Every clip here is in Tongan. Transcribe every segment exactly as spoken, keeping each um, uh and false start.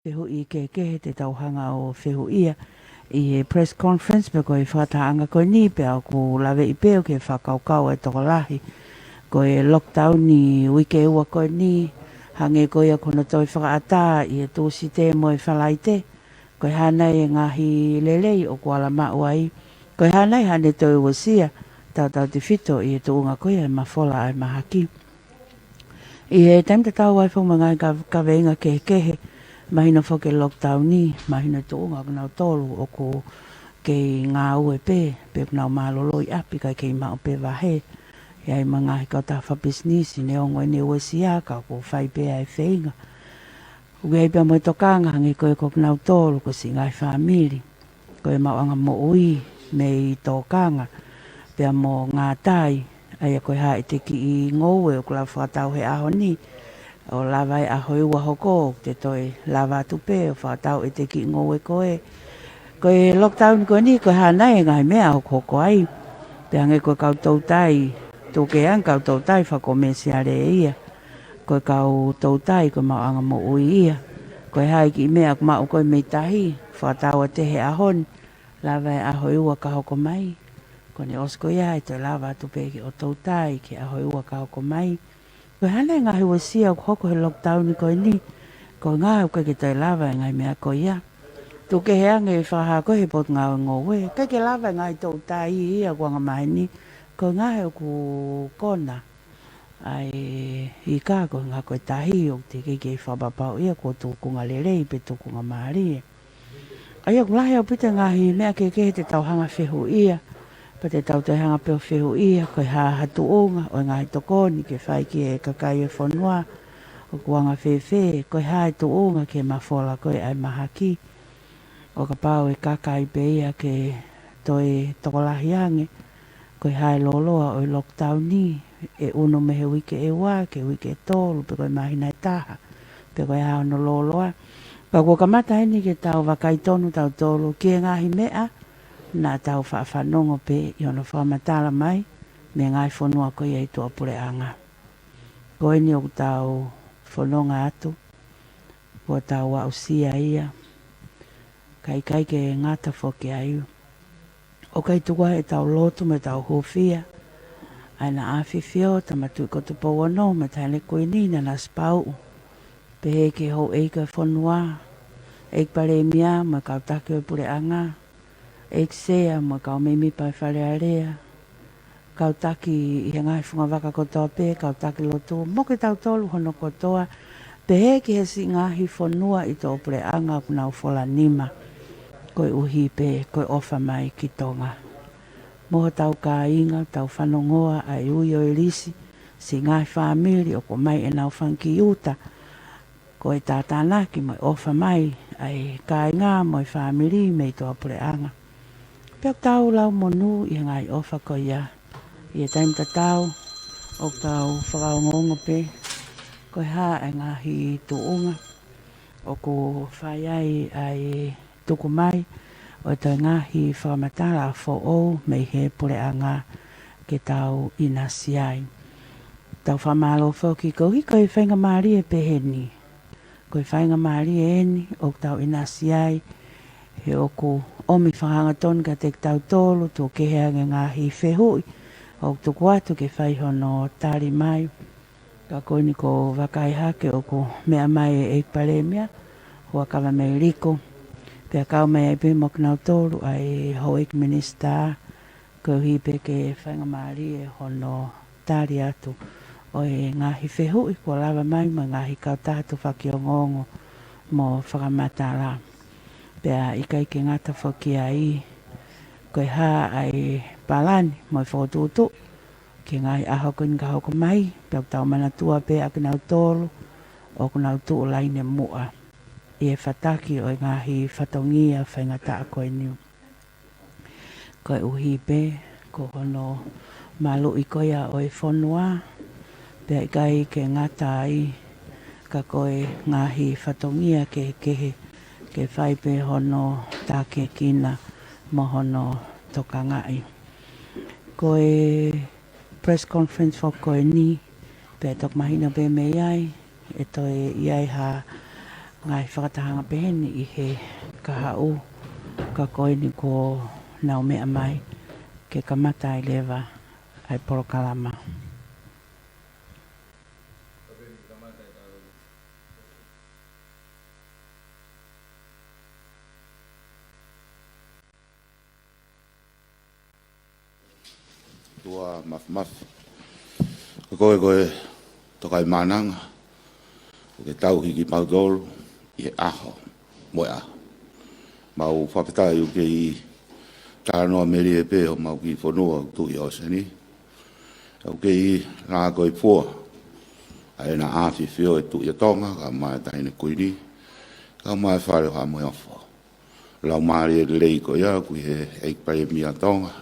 fehuʻi kehekehe te tau hanga ʻo fehuʻia ʻi he press conference pe ko e fakatahaʻanga ko eni, pea ʻoku laveʻi pē ʻoku fakakaukau e tokolahi ko e lockdown ʻi he uike ua ko eni, hangē ko ia ko hono toe fakaʻatā ʻi he Tūsite mo e Falaite, ko e hā nai e ngaahi lelei ʻoku ala maʻu ai, ko e hā nai haʻane toe uesia, tautautefito ʻi he tuʻunga ko ia e mafola ʻa e mahaki. ʻI he taimi tatau ai foki mo e ngaahi ka-, kaveinga kehekehe, mahino foki e lockdown ni, mahino e tuʻunga ʻoku nau tolu ʻoku kei ngāue pē, pe ʻoku nau mālōlō ʻi ʻapi kae kei maʻu pē vahe. ʻI ai mo e ngaahi kautaha fakapisinisi, neongo ʻene uesia ka ʻoku fai pē ʻa e feinga. ʻOku ʻi ai pea mo e tokanga hangē ko e ko kinautolu ko e siʻi ngaahi fāmili, ko e maʻuʻanga moʻui mei tōkanga pea mo ngātai, ʻa ia ko e hā ʻete kiʻi ngoue ʻoku lava fakatau he ʻaho ni, ʻo lava e ʻaho ʻe ua hoko, te toe lava atu pē ʻo fakatau ʻete kiʻi ngoue ko ē. Ko e lockdown ko eni, ko e hā nai e ngaahi meʻa ʻoku hoko ai. Pea hangē ko e kau toutai, tuku kehe ange kau toutai fakakomēsiale ia. Ko e kau toutai, ko e maʻuʻanga moʻui ia. Ko e hā e kiʻi meʻa ʻoku maʻu ko ē mei tahi, fakatau atu he ʻaho ni, lava e ʻaho ʻe ua ka hoko mai. Ko ʻene ʻosi ko ia ʻe toe lava atu pē ke ʻo toutai ki he ʻaho ʻe ua ka hoko mai. Ko e hā nai e ngaahi uesia ʻoku hoko he lockdown ko eni, ko e ngaahi ʻoku ʻikai ke toe lava e ngaahi meʻa ko ia. Tuku kehe ange fakahā ko ē he Potungāue Ngoue, ʻikai ke lava e ngaahi toutai ia ʻoku anga maheni, ko e ngaahi ʻoku kona ʻa e ika ko e ngaahi ko e tahi ʻoku teʻeki ke fakapapauʻi ia kuo tukunga lelei pe tukunga mālie. ʻA ia ʻoku lahi ʻaupito e ngaahi meʻa kehekehe te tau hanga fehuʻia, pea te tau toe hanga pē ʻo fehuʻia, ko e hā ha tuʻunga ʻo e ngaahi tokoni ke fai ki he kakai e fonua, ʻoku anga fēfē, ko e hā e tuʻunga ki he mafola ko ē ʻa e mahaki. ʻO kapau ʻe kaka ai pē ia ke toe tokolahi ange, ko e hā e lōloa ʻo e lockdown ni, ʻe ʻunu mei he uike ʻe ua ki he uike ʻe tolu, pe ko e māhina ʻe taha, pe ko e hā hono lōloa. Pea kuo kamata eni ke tau vakai tonu tautolu ki he ngaahi meʻa naʻa tau faʻa fanongo pē ʻi hono fakamatala mai mei he ngaahi fonua ko ia ʻi tuʻapuleʻanga. Ko eni ʻoku tau fononga atu, kuo tau aʻusia ia, ka ʻikai ke ngata foki ai, ʻoku ʻikai tuku ai ʻetau lotu mo ʻetau hūfia ʻa ʻEna ʻAfifio Tama Tuʻi ko Tupou Ono mo e Taʻahine Kuini Nanasipauʻu, pehē ki he houʻeiki ʻo e fonua, ʻEiki Palēmia mo e kau taki ʻo e puleʻanga, ʻEiki Sea mo e kau mēmipa ʻo e Fale Alea, kau taki ʻi he ngaahi fungavaka kotoa pē, kau taki lotu, mo kitautolu hono kotoa, pehē ki he siʻi ngaahi fonua ʻi tuʻapuleʻanga ʻoku nau fola nima, koeʻuhi pē ko e ʻofa mai ki Tonga. Mo hotau kāinga, tau fanongoa ʻa e ui ʻo e lisi, siʻi ngaahi fāmili ʻoku ʻomai ʻenau fanga kiʻi uta, ko e tātānaki mo e ʻofa mai ʻa e kāinga mo e fāmili mei tuʻapuleʻanga. Pea ʻoku tau lau monū ʻi he ngaahi ʻofa ko ia. ʻI he taimi tatau, ʻoku tau fakaongoongo pē ko e hā e ngaahi tuʻunga ʻoku fai ai ʻa e tuku mai ʻo e toe ngaahi fakamatala foʻou mei he puleʻanga ke tau ʻinasi ai. Tau fakamālō foki koeʻuhi ko e faingamālie pehē ni. Ko e faingamālie eni ʻoku tau ʻinasi ai, he ʻoku ʻomi fakahangatonu kiate kitautolu, tuku kehe ange ngaahi fehuʻi ʻoku tuku atu ke fai hono tali mai. Ka ko eni ʻoku ou vakai hake ʻoku meʻa mai e ʻEiki Palēmia, Huʻakavameiliku, pea kau mai ai pē mo kinautolu ʻa e houʻeiki minisitā, koeʻuhi pē ke faingamālie hono tali atu ʻo e ngaahi fehuʻi kuo lava mai mo e ngaahi kautaha tufaki ongoongo mo fakamatala. Pea ʻikai ke ngata foki ai, ko e hā ʻa e palani mo e fokotuʻutuʻu ki he ngaahi ʻaho ko eni ka hoko mai, pea ʻoku tau manatua pē ʻa kinautolu ʻoku nau tuʻu laine muʻa ʻi he fataki ʻo e ngaahi fatongia faingataʻa ko eni. Koeʻuhi pē ko hono maluʻi ko ia ʻo e fonua, pea ʻikai ke ngata ai, ka ko e ngaahi fatongia kehekehe ke fai pē hono tākiekina mo hono tokangaʻi. Ko e press conference foki ko eni, pea toki mahino pē mei ai, ʻe toe ʻi ai ha ngaahi fakatahaʻanga pehē ni ʻi he kahaʻu, ka ko eni kuo nau meʻa mai ke kamata ai leva ʻa e polokalama. ʻOtua Māfimafi, ko koe ko e Tokaimaʻananga ʻoku ke tauhi kimautolu ʻi he ʻaho mo e ʻaho. Mau fakafetaʻi ʻoku kei talanoa melie pē homau kiʻi fonua ʻoku tuʻu ʻi ʻōseni. ʻOku kei lākoifua ʻa ʻEne ʻAfio ʻa e Tuʻi ʻo Tonga, kae ʻumaʻā e Taʻahine Kuini, kae ʻumaʻā e Fale ʻo Haʻa Moheofo. Laumālie lelei ko ia ʻoku ʻi he ʻEiki Palēmia ʻo Tonga,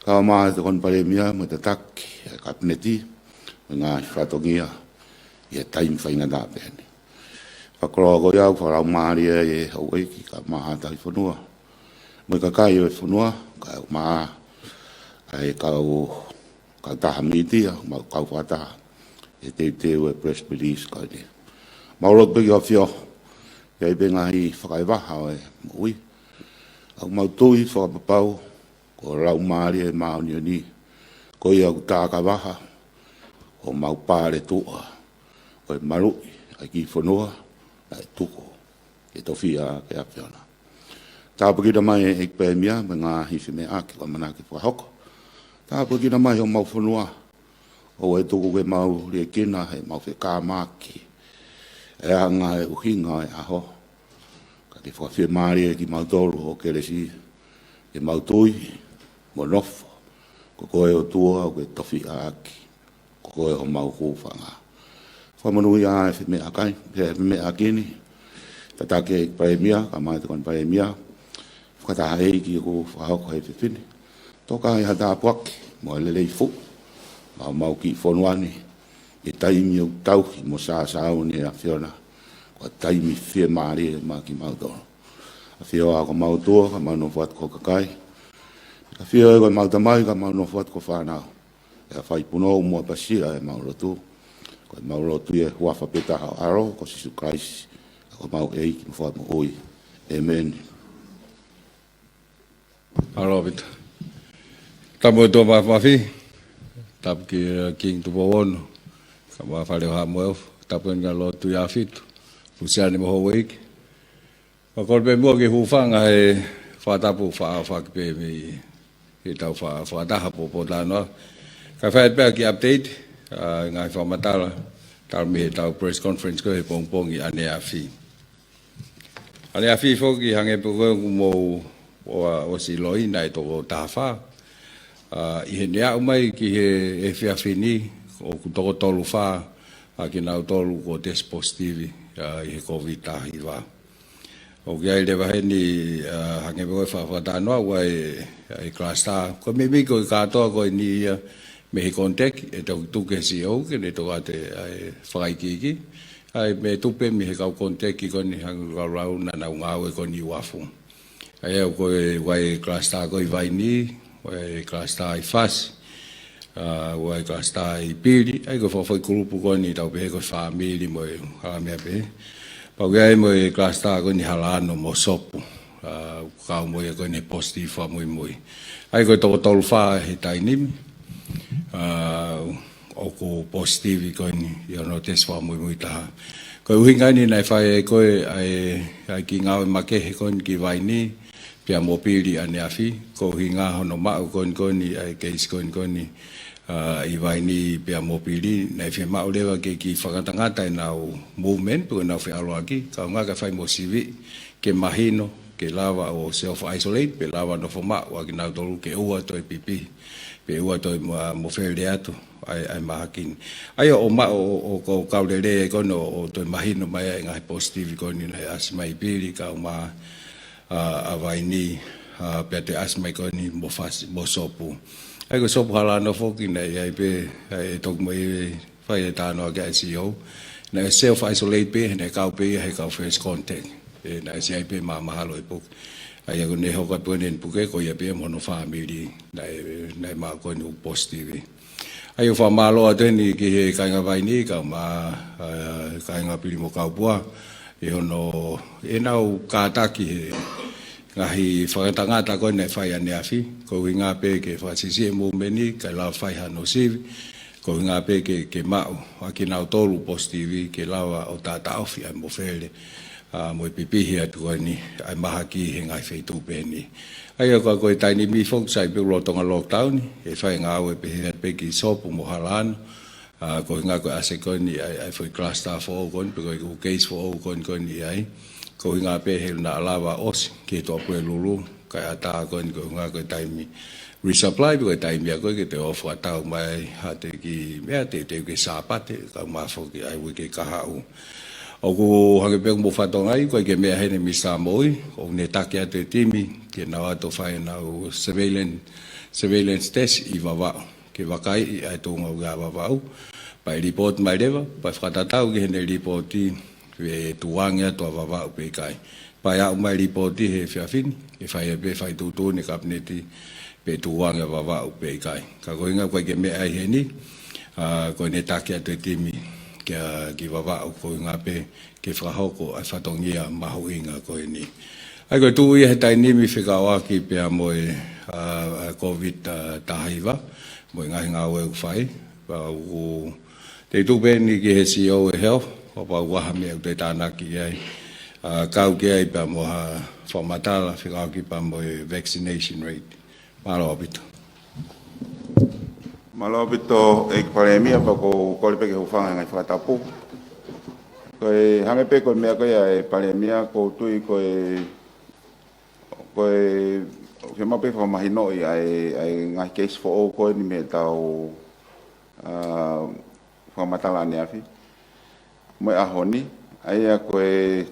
kae ʻumaʻā e Tokoni Palēmia mo e tataki ʻa e Kapineti mo e ngaahi fatongia ʻi he taimi faingataʻa pehē ni. Fakakoloa ko ia ʻoku fakalaumālie ai e houʻeiki kae ʻumaʻā e tauhi fonua mo e kakai ʻo e fonua, kae ʻumaʻā ʻa e kau kautaha mītia, mau kau fakataha he teuteu e press release ko eni. Mau lotu pē ki he ʻAfio, ʻi ai pē ngaahi fakaʻevaha ʻo e moʻui, ʻoku mau tui fakapapau ko e Laumālie Māʻoniʻoni ko ia ʻoku takavaha ʻo mau pale tuʻa ʻo e maluʻi ʻa e kiʻi fonua naʻe tuku ke tofiʻa ʻaki ʻe he ʻAfiona. Tāpuekina mai e ʻEiki Palēmia mo e ngaahi femeʻaʻaki ʻoku ʻamanaki ke fakahoko. Tāpuekina mai homau fonua, ʻoua ʻe tuku ke mau liʻekina heʻemau fekamaki e anga e ʻuhinga e ʻaho, ka ke fakafiemālie kimautolu ʻo kelesi, ke mau tui mo nofo. Ko koe ʻOtua ʻoku ke tofiʻa ʻaki, ko koe homau hūfanga. Fakamonūʻia e femeʻakai, e femeʻaʻaki ni, tataki e Palēmia kae ʻumaʻā e Tokoni Palēmia, fakataha ʻeiki ʻoku fakahoko he efiafi ni. Toka ʻi ha tāpuaki mo e lelei fuʻu maʻa homau kiʻi fonua ni, ʻi he taimi ʻoku tauhi mo sāsāuni ʻe he ʻAfiona, ko e taimi fiemālie maʻa kimautolu. ʻAfio ā ko homau ʻOtua, ka mau nofo atu ko e kakai. ʻAfio ē ko homau Tamai, ka mau nofo atu ko e fānau. ʻI he fai punou mo e ʻapasia ʻemau lotu. Ko ʻemau lotu ʻi he huafa pē taha ʻo ho ʻAlo ko Sīsū Kalaisi, ko homau ʻEiki mo Fakamoʻui. ʻĒmeni. Mālō ʻaupito. Tapu ʻOtua Māfimafi, tapu ki, uh, Kingi Tupou Ono, kae ʻumaʻā e Fale ʻo Haʻa Moheofo, tapu eni ki he Lord Tuʻiʻāfitu, Luseane mo e houʻeiki. Mau kole pē muʻa ke hūfanga he fakatapu fakaʻaufaki pē mei heʻetau fa-, fakataha poupou talanoa. Kae fai pē ha kiʻi update, ʻa e ngaahi fakamatala, talu mei heʻetau press conference ko ē he pongipongi ʻaneafi. ʻAneafi foki hangē pē ko ē ʻoku mou ʻo, ʻosi ʻiloʻi naʻe toko taha fā. ʻA, ʻi heʻene aʻu mai ki he efiafi ni, ʻoku toko tolu fā ʻa kinautolu kuo test positive, ʻa, ʻi he Kōviti taha hiva. ʻOku ʻi ai leva heni, ʻa, hangē pē ko e fa-, fakatalanoa ʻa e, ʻa e cluster. Ko e meimei ko e kātoa ko eni ia mei he contact, ʻe toki tuku ki he C E O ke ne toka atu ʻa e fakaikiiki. ʻA e meʻa tupu mei he kau contact ko eni hangē ko e kau lau naʻa nau ngāue ko eni ʻi uafu. ʻA ia ko e ʻū cluster ko ē ʻi Vainī, ʻū cluster ʻi Fasi, ʻa, ʻū cluster ʻi Pili, ʻa ia ko e fakafoʻi kulupu ko eni tau pehē ko e fāmili mo e hala meʻa pehē. Pea ʻoku ʻi ai mo e cluster ko eni Halaano mo Sopu, ʻa, kau mo ia ko eni positive fakamuimui. ʻA ia ko e toko tolu fā he taimi ni, ʻa, ʻoku positive ko eni ʻi hono test fakamuimui taha. Ko e ʻuhinga eni naʻe fai ai ko ē ʻa e, ʻa e kiʻi ngāue makehe ko eni ki Vainī pea mo Pili ʻaneafi, ko e ʻuhinga hono maʻu ko eni ko eni ʻa e case ko eni ko eni, ʻa, ʻi Vainī pea mo Pili, naʻe fiemaʻu leva ke kiʻi fakangatangata ʻenau movement, pe ko ʻenau feʻaluʻaki, kae ʻumaʻā kae fai mo sivi, ke mahino, ke lava ʻo self isolate, pe lava nofo maʻu ʻa kinautolu ke ʻoua toe pipi, pe ʻoua toe mo, mo fele atu ʻa e, ʻa e mahaki ni. ʻA ia ʻo maʻu ʻo, ʻo, ʻo kau lelei ko eni ʻo, ʻo toe mahino mai ʻa e ngaahi positive ko eni naʻe ʻasi mai ʻi Pili kae ʻumaʻā, ʻa, ʻa Vainī, ʻa, pea toe ʻasi mai ko eni mo Fasi, mo Sopu. ʻA ia ko Sopu Halaano foki naʻe ʻi ai pē, ʻa e toki mai fai e talanoa ki ai e C E O. Naʻe self isolate pē, naʻe kau pē ia he kau first contact. ʻE, naʻe ʻasi ai pē ma-, mahalo e puke. ʻA ia ko ʻene hoko atu ʻene puke, ko ia pē mo hono fāmili, naʻe, naʻe maʻu ko eni ʻoku positive. ʻA ia ʻoku fakamālō atu eni ki he kāinga Vainī, kae ʻumaʻā, ʻa, kāinga Pili mo Kaupua, ʻi hono ʻenau kātaki he ngaahi fakatangata ko ē naʻe fai ʻaneafi, ko e ʻuhinga pē ke fakasiʻisiʻi e movementʻi, kae lava fai hano sivi, ko e ʻuhinga pē ke, ke maʻu ʻa kinautolu positive ke lava ʻo taʻotaʻofi ʻa e mofele, ʻa, mo e pipihi atu ko eni ʻa e mahaki he ngaahi feituʻu pehē ni. ʻA ia ko, ko e taimi ni foki sai pē lolotonga lockdown, ʻe fai ngāue pehē pē ki Sopu mo Halaano, ʻa, ko e ʻuhinga ko e ʻasi ko eni ʻa e, ʻa e foʻi cluster foʻou ko eni, pe ko e ʻū case foʻou ko eni, ko eni ʻi ai. Ko e ʻuhinga pē he naʻa lava ʻosi ki he Tuʻapulelulu, kae ʻatā ko eni ko e ʻuhinga ko e taimi resupply, pe ko e taimi ia ko ē ke toe ō fakatau mai ha kiʻi meʻa teuteu ki he Sāpate, kae ʻumaʻā foki ʻa e uike kahaʻu. ʻOku hangē pē ko hoʻomou fakatokangaʻi, ʻoku ʻikai ke meʻa heni Misa Moʻui, ʻoku ne taki atu e timi, ke nau ō atu ʻo fai ʻenau surveillance, surveillance test ʻi Vavaʻu. Ke vakaiʻi ʻa e tuʻunga ʻo e Vavaʻu. Pea ʻe lipooti mai leva, pea fakatatau ki heʻene lipooti, ʻe tukuange atu ʻa Vavaʻu pe ʻikai. Pea ʻe aʻu mai lipooti he efiafi ni, ʻe fai pē fai tuʻutuʻuni ʻe he Kapineti pe tukuange ʻa Vavaʻu pe ʻikai. Ka ko e ʻuhinga ʻoku ʻikai ke meʻa ai heni, ʻa, ko ʻene taki atu e timi kia, ki Vavaʻu ko e ʻuhinga pē ke fakahoko ʻa e fatongia mahuʻinga ko eni. ʻA ia ko e tuʻu ia he taimi ni fekauʻaki pea mo e, ʻa, ʻa e COVID, ʻa, taha hiva, mo e ngaahi ngāue ʻoku fai. Pea ʻoku te tuʻu pē eni ki he CEO ʻo e Health, ʻo pau ʻoku ʻi ai ha meʻa ʻoku te tānaki ki ai, ʻa, kau ki ai pea mo ha fakamatala fekauʻaki pea mo e vaccination rate. Mālō ʻaupito. Mālō ʻaupito, ʻEiki Palēmia, pea ʻoku ou kole pē ke u hūfanga he ngaahi fakatapu. Ko e hangē pē ko e meʻa ko ia ʻa e Palēmia, ʻoku ou tui ko e, ko e, ʻoku fiemaʻu pē fakamahinoʻi ʻa e, ʻa e ngaahi case foʻou ko eni mei heʻetau, ʻa, fakamatala ʻaneafi mo e ʻaho ni, ʻa ia ko e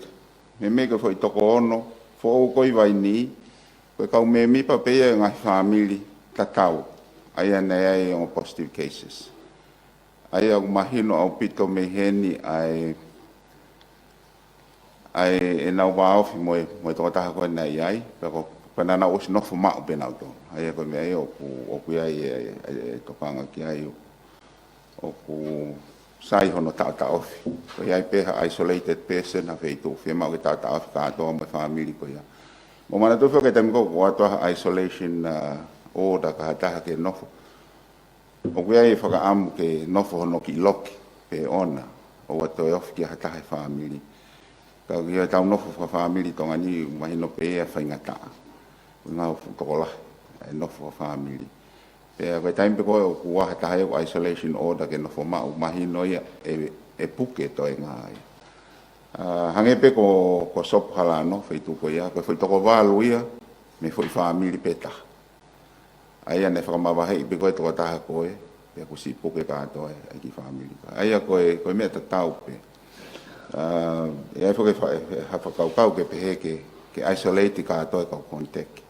meimei ko e foʻi toko ono foʻou ko ē ʻi Vainī, ko e kau mēmipa pē ia ʻo e ngaahi fāmili tatau, ʻa ia naʻe ʻi ai e ongo positive cases. ʻA ia ʻoku mahino ʻaupito mei heni ʻa e, ʻa e, ʻenau vāofi mo e, mo e tokotaha ko ē naʻe ʻi ai, pea ko, pea naʻa nau ʻosi nofo maʻu pē nautolu. ʻA ia ko e meʻa ia ʻoku, ʻoku ʻi ai e, e, e tokanga ki ai ʻoku sai hono taʻotaʻofi. Ko e ʻi ai pē ha isolated person ha feituʻu, fiemaʻu ke taʻotaʻofi kātoa mo e fāmili ko ia. Mou manatuʻi foki ko e taimi ko ē ʻoku ʻoatu ai ha isolation, ʻa, order ki ha taha ke nofo, ʻoku ʻi ai e fakaʻamu ke nofo hono kiʻi loki pe ʻoua ʻe toe ofi ki ha taha he fāmili. Ka ʻi heʻetau nofo fakafāmili ʻi Tonga ni, mahino pē ia faingataʻa. Ko e ngaahi fuʻu tokolahi ʻa e nofo fakafāmili. Pea ko e taimi pē ko ē ʻoku ʻi ai ha taha ʻoku isolation order ke nofo maʻu, mahino ia ʻe, ʻe puke toenga ia. ʻA, hangē pē ko, ko Sopu Halaano, feituʻu ko ia, ko e foʻi toko valu ia mei he foʻi fāmili pē taha. ʻA ia naʻe fakamavaheʻi pē ko ē tokotaha ko ē, pea kuo siʻi puke kātoa ʻa e kiʻi fāmili ko ē. ʻA ia ko e, ko e meʻa tatau pē. ʻA, ʻe ʻi ai foki e fa-, e fa-, ha fakakaukau ke pehē ke, ke isolate kātoa e kau contact.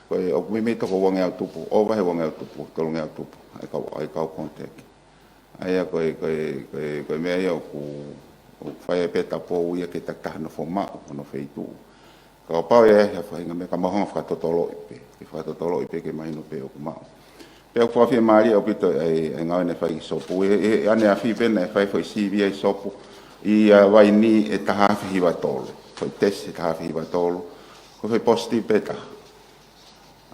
Ko e ʻoku meimei toko uangeau tupu, ʻova he uangeau tupu, tolungeau tupu, ʻa e kau, ʻa e kau contact. ʻA ia ko e, ko e, ko e, ko e meʻa ia ʻoku, ʻoku fai ai pē ʻetau pou ia ke takitaha nofo maʻu hono feituʻu. Kapau ʻe ʻi ai ha faʻahinga meʻa ka mau hanga ʻo fakatotoloʻi pē, ke fakatotoloʻi pē ke mahino pē ʻoku maʻu. Pea ʻoku fakafiemālie ʻaupito ʻa e, ʻa e ngāue naʻe fai ʻi Sopu. ʻI, ʻi, ʻaneafi pē naʻe fai foʻi sivi ʻi Sopu, ʻi, ʻa, Vainī ʻe taha afe hiva tolu. Foʻi test ʻe taha afe hiva tolu. Ko e foʻi positive pē taha.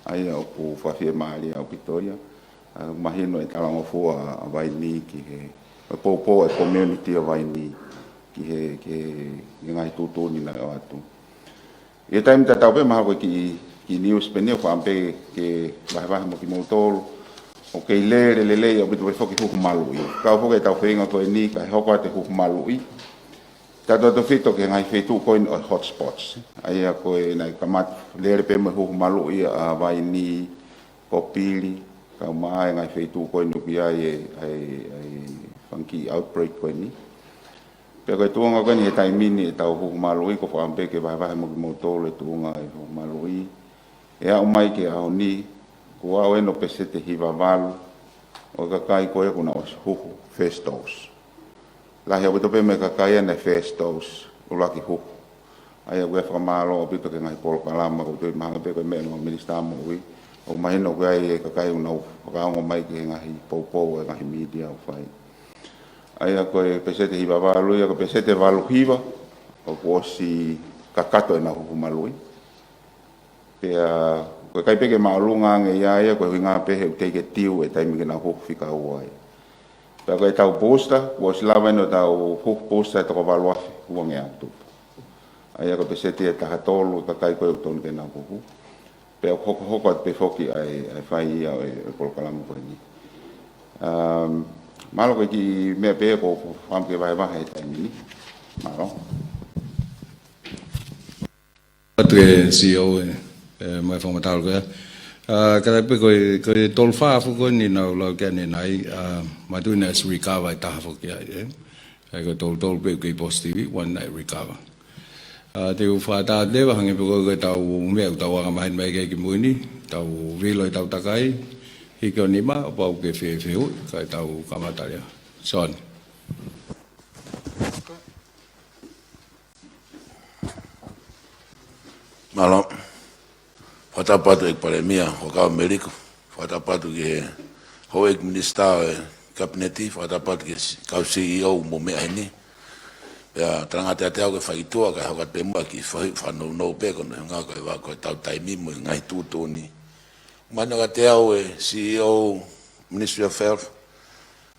ʻA ia ʻoku fakafiemālie ʻaupito ia. ʻA, mahino e talangofua ʻa Vainī ki he, e poupou e community ʻo Vainī ki he, ki he, ki he ngaahi tuʻutuʻuni naʻe ʻoatu. ʻI he taimi tatau pē mahalo ko e kiʻi, kiʻi news pē eni ʻoku ou fakaʻamu pē ke vahevahe mo kimoutolu. ʻOku kei lele lelei ʻaupito pē foki huhu maluʻi. Kau foki ʻetau feinga ko eni kae hoko atu e huhu maluʻi. Tautautefito ki he ngaahi feituʻu ko eni ʻo e hotspots. ʻA ia ko e naʻe kamata lele pē mo e huhu maluʻi ʻa Vainī, Kopili, kae ʻumaʻā e ngaahi feituʻu ko eni ʻoku ʻi ai e, ʻa e, ʻa e fanga kiʻi outbreak ko eni. Pea ko e tuʻunga ko eni he taimi ni ʻetau huhu maluʻi, ʻoku ou fakaʻamu pē ke vahevahe mo kimoutolu e tuʻunga e huhu maluʻi. ʻE aʻu mai ki he ʻaho ni, kuo aʻu eni ʻo peseti hiva valu ʻo e kakai ko ē kuo nau ʻosi huhu first dose. Lahi ʻaupito pē mei he kakai ia naʻe first dose, ʻuluaki huhu. ʻA ia ʻoku ou fakamālō ʻaupito ki he ngaahi polokalama, ʻoku ou tui mahalo pē ko e meʻa ʻa e Minisitā Moʻui, ʻoku mahino ʻoku ʻi ai e kakai ʻoku nau fakaongo mai ki he ngaahi poupou ʻa e ngaahi mītia ʻoku fai. ʻA ia ko e peseti hiva valu ia, ko e peseti valu hiva, ʻoku ʻosi kakato ʻenau huhu maluʻi. Pea ko e ʻikai pē ke māʻolunga ange ia, ia ko e ʻuhinga pē he ʻoku teʻeki ke tiu e taimi ke nau huhu fika ua ai. Pea ko ʻetau booster, kuo ʻosi lava ʻeni ʻo tau huhu booster ʻe toko valu afe ua ngeau tupu. ʻA ia ko e peseti ʻe taha tolu e kakai ko ē ʻoku tonu ke nau huhu. Pea ʻoku hokohoko atu pē foki ʻa e, ʻa e fai ia ʻo e, ʻo e polokalama ko eni. Um, mālō ko e kiʻi meʻa pē ko ʻeku fakaʻamu ke vahevahe he taimi ni. Mālō. Atu e C E O e, e mai fakamatala ko ia. Uh, ka pē ko e, ko e tolu fā foki ko eni naʻa ku lau ki ai ʻanenai, uh, mātuʻaki naʻe ʻosi recover e taha foki ai, ē. ʻA ia ko e tolu tolu pē ʻoku kei positive, one naʻe recover. Uh, te u fakatātā leva hangē pē ko e, ko ʻetau meʻa, ʻetau anga maheni mai ki ai ki mui ni, tau vilo ʻetau takai, hiki ʻo nima, ʻo pau ke fefehuʻi, kae tau kamata leva. Sean. Mālō. Fakatapu atu ʻEiki Palēmia, Huʻakavameiliku. Fakatapu atu ki he houʻeiki minisitā ʻo e Kapineti, fakatapu atu ki he si-, kau C E O mou meʻa heni. Pea talangata ʻiate au ke fai ki tuʻa, kae hoko atu pē muʻa ki he fai fakanounou pē, ko hono ʻuhinga ko e ʻuhinga ko ʻetau taimi mo e ngaahi tuʻutuʻuni. Mahino kiate au e C E O Ministry of Health,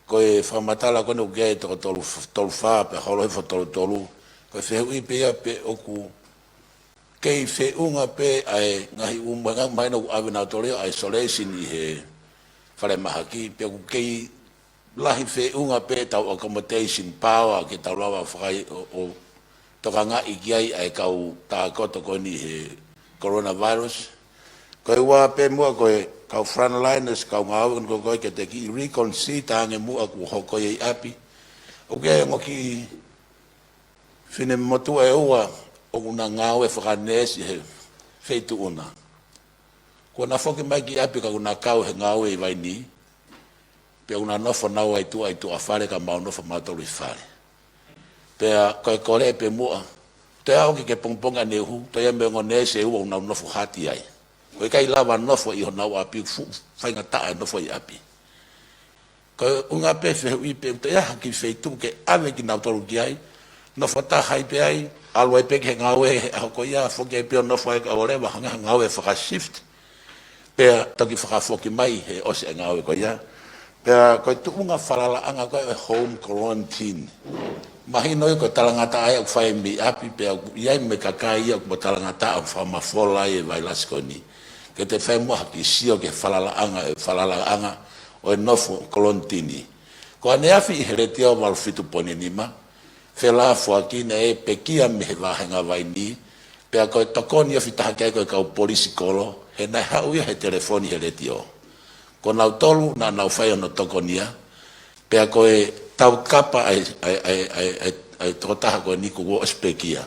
ko e fakamatala ko eni ʻoku ʻi ai e toko tolu, tolu fā, pea holo hifo tolu tolu. Ko e fehuʻi pē ia pe ʻoku kei feʻunga pē ʻa e ngaahi uma, ngaahi mahino ʻoku ʻave nautolu ia ʻo isolation ʻi he falemahaki, pe ʻoku kei lahi feʻunga pē ʻetau accommodation power ke tau lava fakai ʻo, ʻo tokangaʻi ki ai ʻa e kau tākoto ko eni he coronavirus. Ko e ua pē muʻa ko e kau frontliners, kau ngāue ko ē ke te kiʻi reconsider ange muʻa kuo hoko ia ʻi ʻapi. ʻOku ʻi ai e ongo kiʻi finemotuʻa ʻe ua ʻoku na ngāue fakaneesi he feituʻu na. Kuo na foki mai ki ʻapi ka kuo na kau he ngāue ʻi Vainī. Pea ʻoku na nofo naua ʻi tuʻa, ʻi tuʻa fale ka mau nofo mautolu ʻi fale. Pea ko e kole pē muʻa. Toe aʻu ki he pongipongi ʻaneuhu, toe ʻi ai mo e ongo neesi ʻe ua ʻoku nau nofo hati ai. ʻOku ʻikai lava nofo ʻi honau ʻapi, fuʻu faingataʻa e nofo ʻi ʻapi. Ko e ʻuhinga pē fehuʻi pe ʻoku toe ʻi ai ha kiʻi feituʻu ke ʻave kinautolu ki ai, nofo taha ai pē ai, ʻalu ai pē ki he ngāue he ʻaho ko ia, foki ai pē ʻo nofo ai ka ʻoleva, hanga ha ngāue faka-shift. Pea toki fakafoki mai he ʻosi e ngāue ko ia. Pea ko e tuʻunga falalaʻanga ko ē ʻo e home quarantine. Mahino ia ko e talangataʻa ia ʻoku fai mei ʻapi pea ʻoku ʻi ai mo e kakai ia ʻoku mo talangataʻa ʻoku fakamafola ai e vailasi ko eni. Ke te fai muʻa ha kiʻi sio ki he falalaʻanga, e falalaʻanga ʻo e nofo quarantine. Ko ʻaneafi ʻi he Letiō valu fitu poini nima, felāfoaki naʻe pekia mei he vāhenga Vainī, pea ko e tokoni ofi taha ki ai ko e kau polisi kolo, he naʻe haʻu ia he telefoni he Letiō. Ko nautolu naʻa nau fai hono tokonia, pea ko e taukapa ʻa e, ʻa e, ʻa e, ʻa e, ʻa e, ʻa e tokotaha ko eni kuo ʻosi pekia.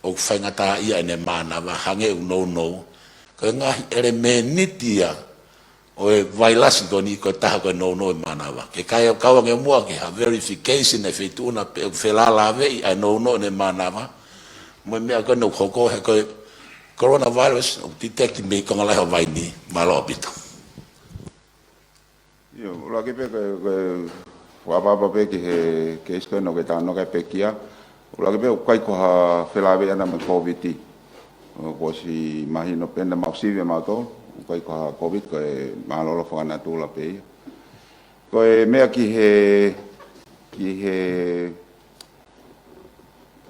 ʻOku faingataʻaʻia ʻene mānava, hangē ʻoku nounou. Ko e ngaahi ʻelemēniti ia ʻo e vailasi ko eni ko e taha ko e nounou e mānava. Ke kai au kau ange muʻa ki ha verification e feituʻu na pe ʻoku felālāveʻi ʻa e nounou ʻene mānava mo e meʻa ko eni ʻoku hoko he ko e coronavirus ʻoku detect mei he konga lahi ʻo Vainī. Mālō ʻaupito. ʻIo, ʻuluaki pē ko e, ko e fakaʻapaʻapa pē ki he keisi ko eni ʻoku ke talanoa ki ai, pekia. ʻUluaki pē, ʻoku ʻikai ko ha felāveʻi ʻana mo e Covid. ʻOku ʻosi mahino pē naʻa mau sivi ʻe mautolu, ʻoku ʻikai ko ha Covid, ko e mālōlō fakanatula pē ia. Ko e meʻa ki he, ki he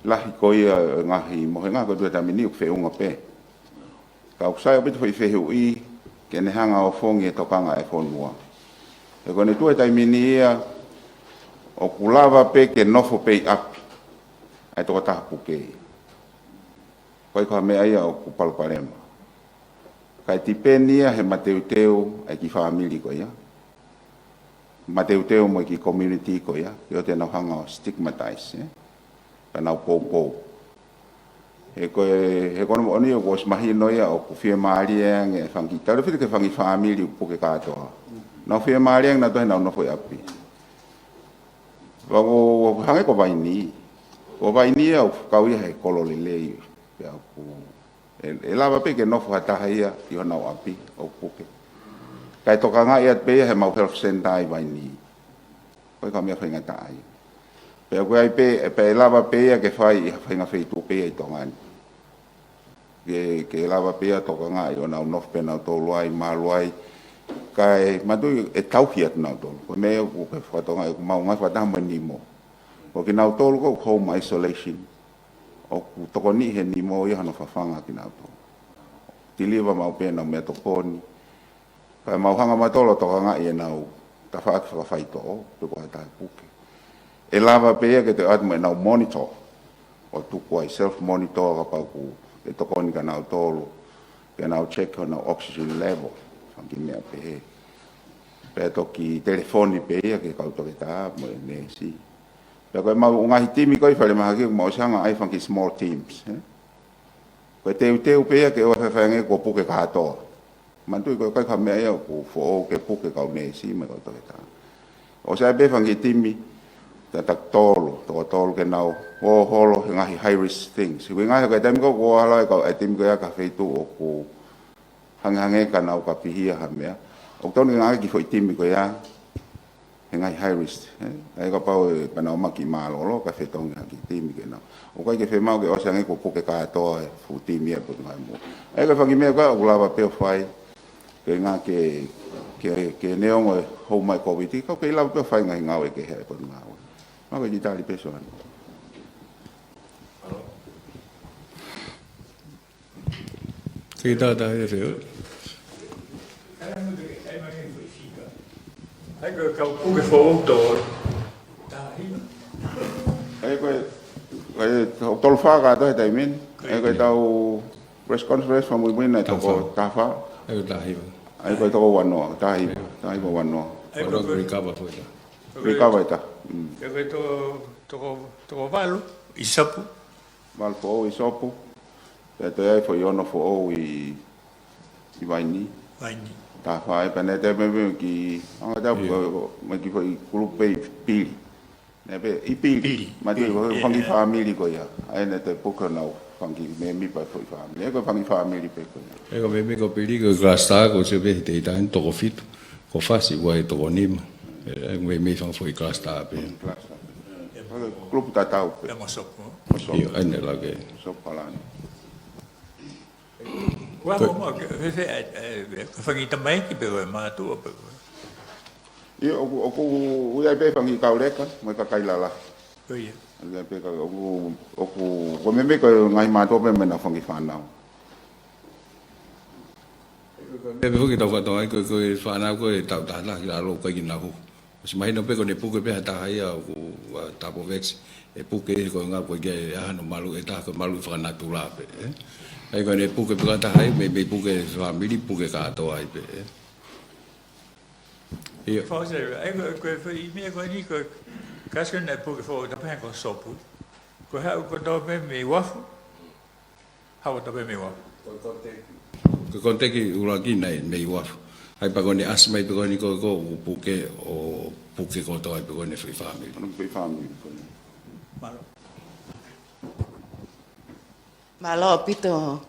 lahi ko ia e ngaahi mohenga ko e tuʻu he taimi ni ʻoku feʻunga pē. Ka ʻoku sai ʻaupito foʻi fehuʻi ke ne hanga ʻo ofongi e tokanga e fonua. He ko e tuʻu he taimi ni ia ʻoku lava pē ke nofo pē ʻi ʻapi ʻa e tokotaha puke. ʻOku ʻikai ko ha meʻa ia ʻoku palopalema. Kae tipeni ia he mateuteu ʻa e kiʻi fāmili ko ia. Mateuteu mo e kiʻi community ko ia. Ke ʻoua te nau hanga ʻo stigmatize, ē? Ka nau poupou. He ko e, he ko hono moʻoni ʻoku ʻosi mahino ia ʻoku fiemālie ange e fanga kiʻi, talu fiti ke fanga kiʻi fāmili ʻoku puke kātoa. Nau fiemālie ange nautolu he nau nofo ʻi ʻapi. Pea ʻoku, ʻoku hangē ko Vainī. Ko Vainī ia ʻoku kau ia he kolo lelei. Pea ʻoku, ʻe, ʻe lava pē ke nofo ha taha ia ʻi honau ʻapi ʻoku puke. Kae tokangaʻi atu pē ia he mau health center ʻi Vainī. ʻOku ʻikai ko ha meʻa faingataʻa ia. Pea ko e ʻai pē, pea ʻe lava pē ia ke fai ʻi ha faʻahinga feituʻu pē ia ʻi Tonga ni. Ke, ke lava pē ia tokangaʻi ʻo nau nofo pē nautolu ai, malu ai. Kae manatuʻi ʻe tauhi atu nautolu. Ko e meʻa ʻoku ke fakatokangaʻi ʻoku mau ngaahi fakataha mo e nimo. Ko kinautolu ko e home isolation. ʻOku tokoniʻi he nimo ia hono fafanga kinautolu. Tiliva maʻu pē ʻenau meʻatokoni. Kae mau hanga mautolu ʻo tokangaʻi ʻenau tafaʻaki fakafaitoʻo, pe ko ha taha puke. ʻE lava pē ia ke toe ʻoatu mo ʻenau monitor, ʻo tuku ai self monitor kapau ʻoku ʻe tokoni kia nautolu, ke nau check honau oxygen level, fanga kiʻi meʻa pehē. Pea toki telefoni pē ia ki he kau toketā mo e neesi. Pea ko e mau ngaahi timi ko ē ʻi falemahaki, mau ʻosi hanga ʻai fanga kiʻi small teams, ē? Ko e teuteu pē ia ke ʻoua ʻe faifai ange kuo puke kātoa. Manatuʻi ko e ʻikai ko ha meʻa ia ʻoku foʻou ke puke kau neesi mo e kau toketā. ʻOsi ʻai pē fanga kiʻi timi, tautolu, toko tolu ke nau ō holo he ngaahi high risk things. He ko e ngaahi ko e taimi ko ē ʻoku ō holo ai kau e timi ko ia ki ha feituʻu ʻoku hangehangē ka nau ka pihia ha meʻa. ʻOku totonu ke ngāueʻaki e foʻi timi ko ia he ngaahi high risk, ē? ʻA ia kapau ʻe pehē naʻa nau ōmai mālōlō, kae fetongi ha kiʻi timi ke nau. ʻOku ʻikai ke fiemaʻu ke ʻosi ange kuo puke kātoa e fuʻu timi ia ʻa e Potungāue Moʻui. ʻA ia ko e fanga kiʻi meʻa ko ē ʻoku lava pē ʻo fai, ke ngā ke, ke, ke neongo e hou mai Covid, ka ʻoku kei lava pē ʻo fai ngaahi ngāue kehe ʻa e Potungāue. Mako ki tali pē Soane. Ke tātā e feo. ʻA ia ko e kau puke foʻou tolu. ʻA ia ko e, ko e tau tolu fā kātoa he taimi ni. ʻA ia ko e tau press conference fakamuimui naʻe toko taha fā. ʻA ia ko e taha hiva. ʻA ia ko e toko ua noa, taha hiva, taha hiva ua noa. ʻA ia ko e recover foʻi ta. Recover ʻe taha. Mm. ʻA ia ko e toko, toko, toko valu ʻi Sopu. Valu foʻou ʻi Sopu. Pea toe ʻi ai foʻi ono foʻou ʻi, ʻi Vaini. Vaini. Taha fā ʻe pehē naʻe toe meimei ki, anga tau, ʻio, ko, ko, mai ki foʻi kulupu pē ʻi Pili. Naʻe pē, ʻi Pili. Pili. Manatuʻi, Pili, ko e, ʻio, fanga kiʻi, ʻio, fāmili ko ia. ʻA ia naʻe toe puke honau fanga kiʻi mēmipa foʻi fāmili. ʻA ia ko e fanga kiʻi fāmili pē ko ia. ʻA ia ko e mēmipa ko Pili ko e cluster ko ē ʻosi pē he taimi ni toko fitu. Ko Fasi ua ʻe toko nima. ʻA ia ko e mēmipa fanga foʻi cluster pē. Cluster. Ko e kulupu tatau pē. Pea mo Sopu. Mo Sopu. ʻIo, ʻa ia naʻe lave. Sopu Palani. Ua ko mo, mo, ke, he, he, e, e, ko e fanga kiʻi tamaiki pe ko e mātuʻa pe ko e. ʻIo, ʻoku, ʻoku ʻi ai pē fanga kiʻi kau leka, mo e kakai lalahi. Ko ia. ʻI ai pē ka, ʻoku, ʻoku, ko e mēmipa ko e ngaahi mātuʻa pē mo ʻenau fanga kiʻi fānau. Meʻa pē foki tau fakatokangaʻi ko e, ko e fānau ko ē ʻe taʻu taha taha ki lalo ʻoku ʻikai ke nau hū. ʻOsi mahino pē ko ʻene puke pē ha taha ia ʻoku, ʻa, tapoveti. ʻE puke he ko e ʻuhinga ko e ʻikai ke ʻi ai hano maluʻi ʻe taha, ko e maluʻi fakanatula pē, ē? ʻA ia ko ʻene puke pē ko ha taha ia, mei, mei puke fāmili, puke kātoa ai pē, ē? ʻIo. Fakaʻosi, ʻa ia ko e, ko e foʻi meʻa ko eni ko e, kasi ko ē naʻe puke foʻou ta pē ko Sopu. Ko e haʻu kotoa pē mei uafu. Haʻu kotoa pē mei uafu. Ko e konitaki ʻuluaki naʻe mei uafu. ʻA ia pea ko ʻene ʻasi mai pē ko eni ko e, ko e ʻū puke ʻo puke kotoa ai pē ko ʻene foʻi fāmili. Hono foʻi fāmili ko ē. Mālō. Mālō ʻaupito.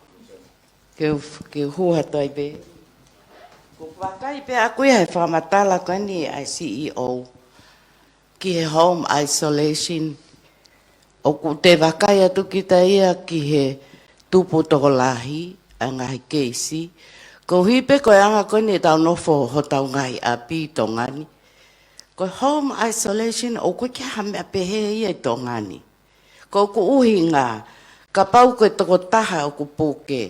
Ke u, ke u hū atu ai pē. ʻOku vakai pē ʻaku ia he fakamatala ko eni ʻa e C E O ki he home isolation. ʻOku te vakai atu kita ia ki he tupu tokolahi ʻa e ngaahi keisi. Koeʻuhi pē ko e anga ko eni ʻetau nofo hotau ngaahi ʻapi ʻi Tonga ni. Ko e home isolation ʻoku ʻikai ke ʻi ai ha meʻa pehē ia ʻi Tonga ni. Ko ʻeku ʻuhinga, kapau ko e tokotaha ʻoku puke,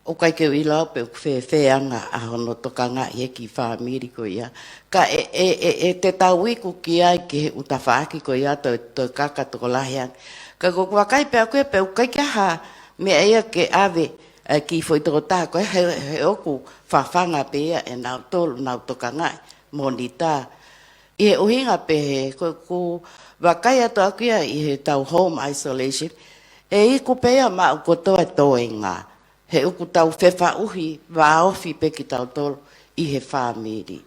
ʻoku ʻikai ke u ʻilo pe ʻoku fēfē anga ʻa hono tokangaʻi he kiʻi fāmili ko ia. Ka ʻe, ʻe, ʻe, ʻe te tau iku ki ai ki he ʻū tafaʻaki ko ia toe, toe kaka tokolahi ange. Ka ko ʻeku vakai pē ʻaku ia pe ʻoku ʻikai ke ʻi ai ha meʻa ia ke ʻave, ʻa e kiʻi foʻi tokotaha ko ē he, he ʻoku fafanga pē ia ʻe nautolu, nau tokangaʻi, monita. ʻI he ʻuhinga pehē, ko ʻeku vakai atu ʻaku ia ʻi heʻetau home isolation, ʻe iku pē ia maʻu kotoa e toenga. He ʻoku tau fefaʻuhi vāofi pē kitautolu ʻi he fāmili.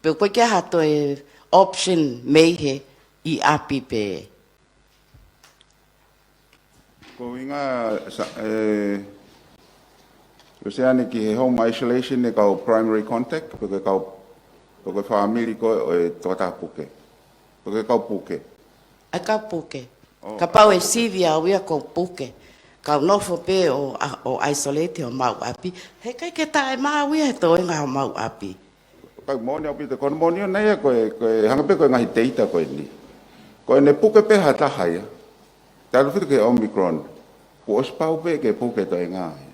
Pe ʻoku ʻikai ke ʻi ai ha toe option mei he ʻi ʻapi pē. Ko e ʻuhinga, sa-, ē, ʻosi ʻange ki he home isolation ʻa e kau primary contact, pe ko e kau, pe ko e fāmili ko ē ʻo e tokotaha puke. Pe ko e kau puke. ʻA e kau puke. Kapau ʻe sivi au ia ʻoku ou puke, kau nofo pē ʻo, ʻo isolate homau ʻapi, heʻikai ke taʻemaau ia he toenga homau ʻapi. Kae moʻoni ʻaupito, ko hono moʻoni ʻona ia ko e, ko e hangē pē ko e ngaahi teita ko eni. Ko ʻene puke pē ha taha ia, tautefito ki he Omicron, kuo ʻosi pau pē ke puke toenga ia.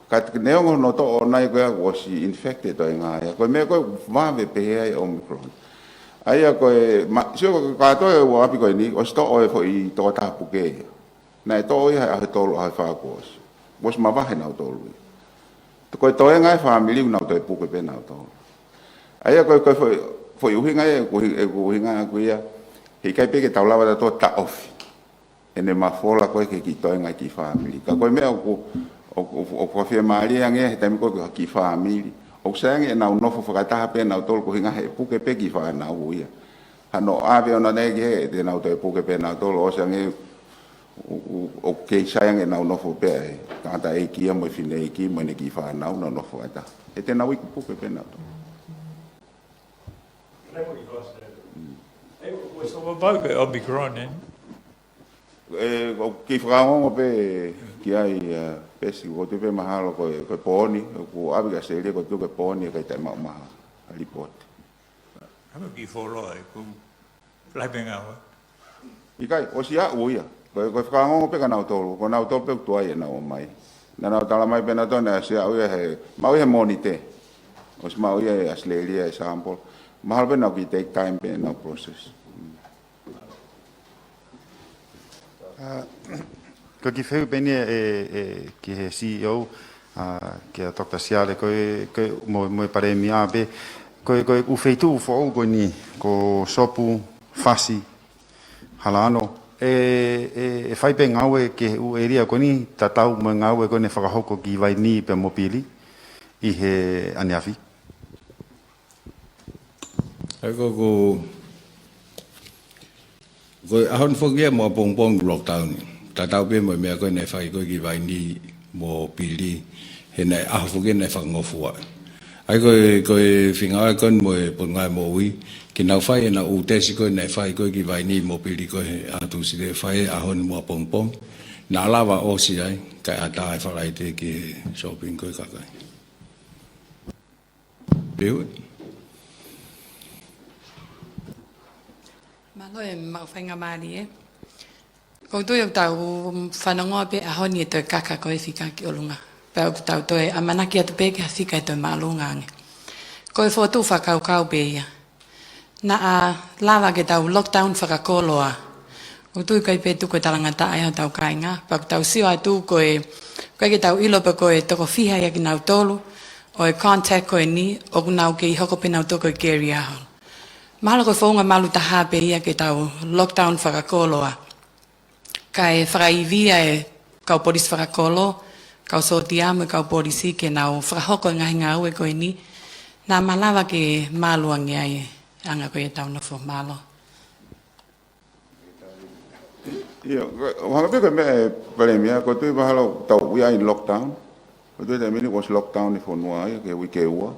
Ka neongo hono toʻo ʻona ia ko ia kuo ʻosi infected toenga ia. Ko e meʻa ko ē ʻoku vave pehē ai Omicron. ʻA ia ko e, ma-, sio ko e kātoa ʻo e ʻapi ko eni, ʻosi toʻo e foʻi tokotaha puke ia. Naʻe toʻo ia he ʻaho ʻe tolu, ʻaho ʻe fā kuo ʻosi. Kuo ʻosi mavahe nautolu ia. Ko e toenga e fāmili ʻoku nau toe puke pē nautolu. ʻA ia ko e, ko e foʻi, foʻi ʻuhinga ia, ʻeku ʻuhi-, ʻeku ʻuhinga ʻaku ia, heʻikai pē ke tau lava tautolu ʻo taʻofi ʻene mafola ko ē ki he kiʻi toenga e kiʻi fāmili. Ka ko e meʻa ʻoku, ʻoku, ʻoku, ʻoku fakafiemālie ange he taimi ko ē ki he kiʻi fāmili, ʻoku sai ange ʻenau nofo fakataha pē nautolu ko e ʻuhinga he puke pē kiʻi fānau ia. Hano ʻave ʻona nei ki he, te nau toe puke pē nautolu, ʻosi ange ʻo, ʻo, ʻoku kei sai ange ʻenau nofo pē ʻa e tangataʻeiki ia mo e fineʻeiki mo ʻene kiʻi fānau, nau nofo fakataha. He te nau iku puke pē nautolu. Ē, ʻoku ou kiʻi fakaongoongo pē ki ai, ʻa, Pesi, ʻoku ou tui pē mahalo ko e, ko e pooni, ʻoku ʻave ki ʻAositelēlia, ʻoku ou tui ko e pooni ʻe ʻikai taʻemaau ha lipooti. Hanga ki folo ai, ko lai pē ngāue. ʻIkai, ʻosi aʻu ia. Ko e, ko e fakaongoongo pē kia nautolu, ko nautolu pē ʻoku tuai ʻenau ō mai. Naʻa nau tala mai pē nautolu naʻe ʻosi aʻu ia he, maʻu ia he Mōnite. ʻOsi maʻu ia ʻe ʻAositelēlia e sample. Mahalo pē nau kiʻi take time pē ʻenau process. ʻA, ko e kiʻi fehuʻi pē eni ē, ē, ē, ki he C E O, ʻa, kia Doctor Siale, ko e, ko e mo, mo e Palēmia pē, ko e, ko e ʻū feituʻu foʻou ko eni, ko Sopu, Fasi, Halaano, ʻe, ʻe, ʻe fai pē ngāue ki he ʻū ʻēlia ko eni, tatau mo e ngāue ko eni fakahoko ki Vainī pea mo Pili, ʻi he ʻaneafi. ʻA ia ko, ko, ko e ʻaho ni foki ia mo ʻapongipongi lockdown. Tatau pē mo e meʻa ko ē naʻe fai ko ē ki Vainī mo Pili. He naʻe ʻaho foki ia naʻe fakangofua. ʻA ia ko e, ko e feinga ko eni mo e Potungāue Moʻui, ke nau fai ʻenau ʻū tesi ko ē naʻe fai ko ē ki Vainī mo Pili ko ē he ʻaho Tūsite, fai ʻaho ni mo ʻapongipongi. Naʻa lava ʻosi ai, kae ʻatā e Falaite ki he shopping ko ē kakai. Pehē. Mālō e maʻu faingamālie. ʻOku ou tui ʻoku tau fanongo pē ʻaho ni e toe kaka ko e fika ki ʻolunga. Pea ʻoku tau toe ʻamanaki atu pē ki ha fika ʻe toe māʻolunga ange. Ko e fokotuʻu fakakaukau pē ia. Naʻa lava ke tau lockdown fakakoloa. ʻOku ou tui ʻikai pē tuku e talangataʻa ia hotau kāinga. Pea ʻoku tau sio atu ko e, ʻikai ke tau ʻilo pe ko e toko fiha ia kinautolu ʻo e contact ko eni, ʻoku nau kei hoko pē nautolu ko e carrier. Mahalo ko e founga malu taha pē ia ke tau lockdown fakakoloa. Kae fakaivia e kau polisi fakakolo, kau sōtia mo e kau polisi ke nau fakahoko e ngaahi ngāue ko eni, naʻa malava ke malu ange ai e anga ko ia ʻetau nofo. Mālō. ʻIo, ʻo hangē pē ko e meʻa ē Palēmia, ʻoku ou tui mahalo tau, we are in lockdown. ʻOku ou tui taimi ni kuo ʻosi lockdown e fonua ia ki he uike ua.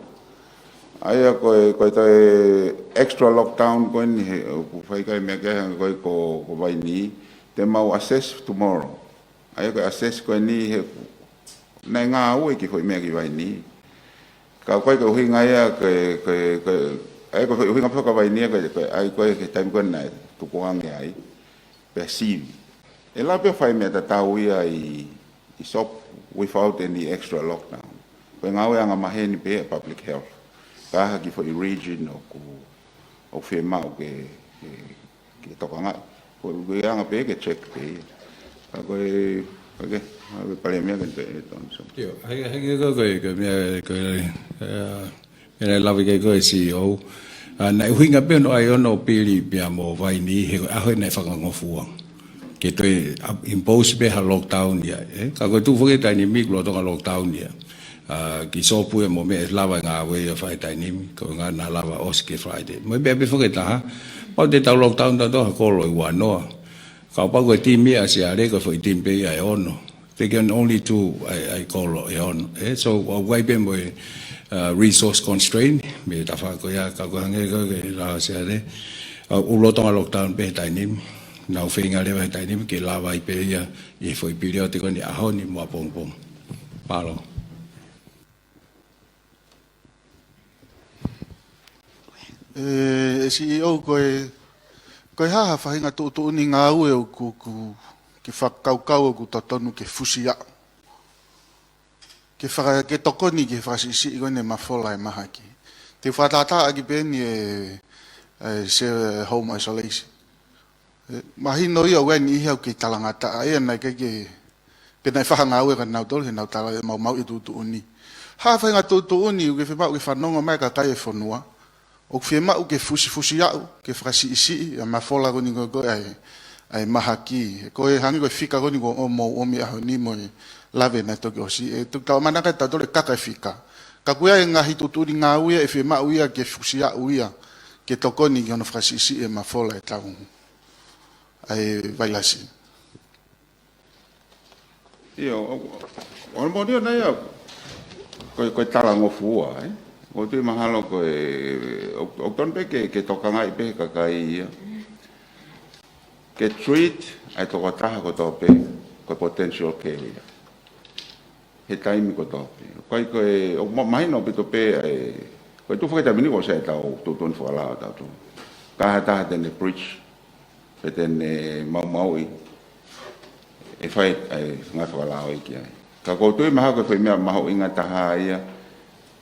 ʻA ia ko e, ko e toe extra lockdown ko eni he, ʻoku fai ki ai e meʻa ko ē hangē ko ē ko, ko Vainī, te mau assess tomorrow. ʻA ia ko e assess ko eni he, naʻe ngāue e kiʻi foʻi meʻa ki Vainī. Ka ko e, ko e ʻuhinga ia ko e, ko e, ko e, ʻa ia ko e foʻi ʻuhinga pē ko ē ki Vainī ko e, ko e, ʻa ia ko e, ko e taimi ko ē naʻe tuku ange ai. Pea sivi. ʻE lava pē ʻo fai meʻa tatau ia ʻi, ʻi Sopu without any extra lockdown. Ko e ngāue angamaheni pē ʻa e public health. Ka ha kiʻi foʻi region ʻoku, ʻoku fiemaʻu ke, ke, ke tokangaʻi. Ko e, ko e anga pē ke check pē ia. Ka ko e, ko e, ko e Palēmia ke toe tonu so. ʻIo, hangē, hangē ko e, ko e, ko e meʻa, ko e, ʻa, meʻa naʻe lave ki ai ko e C E O. ʻA, naʻe ʻuhinga pē hono ʻai ʻo Pili pea mo Vainī he ko e ʻaho naʻe fakangofua. Ke toe, ʻa, impose pē ha lockdown ia, ē? Ka ko e tuʻu foki e taimi ni kuo lolotonga lockdown ia. ʻA, ki Sopu ia mo meʻa ʻe lava e ngāue ia fai taimi ni, ko e ʻuhinga naʻa lava ʻosi ki he Friday. Mo e meʻa pē foki ʻe taha, pau te tau lockdown tautolu ha kolo ʻe ua noa. Kapau ko e timi ʻa Siale ko e foʻi timi pē ia ʻe ono. They can only do ʻa e, ʻa e kolo ʻe ono. Ē, so, ʻoku ʻi ai pē mo e, uh, resource constraint, mei he tafaʻaki ko ia, ka ko e hangē ko e lave ʻa Siale. Uh, ʻoku lolotonga lockdown pē he taimi ni. Nau feinga leva he taimi ni ke lava ai pē ia ʻi he foʻi pilioti ko eni ʻaho ni mo ʻapongipongi. Mālō. ʻE, ʻe C E O, ko e, ko e hā ha faʻahinga tuʻutuʻuni ngāue ʻoku, ʻoku ke fakakaukau ʻoku totonu ke fusi aʻu, ke faka-, ke tokoni ki he fakasiʻisiʻi ko eni e mafola e mahaki? Te u fakatātā ʻaki pē eni e, e se home isolation. ʻE, mahino ia ʻoku ʻi ai e niʻihi ʻoku kei talangataʻa ia, naʻe ʻikai ke, pe naʻe fakangāue kia nautolu he nau tala e maumauʻi e tuʻutuʻuni. Ha faʻahinga tuʻutuʻuni ʻoku ke fiemaʻu ke fanongo mai e kakai e fonua ʻoku fiemaʻu ke fusifusi aʻu, ke fakasiʻisiʻi e mafola ko eni ko e, ko e ʻa e, ʻa e mahaki. Ko e hangē ko e fika ko eni kuo mou ʻomi ʻaho ni mo e lave naʻe toki ʻosi, ʻe toki tau manako ʻe tautolu e kaka e fika. Ka ʻoku ʻi ai e ngaahi tuʻutuʻuni ngāue ʻe fiemaʻu ia ke fusi aʻu ia ke tokoni ki hono fakasiʻisiʻi e mafola e tau ʻa e vailasi. ʻIo, ʻo, ʻo, ʻo, moʻoni ʻona ia, ko e, ko e talangofua, ē? ʻOku ou tui mahalo ko e, ʻo, ʻoku totonu pē ke, ke tokangaʻi pē he kakai ia. Ke treat ʻa e tokotaha kotoa pē ko e potential carrier he taimi kotoa pē. ʻOku ʻikai ko e, ʻoku ma-, mahino ʻaupito pē ʻa e, ko e tuʻu fakataimi ni ʻoku sai ʻetau tuʻutuʻuni fakalao ʻatautolu. Ka ha taha te ne breach, pe te ne maumauʻi, ʻe fai ʻa e ngaahi fakalao ia ki ai. Ka ʻoku ou tui mahalo ko e foʻi meʻa mahuʻinga taha ia,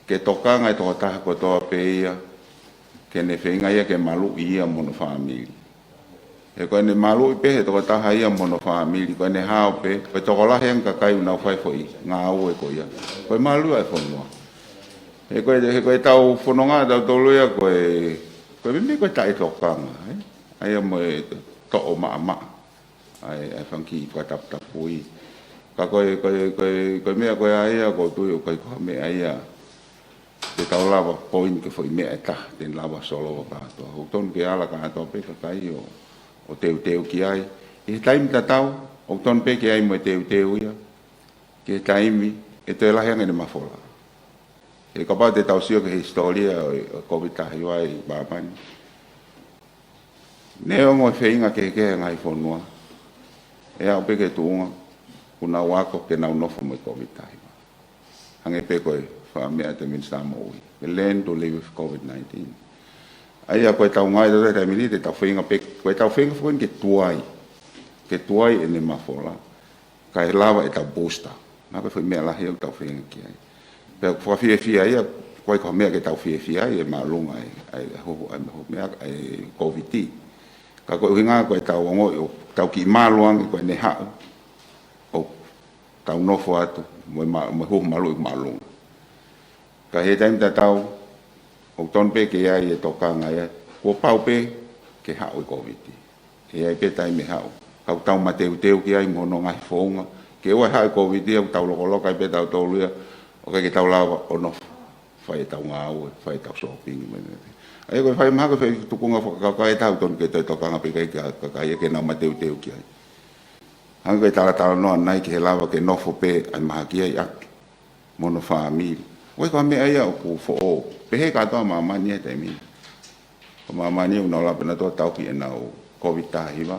ke tokanga e tokotaha kotoa pē ia, ke ne feinga ia ke maluʻi ia mo hono fāmili. He ko ʻene maluʻi pē he tokotaha ia mo hono fāmili, ko ʻene hao pē, ko e tokolahi ange kakai ʻoku nau fai foʻi ngāue ko ia, ko e maluʻi ʻa e fonua. He ko e, he ko ʻetau fononga ʻatautolu ia ko e, ko e meimei ko e taʻetokanga, ē? ʻA ia mo e toʻo maʻamaʻa ʻa e, ʻa e fanga kiʻi fakataputapui. Ka ko e, ko e, ko e, ko e meʻa ko ia ia, ʻoku ou tui ʻoku ʻikai ko ha meʻa ia te tau lava point ki he foʻi meʻa ʻe taha te ne lava solova kātoa. ʻOku totonu ke ala kātoa pē kakai ʻo, ʻo teuteu ki ai. ʻI he taimi tatau, ʻoku totonu pē ke ʻi ai mo e teuteu ia ki he taimi ʻe toe lahi ange ʻene mafola. He kapau te tau sio ki he hisitōlia ʻo, ʻo e Covid taha hiva ʻi māmani, neongo e feinga kehekehe e ngaahi fonua, ʻe aʻu pē ki he tuʻunga kuo nau ako ke nau nofo mo e Covid taha hiva. Hangē pē ko e fakameʻa ʻa e Minisitā Moʻui, ke learn to live with Covid nineteen. ʻA ia ko ʻetau ngāue ʻatautolu he taimi ni, te tau feinga pē, ko ʻetau feinga foki eni ke tuai, ke tuai ʻene mafola, kae lava ʻetau booster. Naʻa ko e foʻi meʻa lahi ʻoku tau feinga ki ai. Pea ʻoku fakafiefia ia, ʻoku ʻikai ko ha meʻa ke tau fiefia ai e māʻolunga ʻa e, ʻa e huhu, ʻa e huhu meʻa, ʻa e Covid. Ka ko e ʻuhinga ko ʻetau ongoʻi ʻoku tau kiʻi malu ange ko ʻene haʻu, ʻoku tau nofo atu mo e ma-, mo e huhu maluʻi māʻolunga. Ka he taimi tatau, ʻoku totonu pē ke ʻi ai e tokanga ia, kuo pau pē ke haʻu e Covid. ʻE ʻi ai pē taimi ʻe haʻu. Ka ʻoku tau mateuteu ki ai mo hono ngaahi founga. Ke ʻoua ʻe haʻu e Covid ia, ʻoku tau lokoloka ai pē tautolu ia, ʻoku ʻikai ke tau lava ʻo nofo, fai ʻetau ngāue, fai ʻetau shopping, mo e meʻa. ʻA ia ko e fai mahalo ko e foʻi tuʻunga fakakaukau ʻe taha ʻoku totonu ke toe tokanga pē ki ai ka, ka, ka ia ke nau mateuteu ki ai. Hangē ko e talatalanoa ʻanenai ki he lava ke nofo pē ʻa e mahaki ia ʻi ʻapi mo hono fāmili. ʻOku ʻikai ko ha meʻa ia ʻoku foʻou. Pehē kātoa māmani he taimi ni. Ko māmani ʻoku nau lava pē nautolu ʻo tauhi ʻenau Covid taha hiva.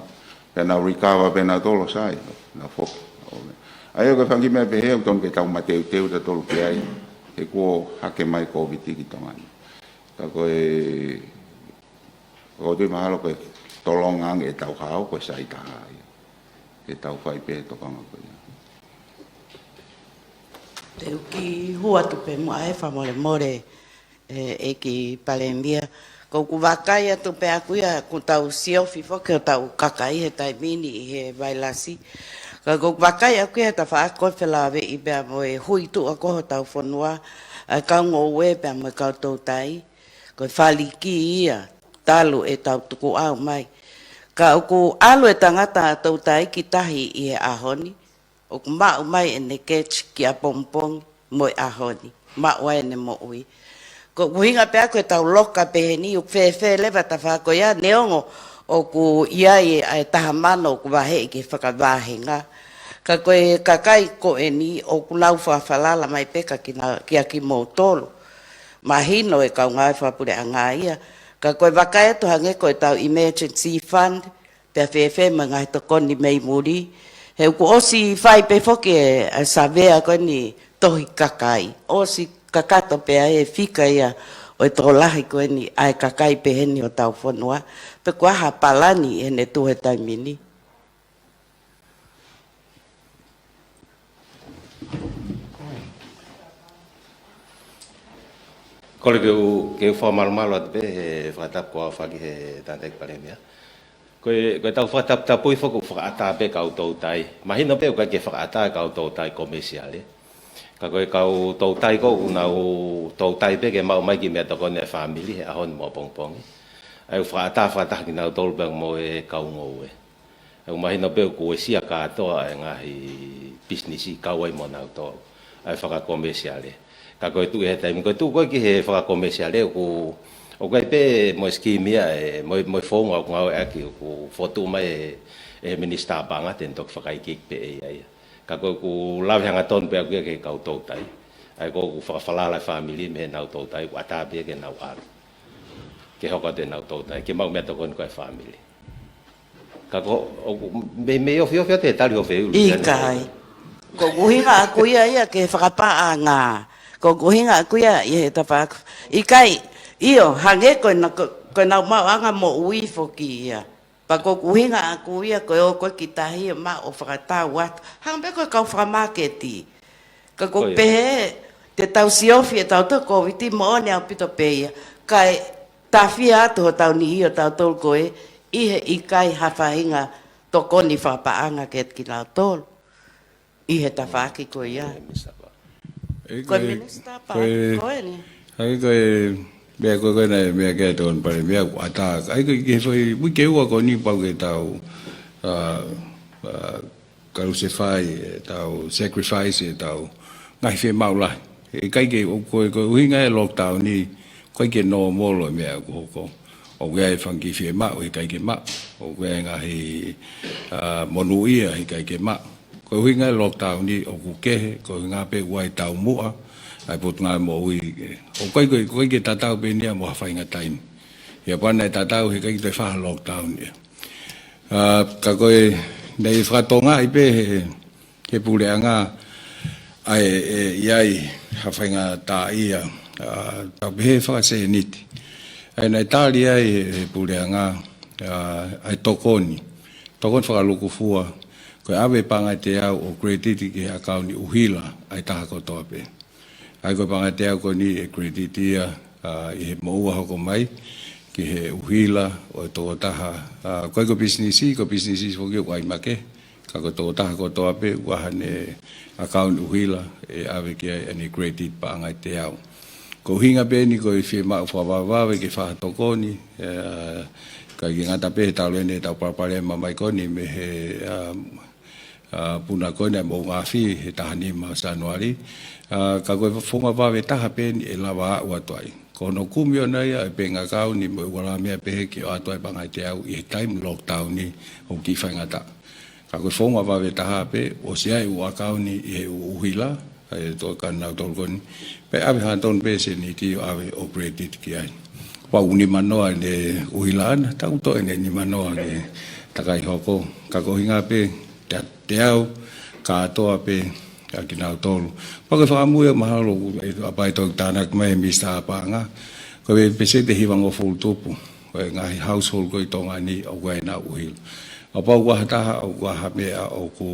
Pea nau recover pē nautolu ʻo sai, nau foki. ʻA ia ko e fanga kiʻi meʻa pehē ʻoku totonu ke tau mateuteu tautolu ki ai, he kuo hake mai Covid ki Tonga ni. Ka ko e, ʻoku ou tui mahalo ko e tolonga ange ʻetau hao, ko e sai taha ia. Ke tau fai pē tokanga ko ia. Te u kiʻi hū atu pē muʻa he fakamolemole, ē, ʻEiki Palēmia. Ko ʻeku vakai atu pē ʻaʻaku ia, kuo tau siofi foki hotau kakai he taimi ni ʻi he vailasi. Ka ko ʻeku vakai ʻaʻaku ia he tafaʻaki ko e felāveʻi pea mo e hui tuʻa ko hotau fonua, ʻa e kau ngoue pea mo e kau toutai. Ko e faliki ia, talu ʻetau tukuʻau mai. Ka ʻoku ʻalu e tangata toutai ki tahi ʻi he ʻaho ni, ʻoku maʻu mai ʻene keti ki ʻapongipongi mo e ʻaho ni, maʻu ai ʻene moʻui. Ko ʻeku ʻuhinga pē ʻaʻaku ʻetau loka pehē ni, ʻoku fēfē leva tafaʻaki ko ia, neongo ʻoku ʻi ai e, ʻa e taha mano ʻoku vaheʻi ki he fakavahenga. Ka ko e kakai ko eni ʻoku nau fakafalala mai pē ka kina, kia kimoutolu. Mahino e kau ngāue fakapuleʻanga ia. Ka ko e vakai atu hangē ko ʻetau emergency fund, Pea fēfē mo e ngaahi tokoni mei muli. He ʻoku ʻosi fai pē foki e, e savea ko eni tohi kakai. ʻOsi kakato pē ʻa e fika ia ʻo e tokolahi ko eni ʻa e kakai pehē ni ʻo hotau fonua. Pe ko e hā ha palani ʻi heʻene tuʻu he taimi ni. Kole ke u, ke u fakamalumalu atu pē he fakatapu kuo aofaki he tangataʻeiki palēmia. Ko e, ko ʻetau fakataputapui foki ʻoku fakaʻatā pē kau toutai. Mahino pē ʻoku ʻikai ke fakaʻatā kau toutai komēsiale. Ka ko e kau toutai ko ē ʻoku nau toutai pē ke maʻu mai kiʻi meʻatokoni ʻa e fāmili he ʻaho ni mo ʻapongipongi. ʻA ia ʻoku fakaʻatā fakataha kinautolu pē mo e kau ngoue. ʻOku mahino pē ʻoku uesia kātoa e ngaahi pisinisi kau ai mo nautolu ʻa e fakakomēsiale. Ka ko e tuʻu he taimi, ko e tuʻu ko ē ki he fakakomēsiale ʻoku, ʻoku ʻi ai pē mo e scheme ia, e, mo e, mo e founga ʻoku ngāueʻaki ʻoku fokotuʻu mai ʻe, ʻe he Minisitā Paʻanga te ne toki fakaikiiki pē ʻe ia ia. Ka ko ʻeku lave hangatonu pē ʻaku ia ki he kau toutai. ʻA ia ko ʻeku fakafalala e fāmili mei heʻenau toutai, ʻoku ʻatā pē ia ke nau ʻalu. Ke hoko atu ʻenau toutai, ke maʻu meʻatokoni ko ē ʻa e fāmili. Ka ko, ʻoku, mei, mei ofiofi atu he tali ʻo feulu. ʻIkai. Ko ʻeku ʻuhinga ʻaku ia ia ki he fakapaʻanga. Ko ʻeku ʻuhinga ʻaku ia ʻi he tafaʻaki. ʻIkai, ʻio, hangē ko ena, ko, ko ʻenau maʻuʻanga moʻui foki ia. Pea ko ʻeku ʻuhinga ʻaku ia ko e ō ko ē ki tahi ʻo maʻu ʻo fakatau atu. Hangē pē ko e kau fakamāketi. Ka ʻoku pehē, te tau siofi ʻe tautolu e Kōviti moʻoni ʻaupito pē ia. Kae tāfia atu hotau niʻihi ʻo tautolu ko ē, ʻi he ʻikai ha faʻahinga tokoni fakapaʻanga kiate kinautolu. ʻI he tafaʻaki ko ia. Ko e Minisitā Paʻanga ko eni. ʻA ia ko e meʻa ko ē ko ē naʻe meʻa ki ai e tokoni palēmia ʻoku ʻatā. ʻA ia ko e ki he foʻi uike ua ko eni pau ke tau, ʻa, ʻa, kalusefai, ʻetau sacrifice, ʻetau ngaahi fiemaʻu lahi. ʻIkai ke, ʻo, ko e, ko e ʻuhinga e lockdown ni, ʻoku ʻikai ke normal e meʻa ʻoku hoko. ʻOku ʻi ai e fanga kiʻi fiemaʻu, ʻikai ke maʻu. ʻOku ʻi ai e ngaahi, ʻa, monūʻia, ʻikai ke maʻu. Ko e ʻuhinga e lockdown ni, ʻoku kehe, ko e ʻuhinga pē ʻoku ʻi ai e taumuʻa ʻa e Potungāue Moʻui. ʻOku ʻikai, ʻoku ʻikai ke tatau pē eni ia mo ha faʻahinga taimi. ʻIo pea naʻe tatau he ʻikai toe fai ha lockdown ia. ʻA, ka ko e, naʻe fakatokangaʻi pē he, he puleʻanga, ʻa e, ʻe, ʻi ai ha faingataʻaʻia, ʻa, tau pehē fakasēniti. ʻA ia naʻe tali ai he, he puleʻanga, ʻa, ʻa e tokoni. Tokoni fakalūkufua, ko e ʻave e paʻanga ʻe teau ʻo credit ki he ʻakauni ʻuhila ʻa e taha kotoa pē. ʻA ia ko e paʻanga ʻe teau ko eni ʻe credit ia, ʻa, ʻi he moʻua hoko mai, ki he ʻuhila ʻo e tokotaha, ʻa, ʻoku ʻikai ko e pisinisi, ko e pisinisi foki ʻoku ʻai makehe, ka ko e tokotaha kotoa pē, ʻoku ʻi ai haʻane ʻakauni ʻuhila, ʻe ʻave ki ai ʻene credit paʻanga ʻe teau. Ko e ʻuhinga pē eni ko e fiemaʻu fakavavevave ke fai ha tokoni, ʻa, ʻikai ke ngata pē he talu eni ʻetau palopalema mai ko eni mei he, ʻa, ʻa, puna ko eni ʻa e moʻungaafi he taha nima ʻo Sānuali. ʻA, ka ko e founga vave taha pē eni ʻe lava aʻu atu ai. Ko hono kumi ʻona ia e bank account ni mo e ua lā meʻa pehē ke ʻoatu ai e paʻanga ʻe teau ʻi he taimi lockdown ni ʻoku kiʻi faingataʻa. Ka ko e founga vave taha pē, ʻosi ʻi ai e ʻū ʻakauni ʻi he ʻū ʻuhila, ʻa e tokoni ʻa nautolu ko eni. Pea ʻave hangatonu pē sēniti ʻo ʻave ʻo credit ki ai. Pea ʻoku nimanoa ʻene ʻuhila ʻana, tau toe ʻene nimanoa ke takai hoko. Ka ko e ʻuhinga pē, te, teau, kātoa pē, ʻa kinautolu. Pea ko e fakamui ʻoku mahalo, ʻe, ʻa pea ʻe toki tānaki mai e Minisitā Paʻanga. Ko e peseti ʻe hivangofulu tupu. Ko e ngaahi household ko ē ʻi Tonga ni ʻoku ʻi ai ʻenau ʻuhila. ʻA pea ʻoku ʻi ai ha taha, ʻoku ʻi ai ha meʻa ʻoku,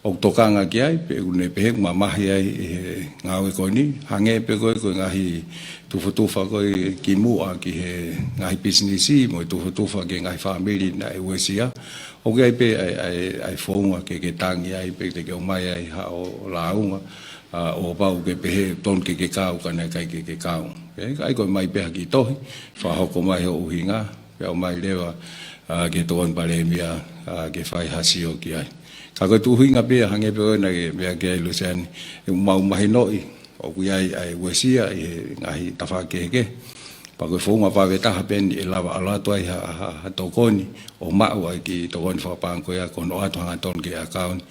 ʻoku tokanga ki ai, pe ʻoku ne pehē ʻoku mamahi ai ʻi he ngāue ko eni, hangē pē ko e, ko e ngaahi tufatufa ko ē kimuʻa ki he ngaahi pisinisi, mo e tufatufa ki he ngaahi fāmili naʻe uesia. ʻOku ʻi ai pē ʻa e, ʻa e, ʻa e founga ke, ke tangi ai, pe te ke ʻomai ai haʻo lāunga, ʻa, ʻo pau ke pehē tonu ke ke kau, ka naʻe ʻikai ke ke kau. ʻE, ʻa ia ko e ʻomai pē ha kiʻi tohi, fakahoko mai hoʻo ʻuhinga, pea ʻomai leva, ʻa, ki he tokoni palēmia, ʻa, ke fai ha sio ki ai. Ka ko e tuʻu ʻuhinga pē ia hangē pē ko ē naʻe meʻa ki ai Luseane, ʻoku mau mahinoʻi, ʻoku ʻi ai ʻa e uesia ʻi he ngaahi tafaʻaki kehekehe. Pea ko e founga vave taha pē eni ʻe lava ʻalu atu ai ha, ha, ha tokoni, ʻo maʻu ai e kiʻi tokoni fakapaʻanga ko ia ko hono ʻoatu hangatonu ki he ʻakauni.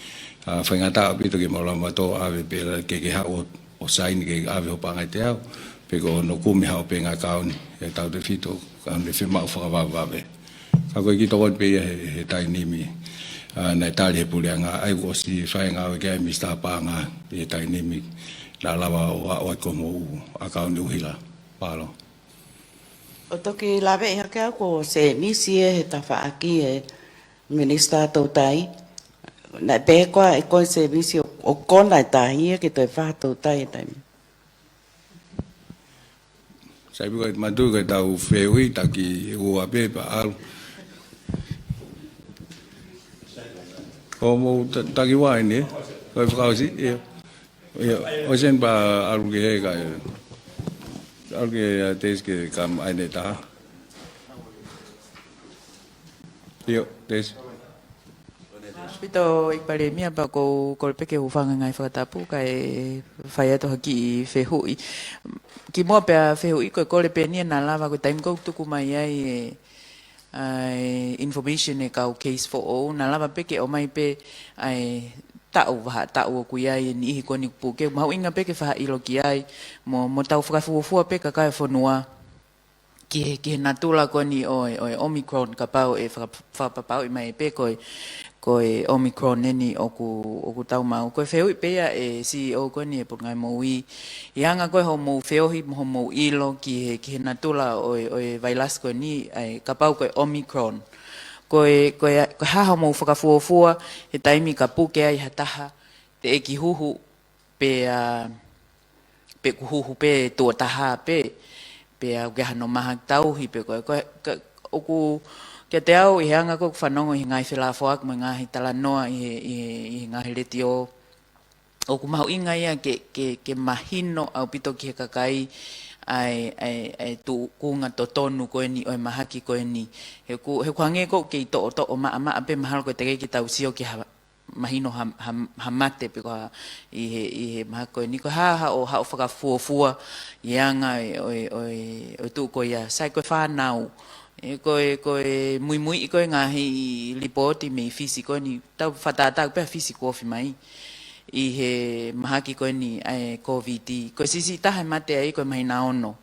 ʻA, faingataʻa ʻaupito ke mau lava mautolu ʻo ʻave pē la ke ke haʻu ʻo, ʻo saini ke ʻave hoʻo paʻanga ʻe teau, pe ko hono kumi haʻo bank account, ʻe tautefito, ka ne fiemaʻu fakavavevave. Ka ko e kiʻi tokoni pē ia he, he taimi ni. ʻA, naʻe tali he puleʻanga, ʻa ia kuo ʻosi fai e ngāue ki ai Misa Paʻanga he taimi ni. Naʻa lava ʻo, ʻo, ʻo ʻai ko hoʻomou ʻakauni ʻuhila. Mālō. ʻO toki lave hake au ko Semisi ē he tafaʻaki ē Minisitā Toutai. Naʻe pehē koā ʻe koe Semisi ʻo, ʻo kona e tahi ia ke toe fai ha toutai he taimi. Sai pē ko e matu ko e tau fehuʻi taki ua pē pea ʻalu. ʻO mou ta-, taki ua eni, ko e fakaʻosi, ʻio. ʻIo, ʻosi eni pea ʻalu ki he ka, ʻalu ki he, ʻa, Tesi ke kam ai ne taha. ʻIo, Tesi. ʻAupito ʻEiki Palēmia, pea ʻoku ou kole pē ke u hūfanga he ngaahi fakatapu kae fai atu ha kiʻi fehuʻi. Kimuʻa pea fehuʻi ko e kole pē eni naʻa lava ko e taimi ʻoku tuku mai ai e, ʻa e information e kau case foʻou, naʻa lava pē ke ʻomai pē ʻa e taʻu, vahaʻa taʻu ʻoku ʻi ai e niʻihi ko eni kuo puke, mahuʻinga pē ke fakaʻilo ki ai, mo, mo tau fakafuofua pē kakai e fonua ki he, ki he natula ko eni ʻo e, ʻo e Omicron, kapau ʻe faka-, fakapapauʻi mai pē ko e, ko e Omicron eni ʻoku, ʻoku tau maʻu. Ko e fehuʻi pē ia ʻe he C E O ko eni ʻe Potungāue Moʻui, ʻi he anga ko ē hoʻomou feohi mo hoʻomou ʻilo ki he, ki he natula ʻo e, ʻo e vailasi ko eni, ʻa e kapau ko e Omicron. Ko e, ko e, ko e hā hoʻomou fakafuofua he taimi ka puke ai ha taha, teʻeki huhu, pea, pe ʻoku huhu pē tuʻo taha pē, pea ʻoku ʻi ai hano mahaki tauhi pē ko e, ko e, ka, ʻoku, kiate au ʻi he anga ko ē ʻeku fanongo ʻi he ngaahi felāfoaki mo e ngaahi talanoa ʻi he, ʻi he, ʻi he ngaahi letiō, ʻoku mahuʻinga ia ke, ke, ke mahino ʻaupito ki he kakai ʻa e, ʻa e, ʻa e tuʻunga totonu ko eni ʻo e mahaki ko eni. He ʻoku, he ʻoku hangē ʻoku kei toʻotoʻo maʻamaʻa pē mahalo ko e teʻeki ke tau sio ki ha mahino ha, ha, ha mate pe ko ha ʻi he, ʻi he mahaki ko eni. Ko e hā haʻo, haʻo fakafuofua ʻi he anga ʻo e, ʻo e, ʻo e, ʻo e tuʻu ko ia. Sai ko e fānau. ʻE, ko e, ko e muimuiʻi ko e ngaahi lipooti mei Fisi ko eni. Tau fakatātā pē ʻa Fisi kuo ofi mai ʻi he mahaki ko eni ʻa e Covid. Ko e siʻisiʻi taha e mate ai ko e māhina ono.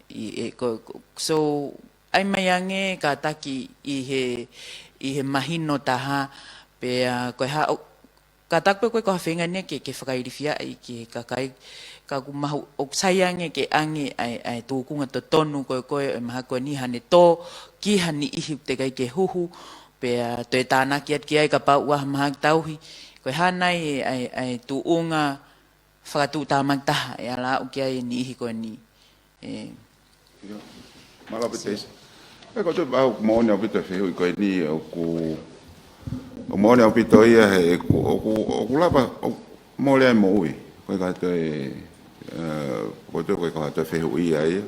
ʻI, ʻe, ko, ko, so, ʻai mai ange kātaki ʻi he, ʻi he mahino taha, pea ko e hā, ʻo, kātaki pē ko e ko ha feinga eni ke, ke fakailifiaʻi ki he kakai, ka ʻoku mahu, ʻoku sai ange ke ʻange ʻa e, ʻa e tuʻunga totonu ko ē, ko e, ʻo e mahaki ko eni haʻane tō ki ha niʻihi teʻeki ai ke huhu, pea toe tānaki atu ki ai kapau ʻoku ʻi ai ha mahaki tauhi, ko e hā nai ʻa e, ʻa e tuʻunga fakatuʻutāmaki taha ʻe ala aʻu ki ai e niʻihi ko eni. ʻE. ʻIo. Mālō ʻaupito. ʻE, ko e tau moʻoni ʻaupito e fehuʻi ko eni ʻoku, ʻoku moʻoni ʻaupito ia he ʻoku, ʻoku, ʻoku lava, ʻoku mole ai moʻui. Ko e ka toe, ʻe, ko e tau ko e ka toe fehuʻi ia ia.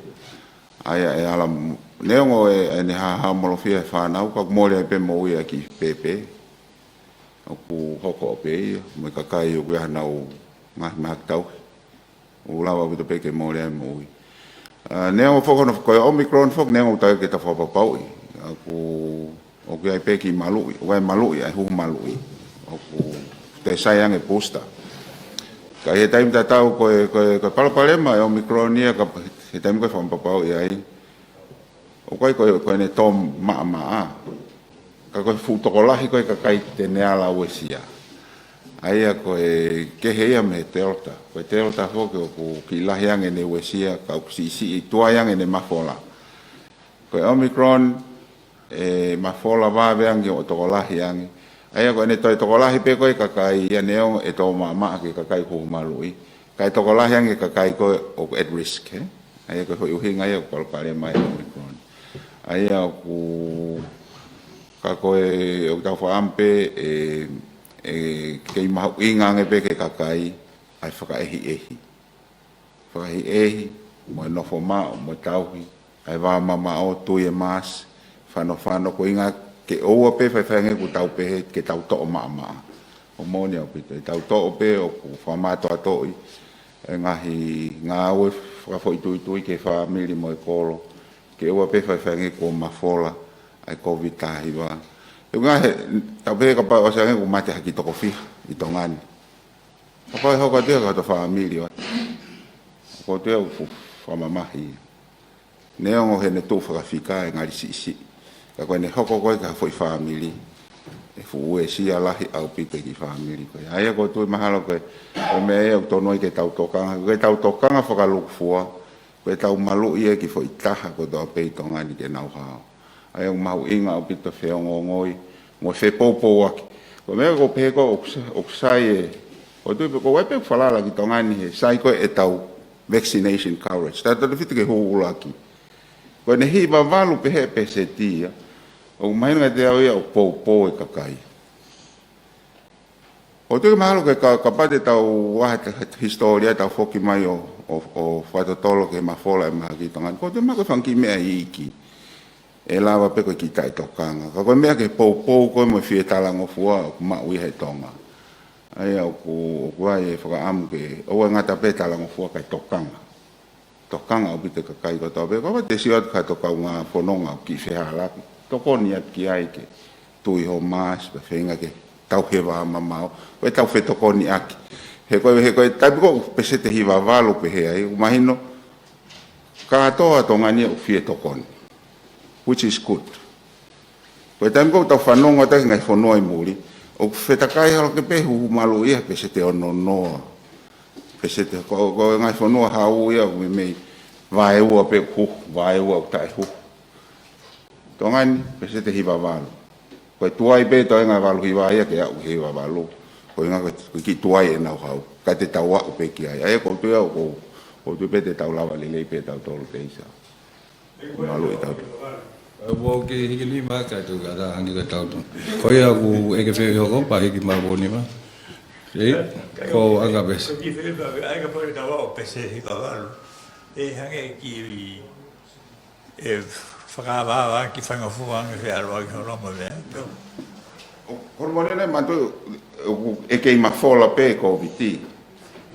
ʻA ia ʻe ala m-, neongo e, ʻene hāhāmolofia e fānau, ka ʻoku mole ai pē moʻui ʻa e kiʻi pēpē. ʻOku hoko pē ia, mo e kakai ʻoku ʻi ai hanau ngaahi mahaki tauhi. ʻOku lava ʻaupito pē ke mole ai moʻui. ʻA, neongo foki hono, ko e Omicron foki, neongo ʻoku ʻikai ke tau fakapapauʻi. ʻOku, ʻoku ʻi ai pē kiʻi maluʻi, ʻoku ʻi ai maluʻi, ʻa e huhu maluʻi. ʻOku toe sai ange booster. Ka ʻi he taimi tatau ko e, ko e, ko e palopalema e Omicron ia ka, he taimi ko ē fakapapauʻi ai. ʻOku ʻikai ko e, ko ʻene tō maʻamaʻa. Ka ko e fuʻu tokolahi ko ē kakai te ne ala uesia. ʻA ia ko e kehe ia mei he Delta. Ko e Delta foki ʻoku kiʻi lahi ange ʻene uesia, ka ʻoku siʻisiʻi tuai ange ʻene mafola. Ko e Omicron, ʻe mafola vave ange ʻo tokolahi ange. ʻA ia ko ʻene toe tokolahi pē ko ē kakai ia neongo ʻe tō maʻamaʻa ki he kakai huhu maluʻi. Kae tokolahi ange kakai ko ē ʻoku at risk, ē? ʻA ia ko e foʻi ʻuhinga ia ʻoku palopalema ai e Omicron. ʻA ia ʻoku, ka ko e, ʻoku tau fakaʻamu pē, ʻe, ʻe kei mahuʻinga ange pē ki he kakai, ʻa e fakaʻehiʻehi. Fakaʻehiʻehi, mo e nofo maʻu, mo e tauhi, ʻa e vā mamaʻo, tui e mask, fanofano, ko e ʻuhinga ke ʻoua pē faifai ange ʻoku tau pehē ke tau toʻo maʻamaʻa. ʻOku moʻoni ʻaupito, ʻe tau toʻo pē ʻoku fakamātoatoʻi e ngaahi ngāue fakafoʻituitui ki he fāmili mo e kolo, ke ʻoua pē faifai ange kuo mafola ʻa e Covid taha hiva. ʻE ʻuhinga he, tau pehē kapau ʻosi ange kuo mate ha kiʻi toko fiha ʻi Tonga ni. Kapau ʻe hoko atu ia ki hoto fāmili ʻoku ʻi ai. Ko e tau fu-, fakamamahi. Neongo heʻene tuʻu fakafika ʻe ngali siʻisiʻi. Ka ko ʻene hoko ko ē ki ha foʻi fāmili, ʻe fuʻu uesia lahi ʻaupito e kiʻi fāmili ko ia. ʻA ia ʻoku ou tui mahalo ko e, ko e meʻa ia ʻoku tonu ai ke tau tokanga, ke tau tokanga fakalūkufua, ko ʻetau maluʻi e kiʻi foʻi taha kotoa pē ʻi Tonga ni ke nau hao. ʻA ia ʻoku mahuʻinga ʻaupito e feongoongoi, mo e fepoupouaki. Ko e meʻa ʻoku ou pehē ko ē ʻoku sa-, ʻoku sai e, ʻoku ou tui pē ʻoku ʻi ai pē ʻoku falala ki Tonga ni he sai ko ē ʻetau vaccination coverage. Tautautefito ki he huhu ʻuluaki. Ko ʻene hiva valu pē he peseti ia, ʻoku mahino kiate au ia ʻoku poupou e kakai. ʻOku ou tui mahalo ke ka, kapau te tau ʻai ha hisitōlia, tau foki mai ʻo, ʻo, ʻo fakatotolo ki he mafola e mahaki ʻi Tonga ni. ʻOku ou tui mahalo ko e fanga kiʻi meʻa iiki ʻe lava pē ko e kiʻi taʻetokanga. Ka ko e meʻa ke poupou ko ē mo e fie talangofua ʻoku maʻu ia he Tonga. ʻA ia ʻoku, ʻoku ʻi ai e fakaʻamu ke, ʻoua ʻe ngata pē talangofua kae tokanga. Tokanga ʻaupito e kakai kotoa pē, kapau te sio atu ki ha tau kaungā fononga ʻoku kiʻi fehālaaki. Tokoni atu ki ai ke tui ho mask, pea feinga ke tauhi e vā mamao. Ko ʻetau fetokoniʻaki. He ko e, he ko e taimi ko ē ʻoku peseti hiva valu pē he ai, ʻoku mahino kātoa Tonga ni ʻoku fie tokoni. Which is good. Ko e taimi ko ē ʻoku tau fanongo atu ki he ngaahi fonua ʻi muli, ʻoku fetakai holo ke pē huhu maluʻi ia he peseti ono noa. Peseti ko, ko e ngaahi fonua hau ia ʻoku meimei vaeua pē huhu, vaeua ʻoku taʻehuhu. Tonga ni, peseti hiva valu. Ko e tuai pē toenga valu hiva ia ke aʻu hiva valu. Ko e ʻuhinga ko e, ko e kiʻi tuai ʻenau hau. Ka te tau aʻu pē ki ai. ʻA ia ʻoku ou tui au ʻoku, ʻoku ou tui pē te tau lava lelei pē tautolu pē ʻi sa maluʻi tautolu. Ē, ʻoku ou kiʻi hiki nima kae tuku atu hangē ko e tautolu. Ko ia ʻoku ʻeke fehuʻi hoko pea hiki mai ʻo nima. Ē, ko anga pē. Ko e kiʻi fehuʻi pē, ʻa ia kapau te tau aʻu peseti hiva valu. ʻE hangē kiʻi, ʻe fakaʻāvaʻāvaʻaki faingofua ange feʻaluʻaki hono mo e meʻa. ʻO, hono mo e meʻa, ʻoku ʻe kei mafola pē Kōviti.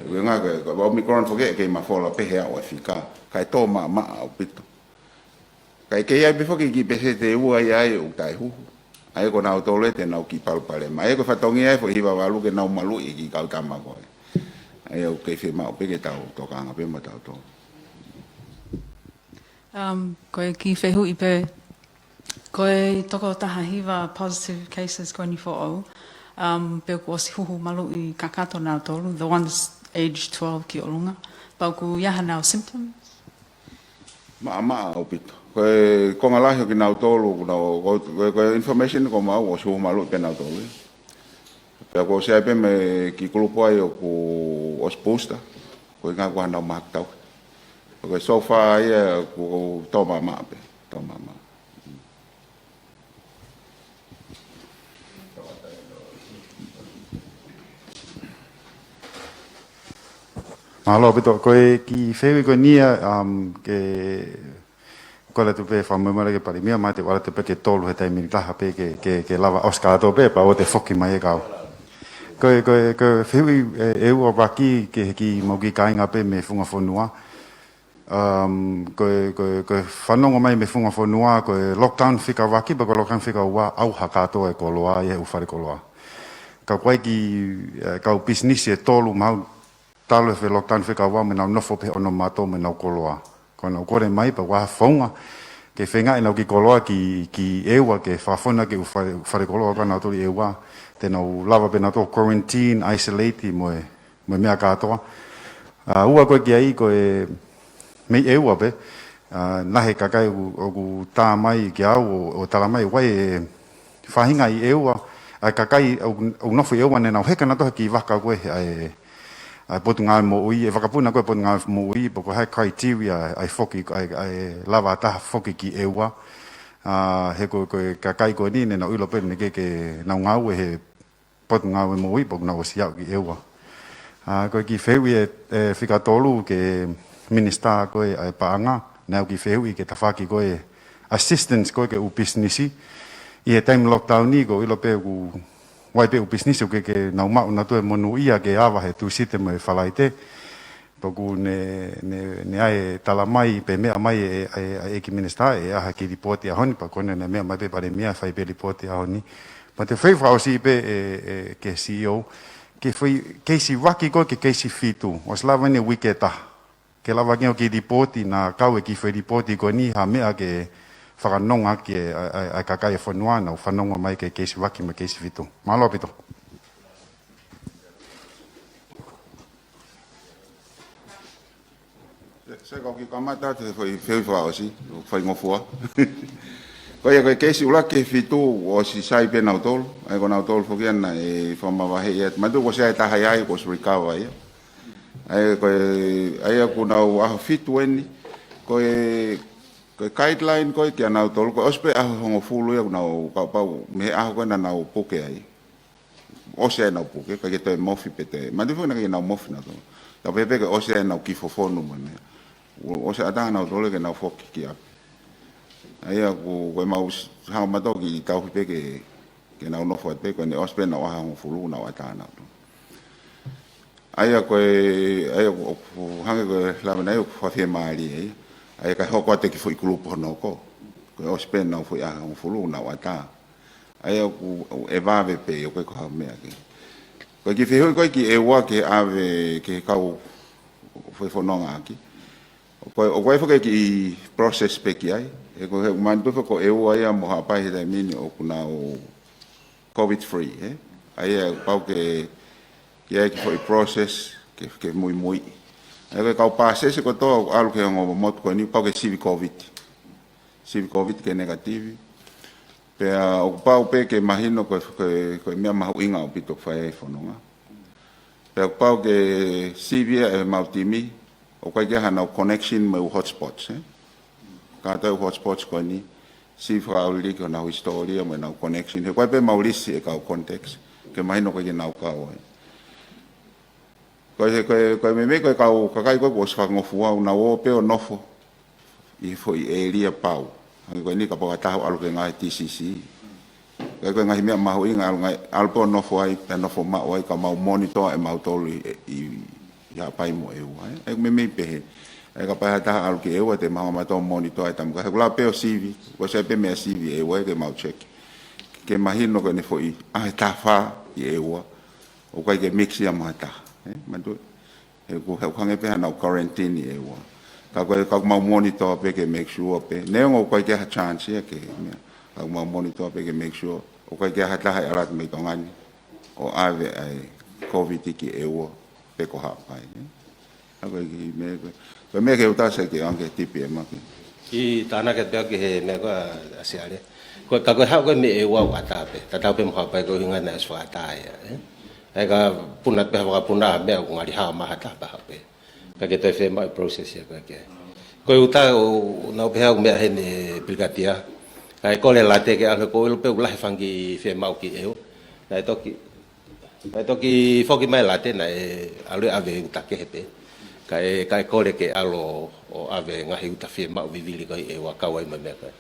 ʻUhinga ko e, ko e Omicron foki ʻe kei mafola pē he ʻaho ʻe fika. Kae tō maʻamaʻa ʻaupito. Kae kei ʻi ai pē foki kiʻi peseti ʻe ua ia ai ʻoku taʻehuhu. ʻA ia ko nautolu ē te nau kiʻi palopalema. ʻA ia ko e fatongia e foʻi hiva valu ke nau maluʻi e kiʻi kau tama ko ē. ʻA ia ʻoku kei fiemaʻu pē ke tau tokanga pē mo tautolu. Um, ko e kiʻi fehuʻi pē, ko e toko taha hiva positive cases ko eni foʻou, um, pea kuo ʻosi huhu maluʻi kakato nautolu, the ones aged twelve ki ʻolunga, pea ʻoku ʻi ai haʻanau symptoms? Maʻamaʻa ʻaupito. Ko e konga lahi ʻo kinautolu, ko, ko, ko e information ʻoku maʻu ʻosi huhu maluʻi pē nautolu ia. Pea kuo ʻosi ʻi ai pē mo e kiʻi kulupu ai ʻoku ʻosi booster, ko e ʻuhinga ko ʻenau mahaki tauhi. Ko e so far ia ʻoku tō maʻamaʻa pē, tō maʻamaʻa. Mālō ʻaupito, ko e kiʻi fehuʻi ko eni ia, um, ke kole atu pē fakamolemole ki he Palēmia, mahalo te u ʻalu atu pē ki he tolu he taimi ni taha pē ke, ke, ke lava ʻosi kātoa pē, pea ʻoua te foki mai e kau. Ko e, ko e, ko e fehuʻi ē, ʻe ua vaki ki he kiʻi mau kiʻi kāinga pē mei he funga fonua. Um, ko e, ko e, ko e fanongo mai mei he funga fonua, ko e lockdown fika vaki, pea ko e lockdown fika ua, ʻauha kātoa e koloa, ʻi he ʻū fale koloa. Ka ko e kiʻi, ē, kau pisinisi ʻe tolu, mahalo talu e foʻi lockdown fika ua, mo ʻenau nofo pē he ʻonomato mo ʻenau koloa. Ko ʻenau kole mai, pea ʻoku ʻi ai ha founga ke feinga ʻenau kiʻi koloa ki, ki ʻEua, ke fakafonu ki he ʻū fale, fale koloa ko ē ʻanautolu ʻi ʻEua, te nau lava pē nautolu quarantine, isolate, mo e mo e meʻa kātoa. ʻA, ua ko ē ki ai ko e mei ʻEua pē, ʻa, naʻe ʻi ai e kakai ʻoku, ʻoku tā mai kiate au ʻo, ʻo tala mai ʻoku ʻi ai e faʻahinga ʻi ʻEua, ʻa e kakai ʻoku, ʻoku nofo ʻi ʻEua ne nau heka nautolu he kiʻi vaka ko ē, ʻa e, ʻa e Potungāue Moʻui, ʻe vakapuna ko ē Potungāue Moʻui, pea ko e hā e criteria, ʻa e foki, ʻa e, ʻa e lava taha foki ki ʻEua. ʻA, he ko, ko e kakai ko eni ne nau ʻilo pē ne ke, ke nau ngāue he Potungāue Moʻui, pea kuo nau ʻosi aʻu ki ʻEua. ʻA, ko e kiʻi fehuʻi ē, ē, fika tolu ki he Minisitā ko ē ʻa e Paʻanga, naʻa ku kiʻi fehuʻi ki he tafaʻaki ko ē assistance ko ē ki he ʻū pisinisi. ʻI he taimi lockdown ni, ʻoku ou ʻilo pē ʻoku ʻi ai pē ʻū pisinisi ʻoku ke, ke nau maʻu nautolu e monūʻia ke ava he Tūsite mo e Falaite. Pea ʻoku ne, ne, ne ʻai e tala mai pē meʻa mai e, e, e ʻEiki Minisitā ʻe ʻai ha kiʻi lipooti ʻaho ni, pea ko ʻene meʻa mai pē Palēmia fai pē lipooti ʻaho ni. Pea te u fai fakaʻosi pē ē, ē, ki he C E O, ki he foʻi keisi vaki ko ē ki he keisi fitu. ʻOsi lava eni e uike ʻe taha ke lava ke ʻoange kiʻi lipooti, naʻa kau e kiʻi foʻi lipooti ko eni ha meʻa ke fakanonga ki he, ʻa e, ʻa e, ʻa e kakai e fonua, nau fanongo mai ki he keisi ʻuluaki mo e keisi fitu. Mālō ʻaupito. Sai, kau kiʻi kamata atu he foʻi fehuʻi fakaʻosi, ʻo faingofua. Ko ia ko e keisi ʻuluaki ki he fitu ʻosi sai pē nautolu, ʻa ia ko nautolu foki ia naʻe fakamavaheʻi atu. Manatuʻi kuo ʻosi ʻi ai e taha ia, kuo ʻosi recover ia. ʻA ia ko e, ʻa ia kuo nau ʻaho fitu eni, ko e, ko e guideline ko ē kia nautolu, ko e ʻosi pē ʻaho hongofulu ia kuo nau kapau, mei he ʻaho ko ē naʻa nau puke ai. ʻOsi ai ʻenau puke, ʻikai ke toe mofi pē te. Manatuʻi foki naʻe ʻikai ke nau mofi nautolu. Tau pehē pē ke ʻosi ai ʻenau kiʻi fofonu mo e meʻa. ʻO, ʻosi ʻatā nautolu ke nau foki ki ʻapi. ʻA ia ko, ko ʻemau s-, hao mato kiʻi tauhi pē ke, ke nau nofo atu pē, ko ʻene ʻosi pē ʻenau ʻaho hongofulu, nau ʻatā nautolu. ʻA ia ko e, ʻa ia ko, ko hangē ko e lave ʻanenai ʻoku fakafiemālie ia. ʻA ia kae hoko atu e kiʻi foʻi kulupu hono hoko. Ko e ʻosi pē ʻenau foʻi ʻaho hongofulu, nau ʻatā. ʻA ia ʻoku, ʻoku ʻe vave pē, ʻoku ʻikai ko ha meʻa ke. Ko e kiʻi fehuʻi ko ē ki ʻEua ke ʻave ki he kau foʻi fononga ʻaki. Ko e, ʻoku ʻi ai foki e kiʻi process pē ki ai. He ko e, he manatuʻi foki ko ʻEua ia mo Haʻapai he taimi ni ʻoku nau COVID free, ē? ʻA ia pau ke, ke ʻi ai e kiʻi foʻi process ke, ke muimui. ʻA ia ko e kau pāsese kotoa ʻoku ʻalu ki he ongo motu ko eni pau ke sivi COVID. Sivi COVID ke negative. Pea ʻoku pau pē ke mahino ko e, ko e, ko e meʻa mahuʻinga ʻaupito fai e fononga. Pea ʻoku pau ke sivi ia ʻe heʻemau timi, ʻoku ʻikai ke ʻi ai hanau connection mo e ʻū hotspots, ē? Kātoa e ʻū hotspots ko eni, sivi fakaʻauliliki honau hisitōlia mo ʻenau connection. He ko e pē ʻemau lisi e kau contacts, ke mahino ʻoku ʻikai ke nau kau ai. Ko e, ko e, ko e meimei ko e kau kakai ko ē kuo ʻosi fakangofua ʻoku nau ō pē ʻo nofo ʻi he foʻi ʻēlia pau. Hangē ko eni kapau ʻe taha ʻalu ki he ngaahi TCC. Ka ko e ngaahi meʻa mahuʻinga ʻalu ngaahi, ʻalu pē ʻo nofo ai, pea nofo maʻu ai ka mau monitor ʻe mautolu ʻi, ʻi, ʻi Haʻapai mo ʻEua, ē. ʻE meimei pehē. ʻE kapau ʻe taha ʻalu ki ʻEua te mau hanga mautolu monitor e tamu. Ka he ʻoku lava pē ʻo sivi, ʻoku sai pē meʻa sivi ʻEua ke mau check. Ke mahino ko ʻene foʻi ʻaho ʻe taha fā ʻi ʻEua. ʻOku ʻikai ke mix ia mo ha taha, ē, manatuʻi. He ʻoku, he ʻoku hangē pē hanau quarantine ʻi ʻEua. Ka ko e, ka ʻoku mau monitor pē ke make sure pē. Neongo ʻoku ʻikai ke ʻi ai ha chance ia ke, meʻa. Ka ʻoku mau monitor pē ke make sure. ʻOku ʻikai ke ʻi ai ha taha ʻe ʻalu atu mei Tonga ni ʻo ʻave ʻa e COVID ki ʻEua pe ko Haʻapai, ē. ʻA ko e kiʻi meʻa ko ē. Ko e meʻa ke u tasa ke ʻoange ki he TPM ʻaki. Kiʻi tānaki pē ki he meʻa ko ē ʻa Siale. Ko e, ka ko e haʻu ko ē mei ʻEua ʻoku ʻatā pē. Tatau pē mo Haʻapai ko e ʻuhinga naʻe ʻosi fakaʻatā ia, ē? ʻA ia ka puna pē ha fakapuna ha meʻa ʻoku ngali hao mai ha taha pē haʻu pē. Ka ke toe fiemaʻu e process ia ko ē ke. Ko e uta ʻoku nau pehē ʻoku meʻa heni Pilikitia. Kae kole Late ke ʻalu he ko e ʻilo pē ʻoku lahi e fanga kiʻi fiemaʻu ki ʻEua. Naʻe toki Kae toki foki mai Late naʻe ʻalu ʻo ʻave uta kehe pē. Kae, kae kole ke ʻalu ʻo ʻave ngaahi uta fiemaʻu vivili ko ē ʻi ʻEua kau ai mo e meʻa ko ē.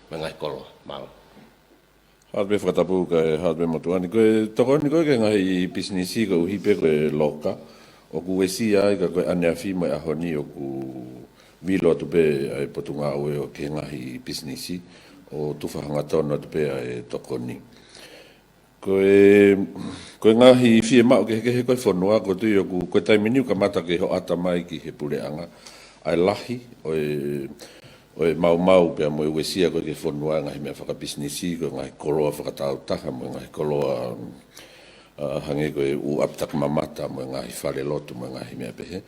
Mo e ngaahi koloa, mālō. Haʻu pē fakatapu kae haʻu pē motuʻa ni. Ko e tokoni ko ē ki he ngaahi pisinisi koeʻuhi pē ko e loka. ʻOku uesia ai ka ko e ʻaneafi mo e ʻaho ni ʻoku vilo atu pē ʻa e Potungāue ʻo ki he ngaahi pisinisi ʻo tufa hangatonu atu pē ʻa e tokoni. Ko e, ko e ngaahi fiemaʻu kehekehe ko ē ʻa e fonua, ʻoku ou tui ʻoku, ko e taimi ni ʻoku kamata ke hoʻata mai ki he puleʻanga ʻa e lahi ʻo e, ʻo e maumau pea mo e uesia ko ē ki he fonua e ngaahi meʻa fakapisinisi, ko e ngaahi koloa fakatāutaha mo e ngaahi koloa, ʻa, hangē ko e ʻū ʻapitaki mamata mo e ngaahi fale lotu mo e ngaahi meʻa pehē.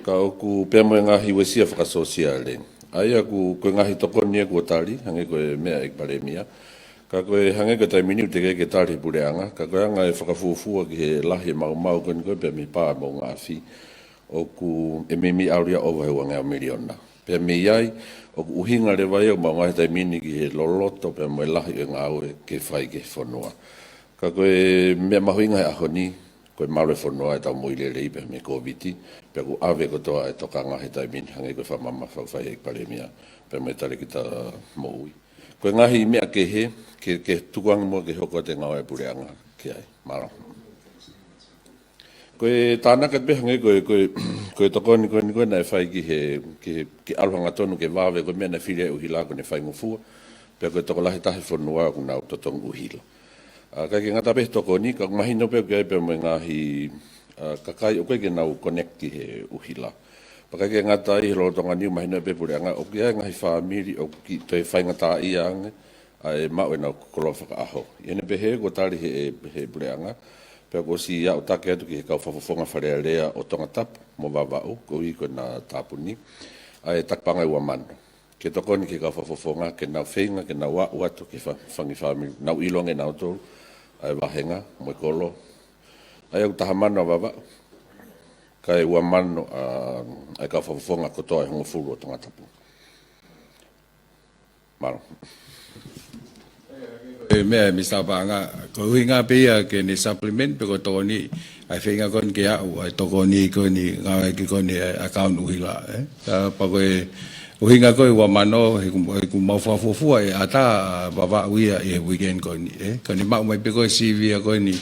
Ka ʻoku pea mo e ngaahi uesia fakasōsiale. ʻA ia ʻoku, ko e ngaahi tokoni ia kuo tali, hangē ko e meʻa ʻEiki Palēmia. Ka ko e hangē ko e taimi ni ʻoku teʻeki ke tali he puleʻanga, ka ko e anga e fakafuofua ki he lahi e maumau ko eni ko ē pea mei he pā e moʻunga afi. ʻOku ʻe meimei ʻalu ia ʻo ʻova he uangeau miliona. Pea mei ai, ʻoku ʻuhinga leva ia ʻoku mau ngaahi he taimi ni ki he loloto pea mo e lahi e ngāue ke fai ki he fonua. Ka ko e meʻa mahuʻinga he ʻaho ni, ko e malu e fonua ʻetau moʻui lelei pea mei he Kōviti, pea ʻoku ʻave kotoa e tokanga he taimi ni hangē ko e fakamamafa ʻoku fai ʻe he ʻEiki Palēmia, pea mo e Talēkita Moʻui. Ko e ngaahi meʻa kehe, ke, ke tukuange muʻa ke hoko atu e ngāue ʻa e puleʻanga ki ai. Mālō. Ko e tānaki atu pē hangē ko e, ko e, ko e tokoni ko eni ko ē naʻe fai ki he, ki he, ki he ʻalu hangatonu ke vave, ko e meʻa naʻe fili ai e ʻuhila ko ʻene faingofua, pea ko e tokolahi taha e fonua ʻoku nau totongi ʻuhila. ʻA, ʻikai ke ngata pē he tokoni, ka ʻoku mahino pē ʻoku ʻi ai pea mo e ngaahi, ʻa, kakai ʻoku ʻikai ke nau connect ki he ʻuhila. Pea ʻikai ke ngata ai, he lolotonga ni ʻoku mahino pē ʻe he puleʻanga ʻoku ʻi ai e ngaahi fāmili ʻoku ʻi he toe faingataʻaʻia ange ʻa e maʻu ʻenau koloa fakaʻaho. ʻI heʻene pehē, kuo tali ʻe he, he puleʻanga, pea kuo ʻosi aʻutaki atu ki he kau fakafofonga Fale Alea ʻo Tongatapu mo Vavaʻu, koeʻuhi ko ʻena tāpuni, ʻa e taki paʻanga ʻe ua mano ke tokoni ki he kau fakafofonga ke nau feinga ke nau aʻu atu ki he fa-, fanga fāmili, nau ʻilo ange ʻe nautolu ʻa e vāhenga mo e kolo. ʻA ia ʻoku taha mano ʻa Vavaʻu, kae ua mano ʻa, ʻa e kau fakafofonga kotoa ʻe hongofulu ʻo Tongatapu. Mālō. E meʻa, Mister Paʻanga, ko e ʻuhinga pē ia ke ne supplement pe ko e tokoni ʻa e feinga ko eni ke aʻu ʻa e tokoni ko eni, ngāueʻaki ko eni ʻa e account ʻuhila, ē? Ka pea ko e ʻuhinga ko e ua mano, he ʻoku, he ʻoku mau fakafuofua ʻe ʻatā ʻa Vavaʻu ia ʻi he weekend ko eni, ē? Ka ne maʻu mai pē ko e sivi ia ko eni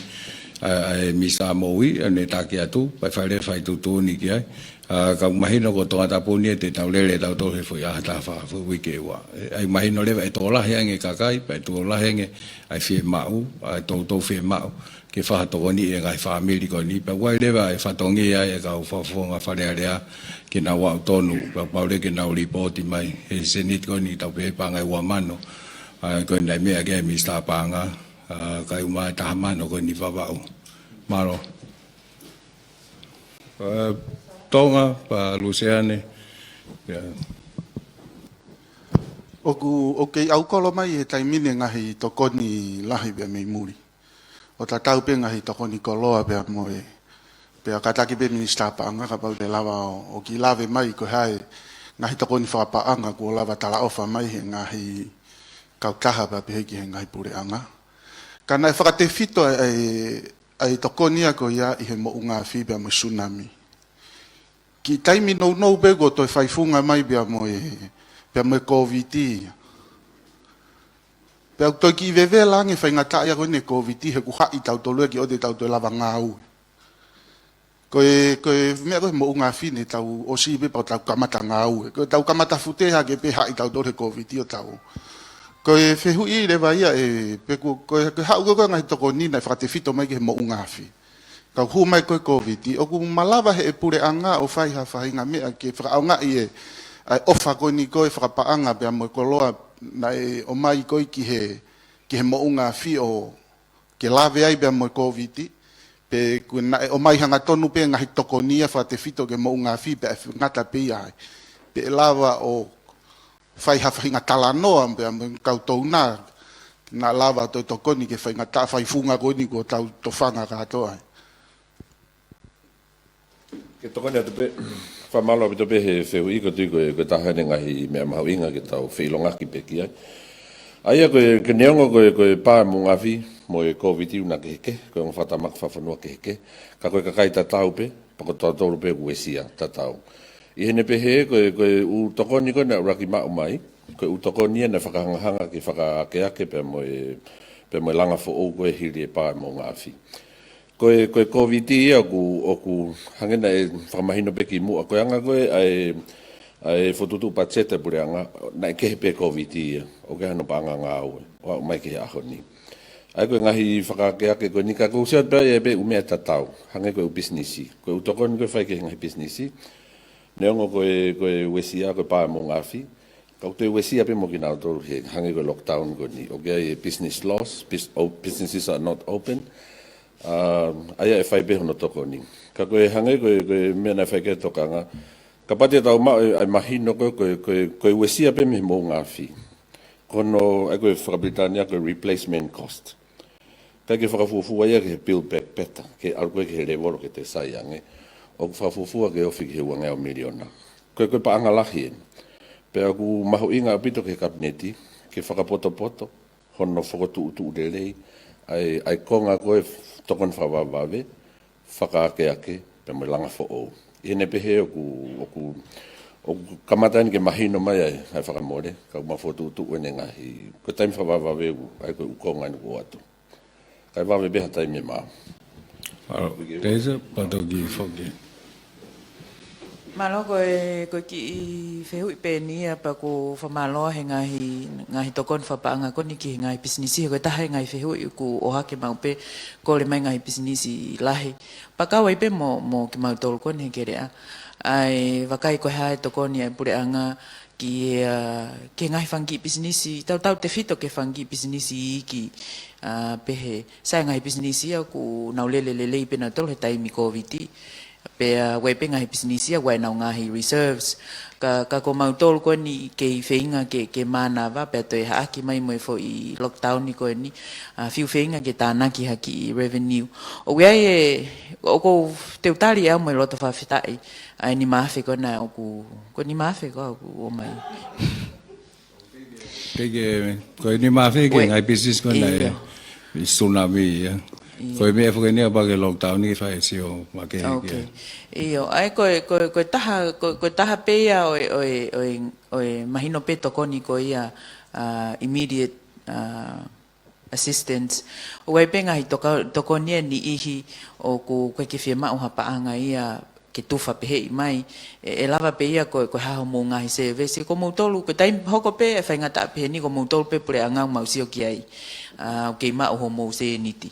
ʻa, ʻa e Mister Moʻui, ʻo ne taki atu, pea fai leva e fai tuʻutuʻuni ki ai. ʻA, ka ʻoku mahino ko Tongatapu ni ʻe te tau lele tautolu he foʻi ʻaho ʻe taha fā, foʻi uike ʻe ua. ʻE, ʻa ia mahino leva ʻe tokolahi ange e kakai, pea ʻe tokolahi ange ʻa e fiemaʻu, ʻa e toutou fiemaʻu ke fakatokoniʻi e ngaahi fāmili ko eni, pea ʻoku ʻi ai leva e fatongia ʻa e kau fakafofonga Fale Alea ke nau aʻu tonu, pea pau leva ke nau lipooti mai he seniti ko eni, tau pehē paʻanga ʻe ua mano, ʻa, ko eni naʻe meʻa ki ai Mister Paʻanga, ʻa, kae ʻumaʻā e taha mano ko eni Vavaʻu. Mālō. Pea Tonga, pea Luseane, pea. ʻOku, ʻoku kei ʻaukolo mai he taimi ni e ngaahi tokoni lahi pea mei muli. ʻO tatau pē ngaahi tokoni koloa pea mo e, pea kātaki pē Minisitā Paʻanga kapau te lava ʻo, ʻo kiʻi lave mai ko e hā e ngaahi tokoni fakapaʻanga kuo lava talaʻofa mai he ngaahi kautaha pea pehē ki he ngaahi puleʻanga. Ka naʻe fakatefito ʻa e, ʻa e tokoni ia ko ia ʻi he moʻunga afi pea mo e tsunami. Kiʻi taimi nounou pē kuo toe faifunga mai pea mo e, pea mo e Kōviti ia. Pea ʻoku toe kiʻi vevela ange e faingataʻa ia ko eni e Kōviti he ʻoku haʻi tautolu ia ke ʻoua te tau toe lava ngāue. Ko e, ko e meʻa ko e moʻunga afi ne tau ʻosi pē pea tau kamata ngāue. Ko e tau kamata fute hake pē haʻi tautolu he Kōviti ʻo tau. Ko e fehuʻi leva ia ē, pe ko, ko e, ko e haʻu ko ē ko e ngaahi tokoni naʻe fakatefito mai ki he moʻunga afi. Ka ʻoku hū mai ko e Kōviti, ʻoku malava ʻe he puleʻanga ʻo fai ha faʻahinga meʻa ke fakaʻaongaʻi e, ʻa e ʻofa ko eni ko e fakapaʻanga pea mo e koloa naʻe ʻomai ko ē ki he, ki he moʻunga afi ʻo ke lave ai pea mo e Kōviti, pe kuo naʻe ʻomai hangatonu pē ngaahi tokoni ia fakatefito ki he moʻunga afi pea ʻe ngata pē ia ai. Pe ʻe lava ʻo fai ha faʻahinga talanoa pea mo e kau touna, naʻa lava toe tokoni ki he faingataʻa faifunga ko eni kuo tau tofanga kātoa ai. Ke tokoni atu pē, fakamālō ʻaupito pē he fehuʻi, ʻoku ou tui ko e, ko e taha eni e ngaahi meʻa mahuʻinga ke tau feʻilongaki pē ki ai. ʻA ia ko e, ko e neongo ko e, ko e pā moʻunga afi mo e Kōviti ʻoku na kehekehe, ko e ongo fakatamaki fakafonua kehekehe, ka ko e kakai tatau pē, pea ko tautolu pē ʻoku uesia tatau. ʻI heʻene pehē, ko e, ko e ʻū tokoni ko ē naʻe ʻuluaki maʻu mai, ko e ʻū tokoni ia naʻe fakahangahanga ke fakaakeake pea mo e, pea mo e langa foʻou ko ē hili e pā moʻunga afi. Ko e, ko e Kōviti ia ʻoku, ʻoku hangē naʻe fakamahino pē kimuʻa, ko e anga ko ē ʻa e, ʻa e fokotuʻutuʻu patiseti ʻa e puleʻanga, naʻe kehe pē Kōviti ia, ʻoku ʻikai hano paʻanga ngāue, ʻo aʻu mai ki he ʻaho ni. ʻA ia ko e ngaahi fakaakeake ko eni ka ʻoku ou sio atu pē ʻa e pē ʻū meʻa tatau, hangē ko e ʻū pisinisi. Ko e ʻū tokoni ko ē fai ki he ngaahi pisinisi, neongo ko e, ko e uesia ko e pā moʻunga afi, ka ʻoku toe uesia pē mo kinautolu he hangē ko e lockdown ko eni. ʻOku ʻi ai e business loss, bus-, o-, businesses are not open. ʻA, ʻa ia ʻe fai pē hono tokoni. Ka ko e hangē ko e, ko e meʻa naʻe fai ki ai e tokanga, kapau te tau maʻu e, ʻa e mahino ko e, ko e, ko e, ko e uesia pē mei he moʻunga afi. Ko hono, ʻa ia ko e fakapilitānia ko e replacement cost. ʻIkai ke fakafuofua ia ki he Build Back Better, ke ʻalu ko ē ki he lēvolo ke toe sai ange. ʻOku fakafuofua ke ofi ki he uangeau miliona. Ko e, ko e paʻanga lahi eni. Pea ʻoku mahuʻinga ʻaupito ki he Kapineti, ke fakapotopoto hono fokotuʻutuʻu lelei ʻa e, ʻa e konga ko ē tokoni fakavavevave, fakaakeake, pea mo e langa foʻou. ʻI heʻene pehē ʻoku, ʻoku, ʻoku kamata eni ke mahino mai ai, ʻa e fakamole, ka ʻoku mau fokotuʻutuʻu eni e ngaahi, ko e taimi fakavavevave ʻoku, ʻa ia ko e ʻū konga eni kuo ʻoatu. Kae vave pē ha taimi ʻe maʻu. Mālō, Tesa, pea toki foki. Mālō. Ko e, ko e kiʻi fehuʻi pē eni ia, pea ʻoku ou fakamālō he ngaahi, ngaahi tokoni fakapaʻanga ko eni ki he ngaahi pisinisi, he ko e taha e ngaahi fehuʻi ʻoku ʻohake maʻu pē, kole mai ngaahi pisinisi lahi. Pea kau ai pē mo, mo kimautolu ko eni he keleʻa. ʻA e vakai ko e hā e tokoni ʻa e puleʻanga ki, ā, ki he ngaahi fanga kiʻi pisinisi, tautautefito ki he fanga kiʻi pisinisi iiki, ā, pehē. Sai e ngaahi pisinisi ia ʻoku nau lele lelei pē nautolu he taimi Kōviti. Pea ʻoku ʻi ai pē ngaahi pisinisi ia ʻoku ʻi ai ʻenau ngaahi reserves. Ka, ka ko mautolu ko eni kei feinga ke, ke mānava, pea toe haʻaki mai mo e foʻi lockdown ko eni, ā, fiu feinga ke tānaki ha kiʻi revenue. ʻOku ʻi ai e, ʻoku ou teu tali au mo e loto fakafetaʻi ʻa e nima afe ko ena ʻoku, ko e nima afe ko ē ʻoku ʻomai. Kei ke, ko e nima afe ki he ngaahi pisinisi ko ena ʻi he tsunami ia. Ko e meʻa foki eni ʻa e pea ke lockdown ni fai sio makehe ki ai. ʻIo, ʻa e ko e, ko e, ko e taha, ko, ko e taha pē ia ʻo e, ʻo e, ʻo e, ʻo e mahino pē tokoni ko ia, ā, immediate, ā, assistance. ʻOku ʻi ai pē ngaahi toka-, tokoni ʻe niʻihi ʻoku ʻikai ke fiemaʻu ha paʻanga ia ke tufa peheʻi mai. ʻE, ʻe lava pē ia ko, ko e hā hoʻomou ngaahi service. Ko moutolu, ko e taimi hoko pē e faingataʻa pehē ni ko moutolu pē puleʻanga ʻoku mau sio ki ai. Ā, ʻoku kei maʻu hoʻomou sēniti.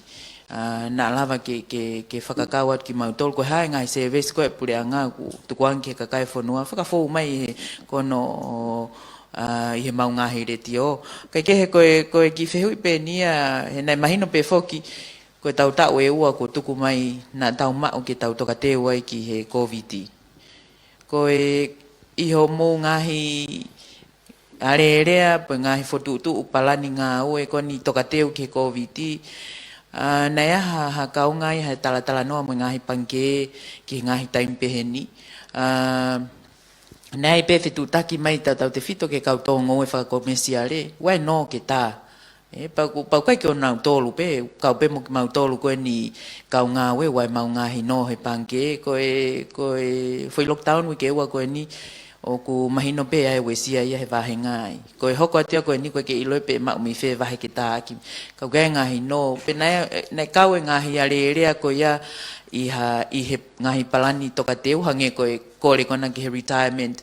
Ā, naʻa lava ke, ke, ke fakakau atu kimautolu. Ko e hā e ngaahi service ko e puleʻanga ʻoku tukuange ki he kakai e fonua. Fakafou mai he ko hono ā, ʻi heʻemau ngaahi letiō. Kae kehe ko e, ko e kiʻi fehuʻi pē eni ia, he naʻe mahino pē foki, ko e taʻu taʻu ʻe ua kuo tuku mai naʻa tau maʻu ke tau tokateu ai ki he Kōviti. Ko e ʻi hoʻomou ngaahi alēlea, pe ngaahi fokotuʻutuʻu palani ngāue ko eni tokateu ki he Kōviti. Ā, naʻe ʻi ai ha, ha kaunga ia he talatalanoa mo e ngaahi pangikē ki he ngaahi taimi pehē ni. Ā, naʻe ʻi ai pē fetuʻutaki mai tautautefito ki he kau tōngoue fakakomesiale, ʻoua ʻe nō ke tā. ʻE, pau ʻoku, pau ʻoku ʻikai ke ʻo nautolu pē, kau pē mo kimautolu ko eni kau ngāue, ʻoua ʻe mau ngaahi nō he pangikē, ko e, ko e foʻi lockdown uike ua ko eni, ʻoku mahino pē ʻa e uesia ia he vāhenga ai. Ko e hoko atu ia ko eni ʻoku ʻikai ke ʻiloʻi pe maʻu mei fē vahe ke tāʻaki. Ka ʻoku ʻi ai e ngaahi nō, pea naʻe, naʻe kau e ngaahi alēlea ko ia ʻi ha, ʻi he ngaahi palani tokateu hangē ko e kole ko ena ki he retirement.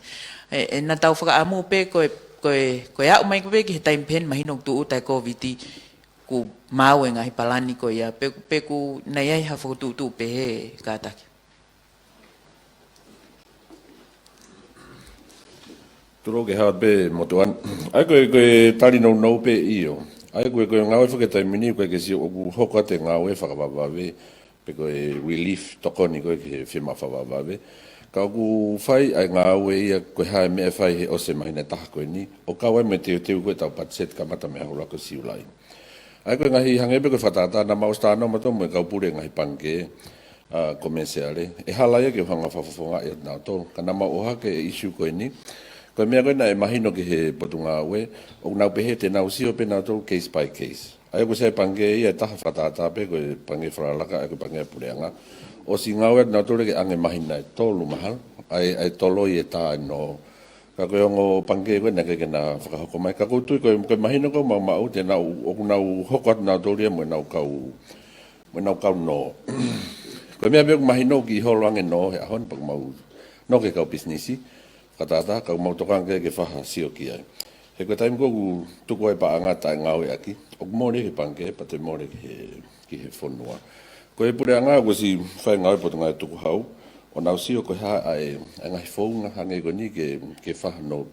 ʻE, ʻe naʻa tau fakaʻamu pē ko e, ko e, ko e aʻu mai ko ē pē ki he taimi pehē ni mahino ʻoku tūʻuta e Kōviti kuo maau e ngaahi palani ko ia. Pe, pe ʻoku, naʻe ʻi ai ha fokotuʻutuʻu pehē kātaki. Tulou ke hao pē motuʻa ni. ʻA ia ko e, ko e tali nounou pē ʻio. ʻA ia ko e, ko e ngāue fakatātā taimi ni, ʻoku ʻikai ke sio ʻoku hoko atu e ngāue fakavavevave, pe ko e relief tokoni ko ē ki he fiemaʻu fakavavevave. Ka ʻoku fai ʻa e ngāue ia ko e hā e meʻa ʻe fai he ʻosi e māhina ʻe taha ko eni. ʻO kau ai mo e teuteu ko ē ʻetau patiseti kamata mei he ʻaho ʻuluaki ʻo Siulai. ʻA ia ko e ngaahi hangē pē ko e fakatātā naʻa mau ʻosi talanoa mautolu mo e kau pule ngaahi pangikē, ā, komesiale. ʻE hala ia ke u hanga ʻo fakafofongaʻi atu nautolu. Ka naʻa mau ʻohake e issue ko eni. Ko e meʻa ko ē naʻe mahino ki he potungāue, ʻoku nau pehē te nau sio pē nautolu case by case. ʻA ia ko e sai pangikē ia ʻe taha fakatātā pē ko e pangikē Falakalaka, ʻa ia ko e pangikē puleʻanga. ʻOsi ngāue atu nautolu ke ʻange māhina ʻe tolu mahalo. ʻA ia, ʻa ia toloi e tā ʻe nō. Ka ko e ongo pangikē ko ē naʻe ʻikai ke na fakahoko mai. Ka ʻoku ou tui ko e, ko e mahino ko ē ʻoku mau maʻu te nau, ʻoku nau hoko atu nautolu ia mo ʻenau kau, mo ʻenau kau nō. Ko e meʻa pē ʻoku mahino ʻoku kiʻi holo ange nō he ʻaho ni pea ʻoku mau nō ki he kau pisinisi. Fakatātā, ka ʻoku mau tokanga ke, ke fai ha sio ki ai. He ko e taimi ko ē ʻoku tuku ai e paʻanga taʻengāueʻaki, ʻoku mole ki he pangikē, pea toe mole ki he, ki he fonua. Ko e puleʻanga ʻoku ʻosi fai e ngāue ʻa e Potungāue Tukuhau, ʻo nau sio ko e hā ʻa e, ʻa e ngaahi founga hangē ko eni ke, ke fai hano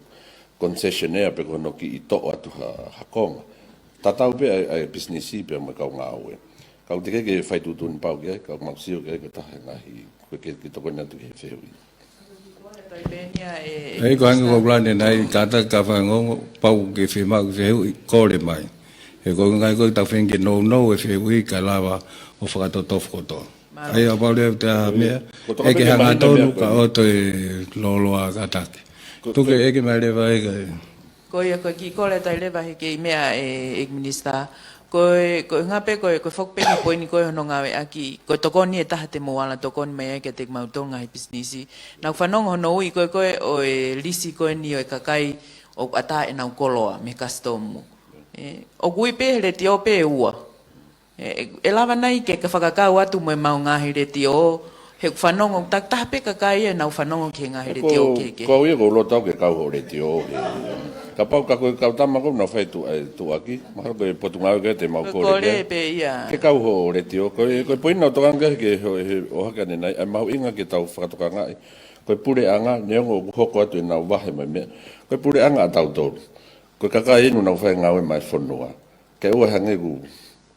concessionaire pe ko hono kiʻi toʻo atu ha, ha konga. Tatau pē ʻa e, ʻa e pisinisi pea mo e kau ngāue. Ka ʻoku teʻeki ke fai tuʻutuʻuni pau ki ai, ka ʻoku mau sio ki ai ko e taha e ngaahi, ko e ke, ke tokoni atu ki he fehuʻi. ʻA ia ko e hangē ko ʻeku lea ʻanenai, kātaki ka fanongo, pau ke fiemaʻu ke fehuʻi, kole mai. He ko e ngaahi ko ē ʻoku tau feinga ke nounou e fehuʻi kae lava ʻo fakatotofo kotoa. ʻA ia ʻoku pau leva te ʻai ha meʻa, ʻoku tokanga ʻe ke hanga tonu ka ʻoua toe lōloa, kātaki. Tuku ke ʻeke mai leva ʻe he kakai. Ko ia, ko e kiʻi kole atu ai leva he kiʻi meʻa ʻa e ʻEiki Minisitā. Ko e, ko e hangē pē ko e, ko e foki pē ki he poini ko ē hono ngāueʻaki, ko e tokoni ʻe taha te mou ala tokoni mai ai kiate kimautolu ngaahi pisinisi. Naʻa ku fanongo hono ui ko ē ko ē ʻo e lisi ko eni ʻo e kakai ʻoku ʻatā ʻenau koloa mei he kasitomu. ʻE, ʻoku ui pē he letiō pē ʻe ua. ʻE, ʻe lava nai ke, ke fakakau atu mo ʻemau ngaahi letiō He ʻoku fanongo, takitaha pē kakai ia ʻenau fanongo ki he ngaahi letiō kehekehe. Ko au ia ʻoku ou loto au ke kau hoʻo letiō he. Kapau ka ko e kau tama ʻoku nau fai tu, e, tuʻuaki, mahalo ko e Potungāue ke te mau kole pē ia. Ke kau hoʻo letiō, ko e, ko e poini naʻa ku tokanga ki ai he, he ʻohake ʻanenai, ʻa e mahuʻinga ke tau fakatokangaʻi. Ko e puleʻanga, neongo ʻoku hoko atu ʻenau vahe mo e meʻa. Ko e puleʻanga ʻatautolu. Ko e kakai eni ʻoku nau fai e ngāue maʻa e fonua. Ke ʻoua hangē ʻoku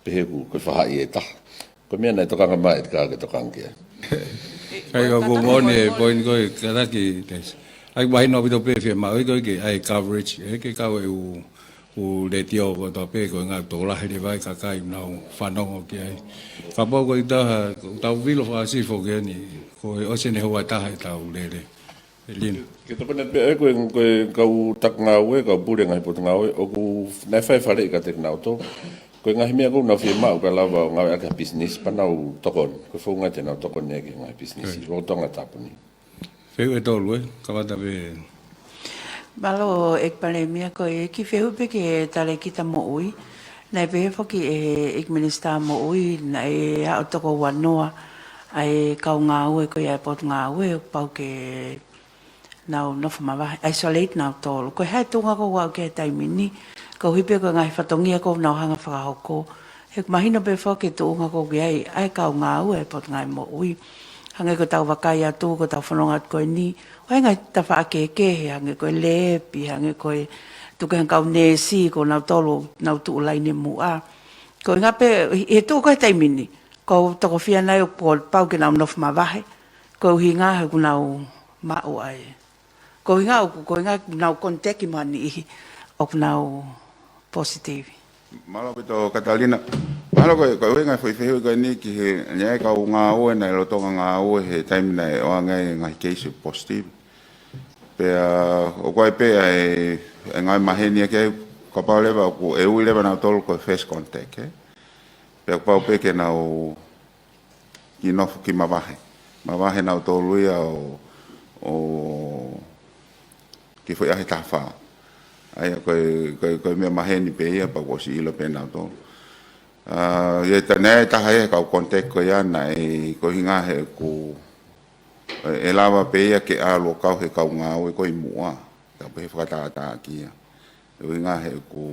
pehē ʻoku ko e faʻahi ʻe taha. Ko e meʻa naʻe tokanga mai ʻEtikā ke tokanga ki ai. Kai ka ko mone e poini ko e kataki tesi. ʻAi mahino ʻaupito pē fiemaʻu ko e ke ʻai coverage, ʻe ke kau e ʻū, ʻū letiō kotoa pē ko e ngaahi tokolahi leva e kakai ʻoku nau fanongo ki ai. Kapau ko e taha, tau vilo fakasifo ke ni, ko e ʻosi ʻene houa ʻe taha ʻetau lele. ʻE Lina. Ke tokoni pē ʻe ko e, ko e kau taki ngāue, kau pule ngaahi Potungāue, ʻoku nau fai faleʻi kiate kinautolu. Ko e ngaahi meʻa ʻoku nau fiemaʻu ka lava ʻo ngāueʻaki ha business, pea nau tokoni. Ko e founga te nau tokoni ʻaki e ngaahi business. Right. Lolotonga e tapu ni. Fehuʻi ʻe tolu, ē, kamata pē. Mālō, ʻEiki Palēmia, ko e kiʻi fehuʻi pē ki he Talēkita Moʻui. Naʻe pehē foki ʻe he ʻEiki Minisitā Moʻui, naʻe aʻu toko uanoa ʻa e kau ngāue ko ia e Potungāue, ʻoku pau ke nau nofo mavahe, isolate nautolu. Ko e hā e tuʻunga ʻoku aʻu ki ai he taimi ni, koeʻuhi pē ko e ngaahi fatongia ʻoku nau hanga ʻo fakahoko. He ʻoku mahino pē foki e tuʻunga ʻoku ʻi ai ʻa e kau ngāue e Potungāue Moʻui. Hangē ko ʻetau vakai atu, ko ʻetau fononga atu ko eni, ʻoku ʻi ai e ngaahi tafaʻaki kehekehe, hangē ko e lēpi, hangē ko e tuku hangē kau neesi, ko nautolu, nau tuʻu laine muʻa. Ko e ʻuhinga pē, he tuʻu ko ē he taimi ni, ʻoku tokofia nai ʻoku pau ke nau nofo mavahe, ko e ʻuhinga he ʻoku nau maʻu ai. Ko e ʻuhinga ʻoku, ko e ʻuhinga ʻoku nau contact mo ha niʻihi ʻoku nau positive. Mālō ʻaupito Katalina. Mālō ko e, ko e ʻuhinga e foʻi fehuʻi ko eni ki he, ʻa e kau ngāue naʻe lolotonga ngāue he taimi naʻe ʻoange ai e ngaahi case positive. Pea, ʻoku ʻi ai pē ʻa e, e ngaahi maheni ʻa e, kapau leva ʻoku, ʻe ui leva nautolu ko e first contact, ē? Pea ʻoku pau pē ke nau kiʻi nofo kiʻi mavahe. Mavahe nautolu ia ʻo, ʻo kiʻi foʻi ʻaho ʻe taha fā. ʻA ia ko e, ko e, ko e meʻa maheni pē ia pea kuo ʻosi ʻilo pē nautolu. ʻA, ʻi he taimi ʻe taha ia kau contact ko ia naʻe, ko e ʻuhinga he ʻoku, ʻe, ʻe lava pē ia ke ʻalu ʻo kau he kau ngāue ko ē ʻi muʻa. Kau pē he fakatātā ki ai. ʻUhinga he ʻoku,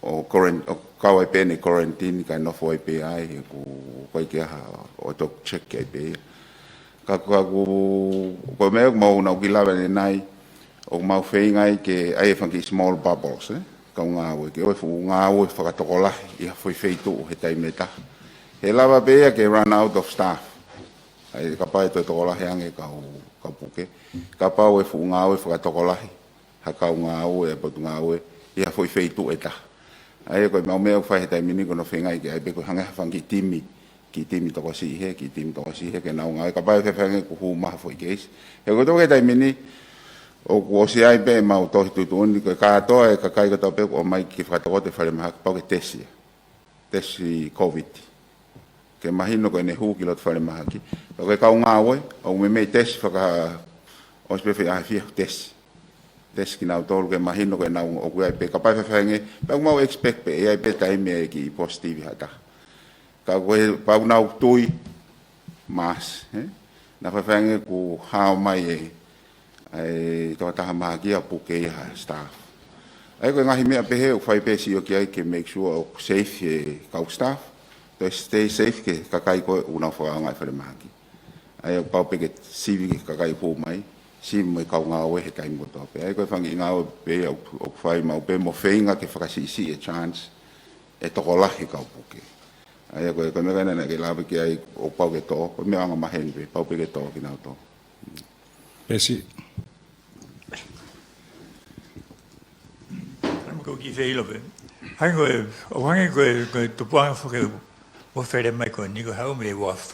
ʻo quaran-, ʻo kau ai pē ʻene quarantine, kae nofo ai pē ai, he ʻoku, ʻoku ʻikai ke ʻi ai ha, ʻo toki check ai pē ia. Ka, ka ʻoku, ko e meʻa ʻoku mau nau kiʻi lave ʻanenai, ʻoku mau feinga ai ke ʻai e fanga kiʻi small bubbles, ē? Kau ngāue, ke ʻoua ʻe fuʻu ngāue fakatokolahi ʻi ha foʻi feituʻu he taimi ʻe taha. He lava pē ia ke run out of staff. ʻA ia kapau ʻe toe tokolahi ange kau, kau puke. Kapau ʻe fuʻu ngāue fakatokolahi ha kau ngāue ʻa e Potungāue ʻi ha foʻi feituʻu ʻe taha. ʻA ia ko e mau meʻa ʻoku fai he taimi ni ko hono feinga ke ʻai pē ko e hangē ha fanga kiʻi timi, kiʻi timi tokosiʻi hē, kiʻi timi tokosiʻi hē ke nau ngāue. Kapau ʻe fefange kuo hū mai ha foʻi case. He ko e toko he taimi ni, ʻoku ʻosi ʻi ai pē ʻemau tohi tuʻutuʻuni, ko e kātoa e kakai kotoa pē ʻoku ʻomai ke fakatokoto e falemahaki pau ke tesi ia. Tesi COVID. Ke mahino ko ʻene hū ki loto falemahaki. Ka ko e kau ngāue, ʻoku meimei tesi faka-, ʻosi pē fai ʻaho ʻe fiha tesi. Tesi kinautolu ke mahino ko ʻenau ʻoku ʻi ai pē kapau ʻe fefange, pea ʻoku mau expect pē, ʻe ʻi ai pē taimi ʻe kiʻi positive ha taha. Ka ko e pau nau tui, mask, ē? Naʻa fefange kuo hao mai e, ʻa e tokotaha mahaki ʻo puke ia ha staff. ʻA ia ko e ngaahi meʻa pehē ʻoku fai pē sio ki ai ke make sure ʻoku safe e kau staff, toe stay safe ki he kakai ko ē ʻoku nau fakaʻaongaʻi e falemahaki. ʻA ia ʻoku pau pē ke sivi ki he kakai ʻoku hū mai, sivi mo e kau ngāue he taimi kotoa pē. ʻA ia ko e fanga kiʻi ngāue pē ia ʻoku, ʻoku fai maʻu pē mo feinga ke fakasiʻisiʻi e chance ʻe tokolahi e kau puke. ʻA ia ko e, ko e meʻa ko ena naʻa ke lave ki ai ʻoku pau ke tō, ko e meʻa angamaheni pē, pau pē ke tō kinautolu. Pesi. Ko e kiʻi feʻilo pē. Hangē ko e, ʻo hangē ko e, ko e tupuʻanga foki ʻoku mou fele mai ko eni ko e haʻu mei he uafu.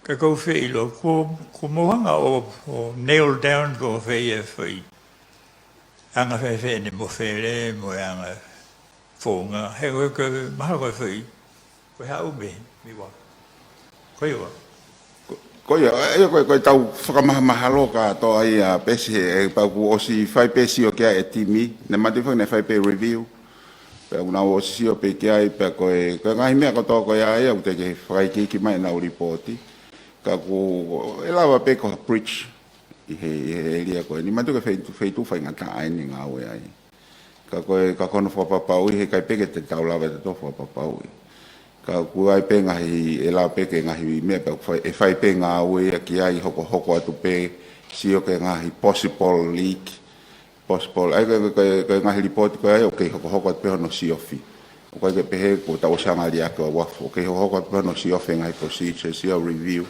Ka ko e feʻilo, kuo, kuo mou hanga ʻo, ʻo nail down ko fē ia e foʻi anga fēfē ʻene mou fele, mo e anga founga. He ko e, ko e mahalo ko e foʻi, ko e haʻu mei, mei uafu. Ko ia. Ko, ko ia, ʻa ia ko e, ko e tau fakamahamahalo kātoa ia Pesi he, ʻe pau kuo ʻosi fai pē sio ki ai e timi, naʻe matu fai, naʻe fai pē review. Pea ʻoku nau ʻosi sio pē ki ai, pea ko e, ko e ngaahi meʻa kotoa ko ia ia, ʻoku teʻeki ke fakaikiiki mai ʻenau lipooti. Ka ʻoku ʻe lava pē ko ha bridge ʻi he, ʻi he ʻēlia ko eni. Manatuʻi ko e feituʻu, feituʻu faingataʻa eni ngāue ai. Ka ko e, ka ko hono fakapapauʻi he ʻikai pē ke te tau lava ʻe tautolu fakapapauʻi. Ka ʻoku ʻi ai pē ngaahi, ʻe lava pē ke ngaahi meʻa pē ʻoku fai, ʻe fai pē ngāue ia ki ai, hokohoko atu pē, sio ki he ngaahi possible leak, possible. ʻA ia ko e, ko e, ko e ngaahi lipooti ko ia ʻoku kei hokohoko atu pē hono siofi. ʻOku ʻikai ke pehē kuo tau ʻosi anga liʻaki ʻa uafu. ʻOku kei hokohoko atu pē hono siofi e ngaahi procedures ia, review.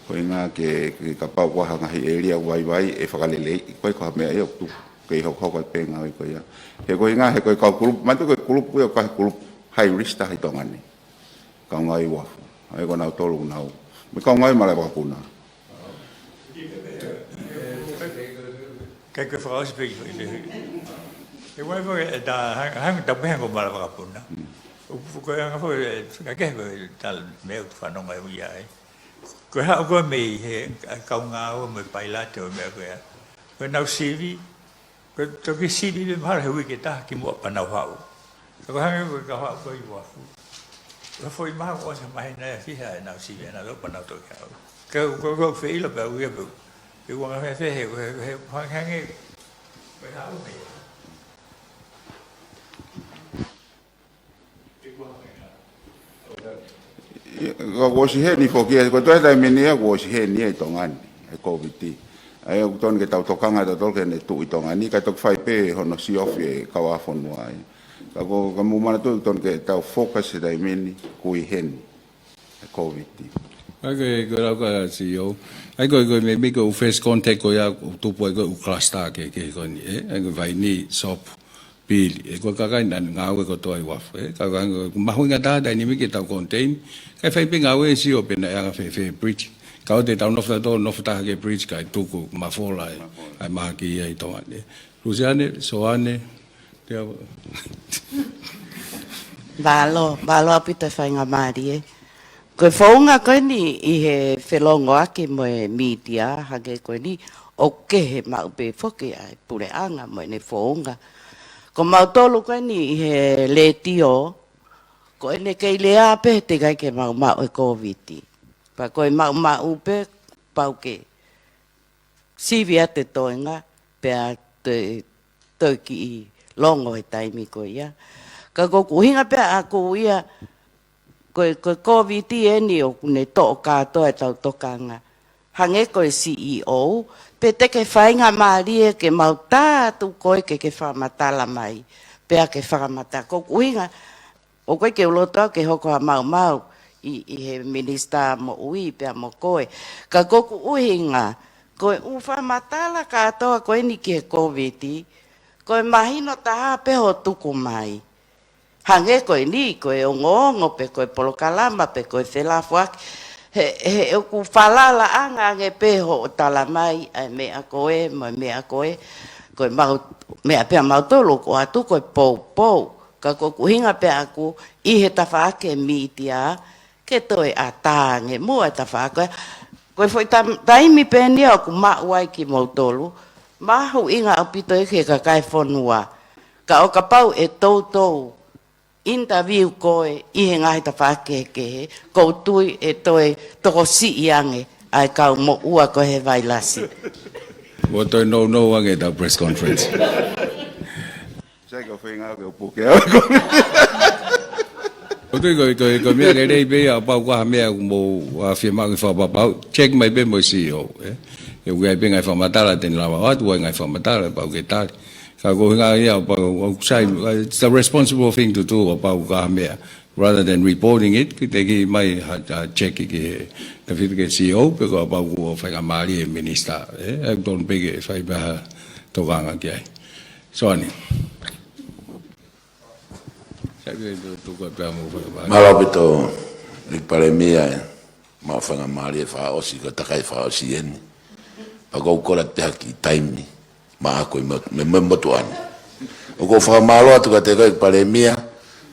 Ko e ʻuhinga ke, ke kapau ko ha ngaahi ʻēlia vaivai ʻe fakaleleiʻi. Ko e, ko ha meʻa ia ʻoku tuku. ʻOku kei hokohoko atu pē ngāue ko ia. He ko e ʻuhinga, he ko e kau kulupu, manatuʻi ko e kulupu ia ʻoku ʻikai kulupu high risk taha ʻi Tonga ni. Kau ngāue uafu. ʻA ia ko nautolu ʻoku nau. Mo e kau ngāue malaʻe vakapuna. Kae ke fakaʻosi pē ki he. ʻE ʻai foki ʻe ta hang-, hang ta pehē ko malaʻe vakapuna. ʻOku ko e anga foki, ʻe, ka ke ko e tala meʻa ʻoku fanongo ʻe ia ai. Ko e haʻu ko ē mei he kau ngāue mo e pailate ʻo e meʻa ko ia. Ko e nau sivi, ko e toki sivi pē mahalo he uike ʻe taha kimuʻa pea nau haʻu. Ka ko e hangē ko e kau haʻu ko ē ʻi uafu. Ko e foʻi mahalo ʻosi ha māhina ʻe fiha ʻenau sivi ʻenau haʻu pea nau toki haʻu. Ka ko e, ko e feʻilo pē au ia pē. Pea ʻoku anga fēfē he, he, he, hangē, ko e haʻu mei. ʻIo, ka kuo ʻosi heni foki, ko e toe taimi ni ia kuo ʻosi heni ia ʻi Tonga ni, e Covid. ʻA ia ʻoku totonu ke tau tokanga tautolu ke ne tuʻu ʻi Tonga ni, kae toki fai pē hono siofi e kau ʻa fonua ai. Ka ko, ka mou manatuʻi ʻoku totonu ke tau focus he taimi ni, ʻoku ʻi heni e Covid. ʻA ia ko e, ko e lau ko ē ʻa e C E O. ʻA ia ko e, ko e meimei ko e first contact ko ia ʻoku tupu ai ko e ʻū cluster ke, ke ko eni, ē? ʻA ia ko e Vainī, Sopu, Pili, ē, ko e kakai naʻa nau ngāue kotoa ʻi uafu, ē. Ka, ka, ko e mahuʻinga taha taimi ni ke tau contain, kae fai pē ngāue ʻo sio pe naʻe anga fēfē e bridge. Ka ʻoua te tau nofo tautolu, nofo taha ki he bridge kae tuku mafola ē, ʻa e mahaki ia ʻi Tonga ni. Luseane, Soane, te au. Mālō, mālō ʻaupito e faingamālie. Ko e founga ko eni ʻi he felongoaki mo e mītia, hangē ko eni, ʻoku kehe maʻu pē foki ʻa e puleʻanga mo ʻene founga. Ko mautolu ko eni ʻi he letiō, ko ʻene kei lea pē he teʻeki ai ke maʻumaʻu e Covid. Pea ko e maʻumaʻu pē pau ke sivi atu e toenga, pea toe, toe kiʻi longo he taimi ko ia. Ka ko ʻeku ʻuhinga pē ʻaʻaku ia, ko e, ko e Covid eni ʻoku ne toʻo kātoa ʻetau tokanga. Hangē ko e C E O, pe te ke faingamālie ke mau tā atu koe ke ke fakamatala mai, pea ke fakamatala. Ko ʻeku ʻuhinga, ʻoku ʻikai ke u loto au ke hoko ha maumau ʻi, ʻi he Minisitā Moʻui pea mo koe. Ka ko ʻeku ʻuhinga, ko e ʻū fakamatala kātoa ko eni ki he Covid, ko e mahino taha pē hoʻo tuku mai. Hangē ko eni, ko e ongoongo pe ko e polokalama pe ko e felafuaki. He, he ʻoku falalaʻanga ange pē hoʻo tala mai ʻa e meʻa ko ē, mo e meʻa ko ē, ko e mau, meʻa pē ʻa mautolu ʻoku ʻoatu ko e poupou. Ka ko ʻeku ʻuhinga pē ʻaʻaku ʻi he tafaʻaki e mītia, ke toe ʻatā ange muʻa e tafaʻaki. Ko e foʻi tam-, taimi pē eni ia ʻoku maʻu ai kimoutolu, mahuʻinga ʻaupito ia ki he kakai e fonua. Ka ʻo kapau ʻe toutou interview koe ʻi he ngaahi tafaʻaki kehekehe, ʻoku ou tui ʻe toe tokosiʻi ange ʻa e kau moʻua ko ē he vailasi. Ua toe nounou ange ʻetau press conference. Sai, ko e feinga ke u puke au. ʻOku ou tui ko e, ko e, ko e meʻa ke lei pē ia, ʻo kapau ko ha meʻa ʻoku mou, ʻa, fiemaʻu ke fakapapauʻi, check mai pē mo e C E O, ē? ʻOku ʻi ai pē ngaahi fakamatala te ne lava ʻo ʻoatu, ʻa e ngaahi fakamatala, kapau ke tali. Ka ko e ʻuhinga ia, ʻo kapau, ʻoku sai, it's a responsible thing to do, ʻo kapau ko ha meʻa. Rather than reporting it, ke teki mai ha, ha check ki he, tafito ki he C E O, pe ko kapau kuo faingamālie e minisitā, ē? ʻOku totonu pē ke fai pē ha tokanga ki ai. Soane. Sai pē tu, tu ko pea mo fai pē. Mālō ʻaupito, ʻEiki Palēmia, ē. Maʻu faingamālie fakaʻosi, ko e takai fakaʻosi eni. Pea ʻoku ou kole atu pē ha kiʻi taimi maʻaku mo e, mo e, mo e motuʻa ni. ʻOku ou fakamālō atu kiate koe ʻEiki Palēmia,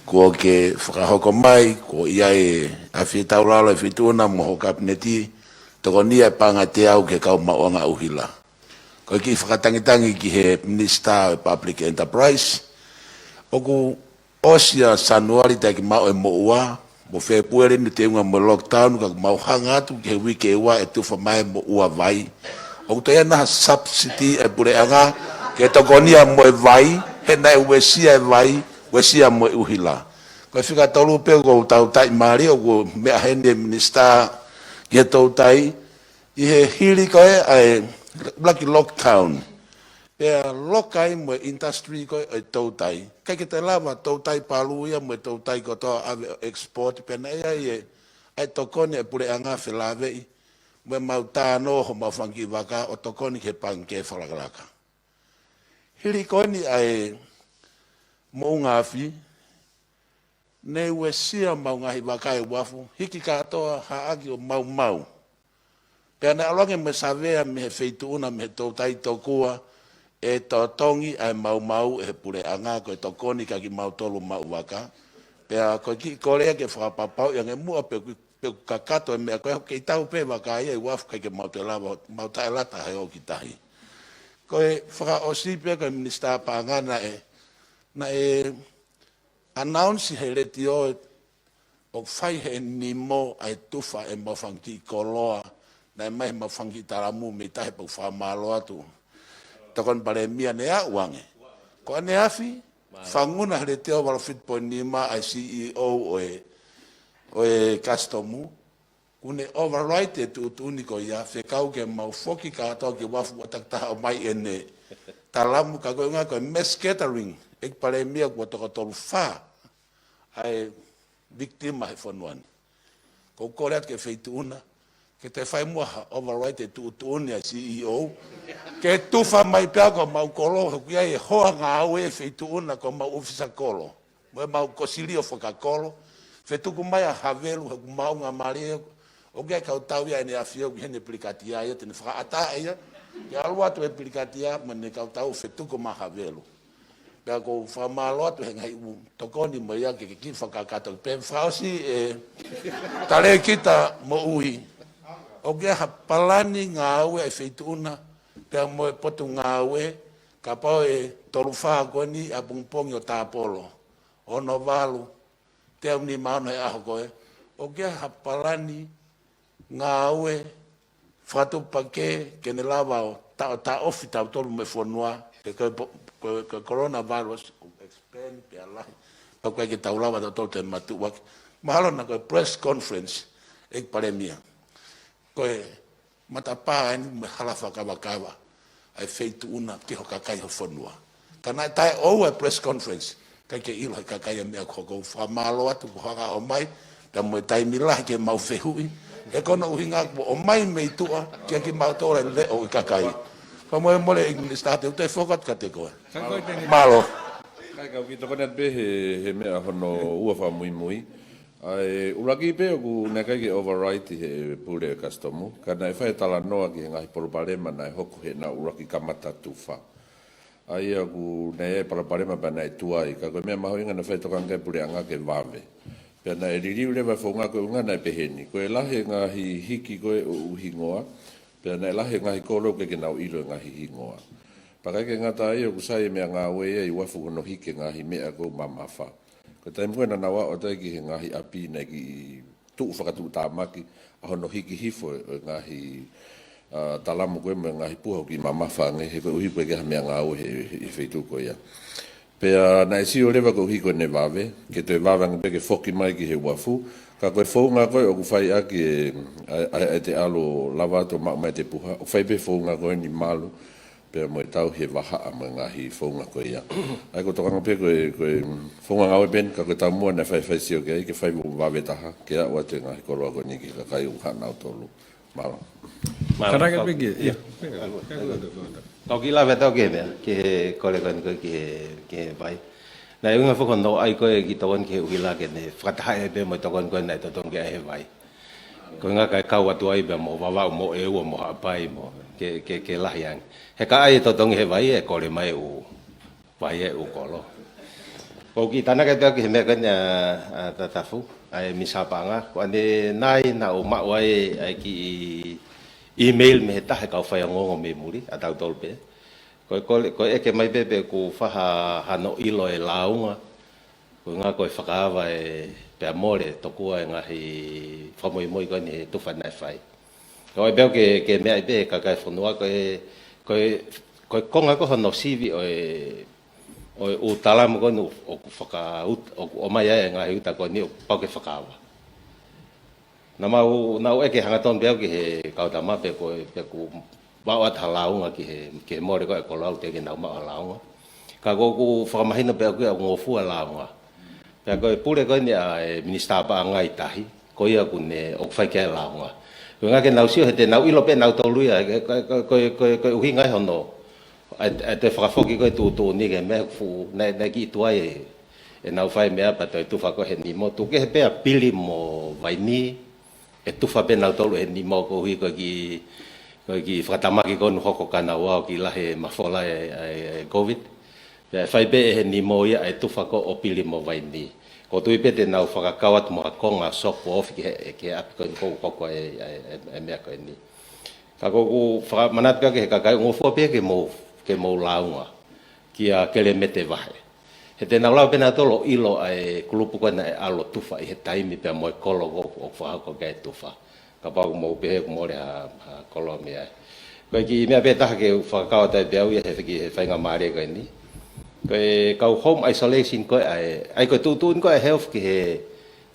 kuo ke fakahoko mai, kuo ʻi ai e afie taulalo e Feituʻu na mo hoʻo Kapineti, tokoni e paʻanga ʻe teau ki he kau maʻuʻanga ʻuhila. Ko e kiʻi fakatangitangi ki he Minisitā ʻo e Public Enterprise, ʻoku ʻosi ʻa Sānuali taʻe kiʻi maʻu e moʻua, mo Fēpueli ni teunga mo lockdown, ka mau hanga atu ki he uike ua ʻe tufa mai mo ua vai. ʻOku toe ʻi ai ha subsidy ʻa e puleʻanga ke tokonia mo e vai, he naʻe uesia e vai, uesia mo e ʻuhila. Ko e fika tolu pē ʻoku ou tauʻatāina mālie, ʻoku meʻa heni e minisitā ki he toutai, ʻi he hili ko ē ʻa e ʻuluaki lockdown. Pea loka ai mo e industry ko ē ʻo e toutai. ʻIkai ke toe lava toutai Palu ia mo e toutai kotoa ʻave ʻo export, pea naʻe ʻi ai e, ʻa e tokoni ʻa e puleʻanga felāveʻi mo e mau tānō homau fanga kiʻi vaka ʻo tokoni ki he pangikē fakalakalaka. Hili ko eni ʻa e moʻunga afi, ne uesia homau ngaahi vaka ʻi uafu, hiki kātoa, haʻaki ʻo maumau. Pea naʻe ʻalu ange mo e savea mei he feituʻu na, mei he toutai, tokua ʻe totongi ʻa e maumau ʻe he puleʻanga ko e tokoni kia kimautolu maʻu vaka. Pea ko e kiʻi kole ke fakapapauʻi ange muʻa pe ʻoku, pe ʻoku kakato e meʻa ko ē, kei tau pē vaka ia ʻi uafu, ʻikai ke mau toe lava, mau taʻelata he ō ki tahi. Ko e fakaʻosi pē, ko e Minisitā Paʻanga, naʻe, naʻe announce he letiō ʻoku fai he nimo ʻa e tufa ʻemau fanga kiʻi koloa, naʻe ʻomai heʻemau fanga kiʻi talamu mei tahi, pea ʻoku fakamālō atu. Tokoni Palēmia, ne aʻu ange. Ko ʻaneafi, fanguna he letiō valu fitu poini nima ʻa e C E O ʻo e, ʻo e Customs, kuo ne override e tuʻutuʻuni ko ia, fekau ke mau foki kātoa ki uafu ʻo takitaha ʻomai ʻene talamu, ka ko e ʻuhinga ko e mass catering, ʻEiki Palēmia, kuo toko tolu fā ʻa e victim ʻa e fonua ni. ʻOku ou kole atu ki he feituʻu na, ke toe fai muʻa ha override e tuʻutuʻuni ʻa e C E O, ke tufa mai pē ʻa homau kolo, he ʻoku ʻi ai e hoa ngāue e feituʻu na ko homau ʻōfisa kolo mo ʻemau kosilio fakakolo, fetuku mai ʻa Havelu, he ʻoku maʻunga mālie, ʻoku ʻi ai e kau tau ia ʻEne ʻAfio ʻoku ʻi heni, Pilikatia ia, te ne fakaʻatā ia ke ʻalu atu e Pilikatia mo ʻene kau tau fetuku mai ʻa Havelu. Pea ʻoku ou fakamālō atu he ngaahi ʻū tokoni mo ia ke, ke kiʻi fakakakato. Pea fakaʻosi, ʻe Talēkita Moʻui, ʻoku ʻi ai ha palani ngāue ʻa e feituʻu na pea mo e Potungāue, kapau ʻe tolu fā ko eni ʻapongipongi ʻo Tāpolo, ono valu, teau nima ono he ʻaho ko ē, ʻoku ʻi ai ha palani ngāue fakatuʻupakē ke ne lava ʻo taʻo, taʻofi tautolu mo e fonua, he ko e po-, ko e, ko e coronavirus ʻoku expand pea lahi, pea ʻoku ʻikai ke tau lava tautolu te matuʻuaki. Mahalo na ko e press conference, ʻEiki Palēmia, ko e matapā eni mo e hala fakakavakava ʻa e feituʻu na ki ho kakai ho fonua. Ka naʻe taʻeʻoua e press conference, ʻikai ke ʻilo he kakai e meʻa ko ē. ʻOku ou fakamālō atu ko hoʻo hanga ʻo ʻomai, pea mo e taimi lahi ke mau fehuʻi, he ko hono ʻuhinga kuo ʻomai mei tuʻa kia kimautolu e leʻo ʻo e kakai. Fakamolemole ʻEiki Minisitā, te u toe foki atu kiate koe. Mālō. Kae kau kiʻi tokoni atu pē he, he meʻa hono ua fakamuimui. ʻA e ʻuluaki pē ʻoku naʻe ʻikai ke override ʻe he pule Customs, ka naʻe fai e talanoa ki he ngaahi palopalema naʻe hoko heʻenau ʻuluaki kamata tufa. ʻA ia ʻoku naʻe palopalema pea naʻe tuai, ka ko e meʻa mahuʻinga naʻe fai tokanga ki ai e puleʻanga ke vave. Pea naʻe liliu leva e founga ko e ʻuhinga naʻe peheni. Ko e lahi e ngaahi hiki ko ē ʻo e ʻū hingoa, pea naʻe lahi e ngaahi kolo ʻoku ʻikai ke nau ʻilo e ngaahi hingoa. Pea ʻikai ke ngata ai, ʻoku sai e meʻa ngāue ia ʻi uafu hono hiki e ngaahi meʻa ko ē ʻoku mamafa. Ko e taimi ko ē naʻa nau ō atu ai ki he ngaahi ʻapi naʻe kiʻi tuʻu fakatuʻutāmaki ʻa hono hiki hifo ʻo e ngaahi, ʻa, talamu ko ē mo e ngaahi puha ʻoku kiʻi mamafa ange, he koeʻuhi ʻoku ʻikai ke ʻi ai ha meʻa ngāue he, he, he feituʻu ko ia. Pea naʻe sio leva koeʻuhi ko ʻene vave, ke toe vave ange pē ke foki mai ki he uafu, ka ko e founga ko ē ʻoku fai ʻaki e, ʻa e, ʻa e, ʻa e te ʻalu ʻo lava atu ʻo maʻu mai e puha, ʻoku fai pē founga ko eni malu, pea mo e tauhi e vahaʻa mo e ngaahi founga ko ia. ʻA ia ʻoku ou tokanga pē ko e, ko e founga ngāue pē eni, ka ko e taumuʻa naʻe faifai sio ki ai, ke fai ʻo vave taha, ke aʻu atu e ngaahi koloa ko eni ki he kakai ʻoku haʻanautolu. Mālō. Mālō. Kātaki pē ki, ia. Kau kiʻi lave atu ki he meʻa, ki he kole ko eni ko ē ki he, ki he vai. Naʻe ʻuhinga foki hono ʻai ko ē kiʻi tokoni ki he ʻuhila ke ne fakatahaʻi pē mo e tokoni ko ē naʻe totongi ki ai he vai. Ko e ʻuhinga kae kau atu ai pea mo Vavaʻu mo ʻEua mo Haʻapai mo ke, ke, ke lahi ange. He ka ʻai e totongi he vai ʻe kole mai e ʻū vai e ʻū kolo. ʻOku ou kiʻi tānaki atu ki he meʻa ko eni ʻa, ʻa Tatafu, ʻa e Minisitā Paʻanga. Ko ʻanenai naʻa ku maʻu ai ʻa e kiʻi email mei he taha e kau faiongoongo mei muli, ʻa tautolu pē. Ko e kole, ko e ʻeke mai pē pe ʻoku fai ha, hano ʻilo e lāunga. Ko e ʻuhinga ko e fakaava e pea mole tokua e ngaahi fakamoimoi ko eni he tufa naʻe fai. Ko e pehē ke, ke meaʻi pē kakai fonua ko e, ko e, ko e konga ko hono sivi ʻo e, ʻo e ʻū talamu ko eni ʻoku fakaut-, ʻoku ʻomai ai e ngaahi uta ko eni ʻoku pau ke fakaava. Naʻa mau, naʻa mau ʻeke hangatonu pē au ki he kau tama pe ko e, pe ʻoku maʻu atu ha lāunga ki he, ki he mole ko e kolo au teʻeki ke nau maʻu ha lāunga. Ka ko ʻeku fakamahino pē au ki he ʻoku ngofua lāunga. Pea ko e pule ko eni ʻa e Minisitā Paʻanga ʻi tahi, ko ia ʻoku ne ʻoku fai ki ai e lāunga. Ko e ʻuhinga ke nau sio he te nau ʻilo pē nautolu ia, ko e, ko e, ko e, ko e, ko e ʻuhinga ia hono ʻa e, ʻa e toe fakafoki ko e tuʻutuʻuni ki he meʻa ʻoku fuʻu, naʻe, naʻe kiʻi tuai e, ʻenau fai meʻa pea toe tufa ko ē he nimo. Tuku kehe pē ʻa Pili mo Vaini, ʻe tufa pē nautolu he nimo koeʻuhi ko e kiʻi, ko e kiʻi fakatamaki ko eni ʻoku hoko kia naua ʻoku kiʻi lahi e mafola e, e, e COVID. Pea ʻe fai pē he nimo ia ʻa e tufa ko ē ʻo Pili mo Vaini. ʻOku ou tui pē te nau fakakau atu mo ha konga sopu ofi ki he, ki he ʻapi ko eni ʻoku hoko ai e, e, e, e meʻa ko eni. Ka ko ʻeku fakamanatu pē ki he kakai, ngofua pē ke mou, ke mou lāunga kia Kelemete Vahe. He te nau lava pē nautolu ʻo ʻilo ʻa e kulupu ko ē naʻe ʻalu ʻo tufa ʻi he taimi pea mo e kolo ko ē ʻoku fakahoko ki ai e tufa. Kapau ʻoku mou pehē ʻoku mole ha, ha kolo mei ai. Ko e kiʻi meʻa pē taha ke u fakakau atu ai pē au ia he fiki, he faingamālie ko eni. Ko e kau home isolation ko ē ʻa e, ʻa e ko e tuʻutuʻuni ko ē ʻa e health ki he,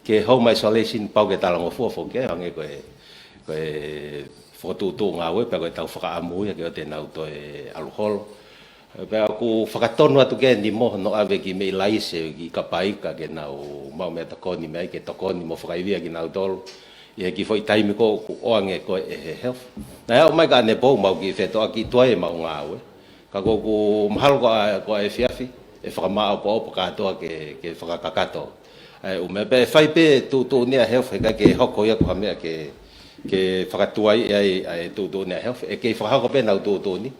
ki he home isolation pau ke talangofua foki, hangē ko e, ko e fokotuʻutuʻu ngāue pea ko ʻetau fakaʻamu ia ke ʻoua te nau toe ʻalu holo. Pea ʻoku fakatonu atu ki he nimo hono ʻave ki Meilaise ki Kapaika ke nau maʻu meʻatokoni mei ai ke tokoni mo fakaivia kinautolu ʻi he kiʻi foʻi taimi ko ē ʻoku ʻoange ko ē ʻe he health. Naʻe aʻu mai kia Nepou mau kiʻi fetoʻaki tuai ʻemau ngāue. Ka ko ʻeku mahalo ko ʻa, ko ʻa e efiafi, ʻe fakamāʻopoʻopo kātoa ke, ke fakakakato. ʻA e ʻū meʻa pea ʻe fai pē tuʻutuʻuni ʻa e health, he ʻikai ke hoko ia ko ha meʻa ke, ke fakatuai ai ʻa e tuʻutuʻuni ʻa e health. ʻE kei fakahoko pē ʻenau tuʻutuʻuni.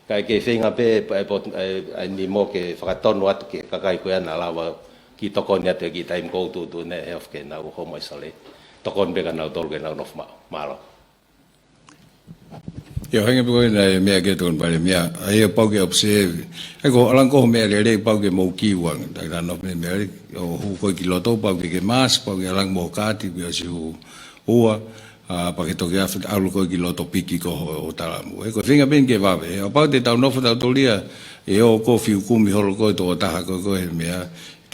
Ka ʻe kei feinga pē, ʻa e pot-, ʻa e, ʻa e nimo ke fakatonu atu ki he kakai ko ia naʻa lava kiʻi tokoni atu he kiʻi taimi ko ē ʻoku tuʻutuʻuni ai e health ke nau home isolate. Tokoni pē kia nautolu ke nau nofo maʻu. Mālō. ʻIo, hangē pē ko ē naʻe meʻa ki ai e Tokoni Palēmia, ʻa ia pau ke observe. ʻA ia ko e ʻalu ange ko e meʻa lelei pau ke mou kiu ange. Taʻe tano meʻa lelei, ʻo hū ko ē ki loto pau ke ke mask, pau ke ʻalu ange mo e kaati, ke ʻosi hū ua, ʻa, pea ke toki ʻalu ko ē ki loto piki ko ē ʻo talamu. ʻE ko e feinga pē eni ke vave. ʻA ia pau te tau nofo tautolu ia, ʻe ō ko ē ʻo fiu kumi holo ko ē e tokotaha ko ē ko e meʻa,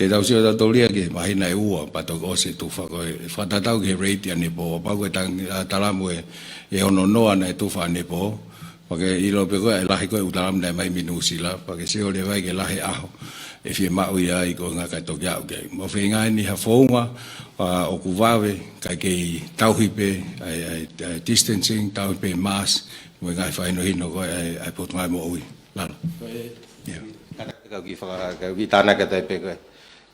te tau sio tautolu ia ki he māhina ʻe ua, pea toki ʻosi e tufa ko ē. ʻE fakatatau ki he rate ʻa Nepou, pau ko e tang-, ʻa talamu ʻe, ʻe ono noa naʻe tufa ʻa Nepou. Pea ke ʻilo pē ko ē, ʻe lahi ko ē ʻū talamu naʻe ʻomai mei Nuʻusila, pea ke sio leva ai ki he lahi e ʻaho ʻe fiemaʻu ia ai ko e ʻuhinga kae toki aʻu ki ai. Mo e feinga eni ha founga, ʻa, ʻoku vave, kae kei tauhi pē, ʻa e, ʻa e, ʻa e distancing, tauhi pē mask, mo e ngaahi fakahinohino ko ē, ʻa e, ʻa e Potungāue Moʻui. Lalo. Ko e, ʻIo. Tānaki kau kiʻi faka-, kau kiʻi tānaki atu ai pē ko ē.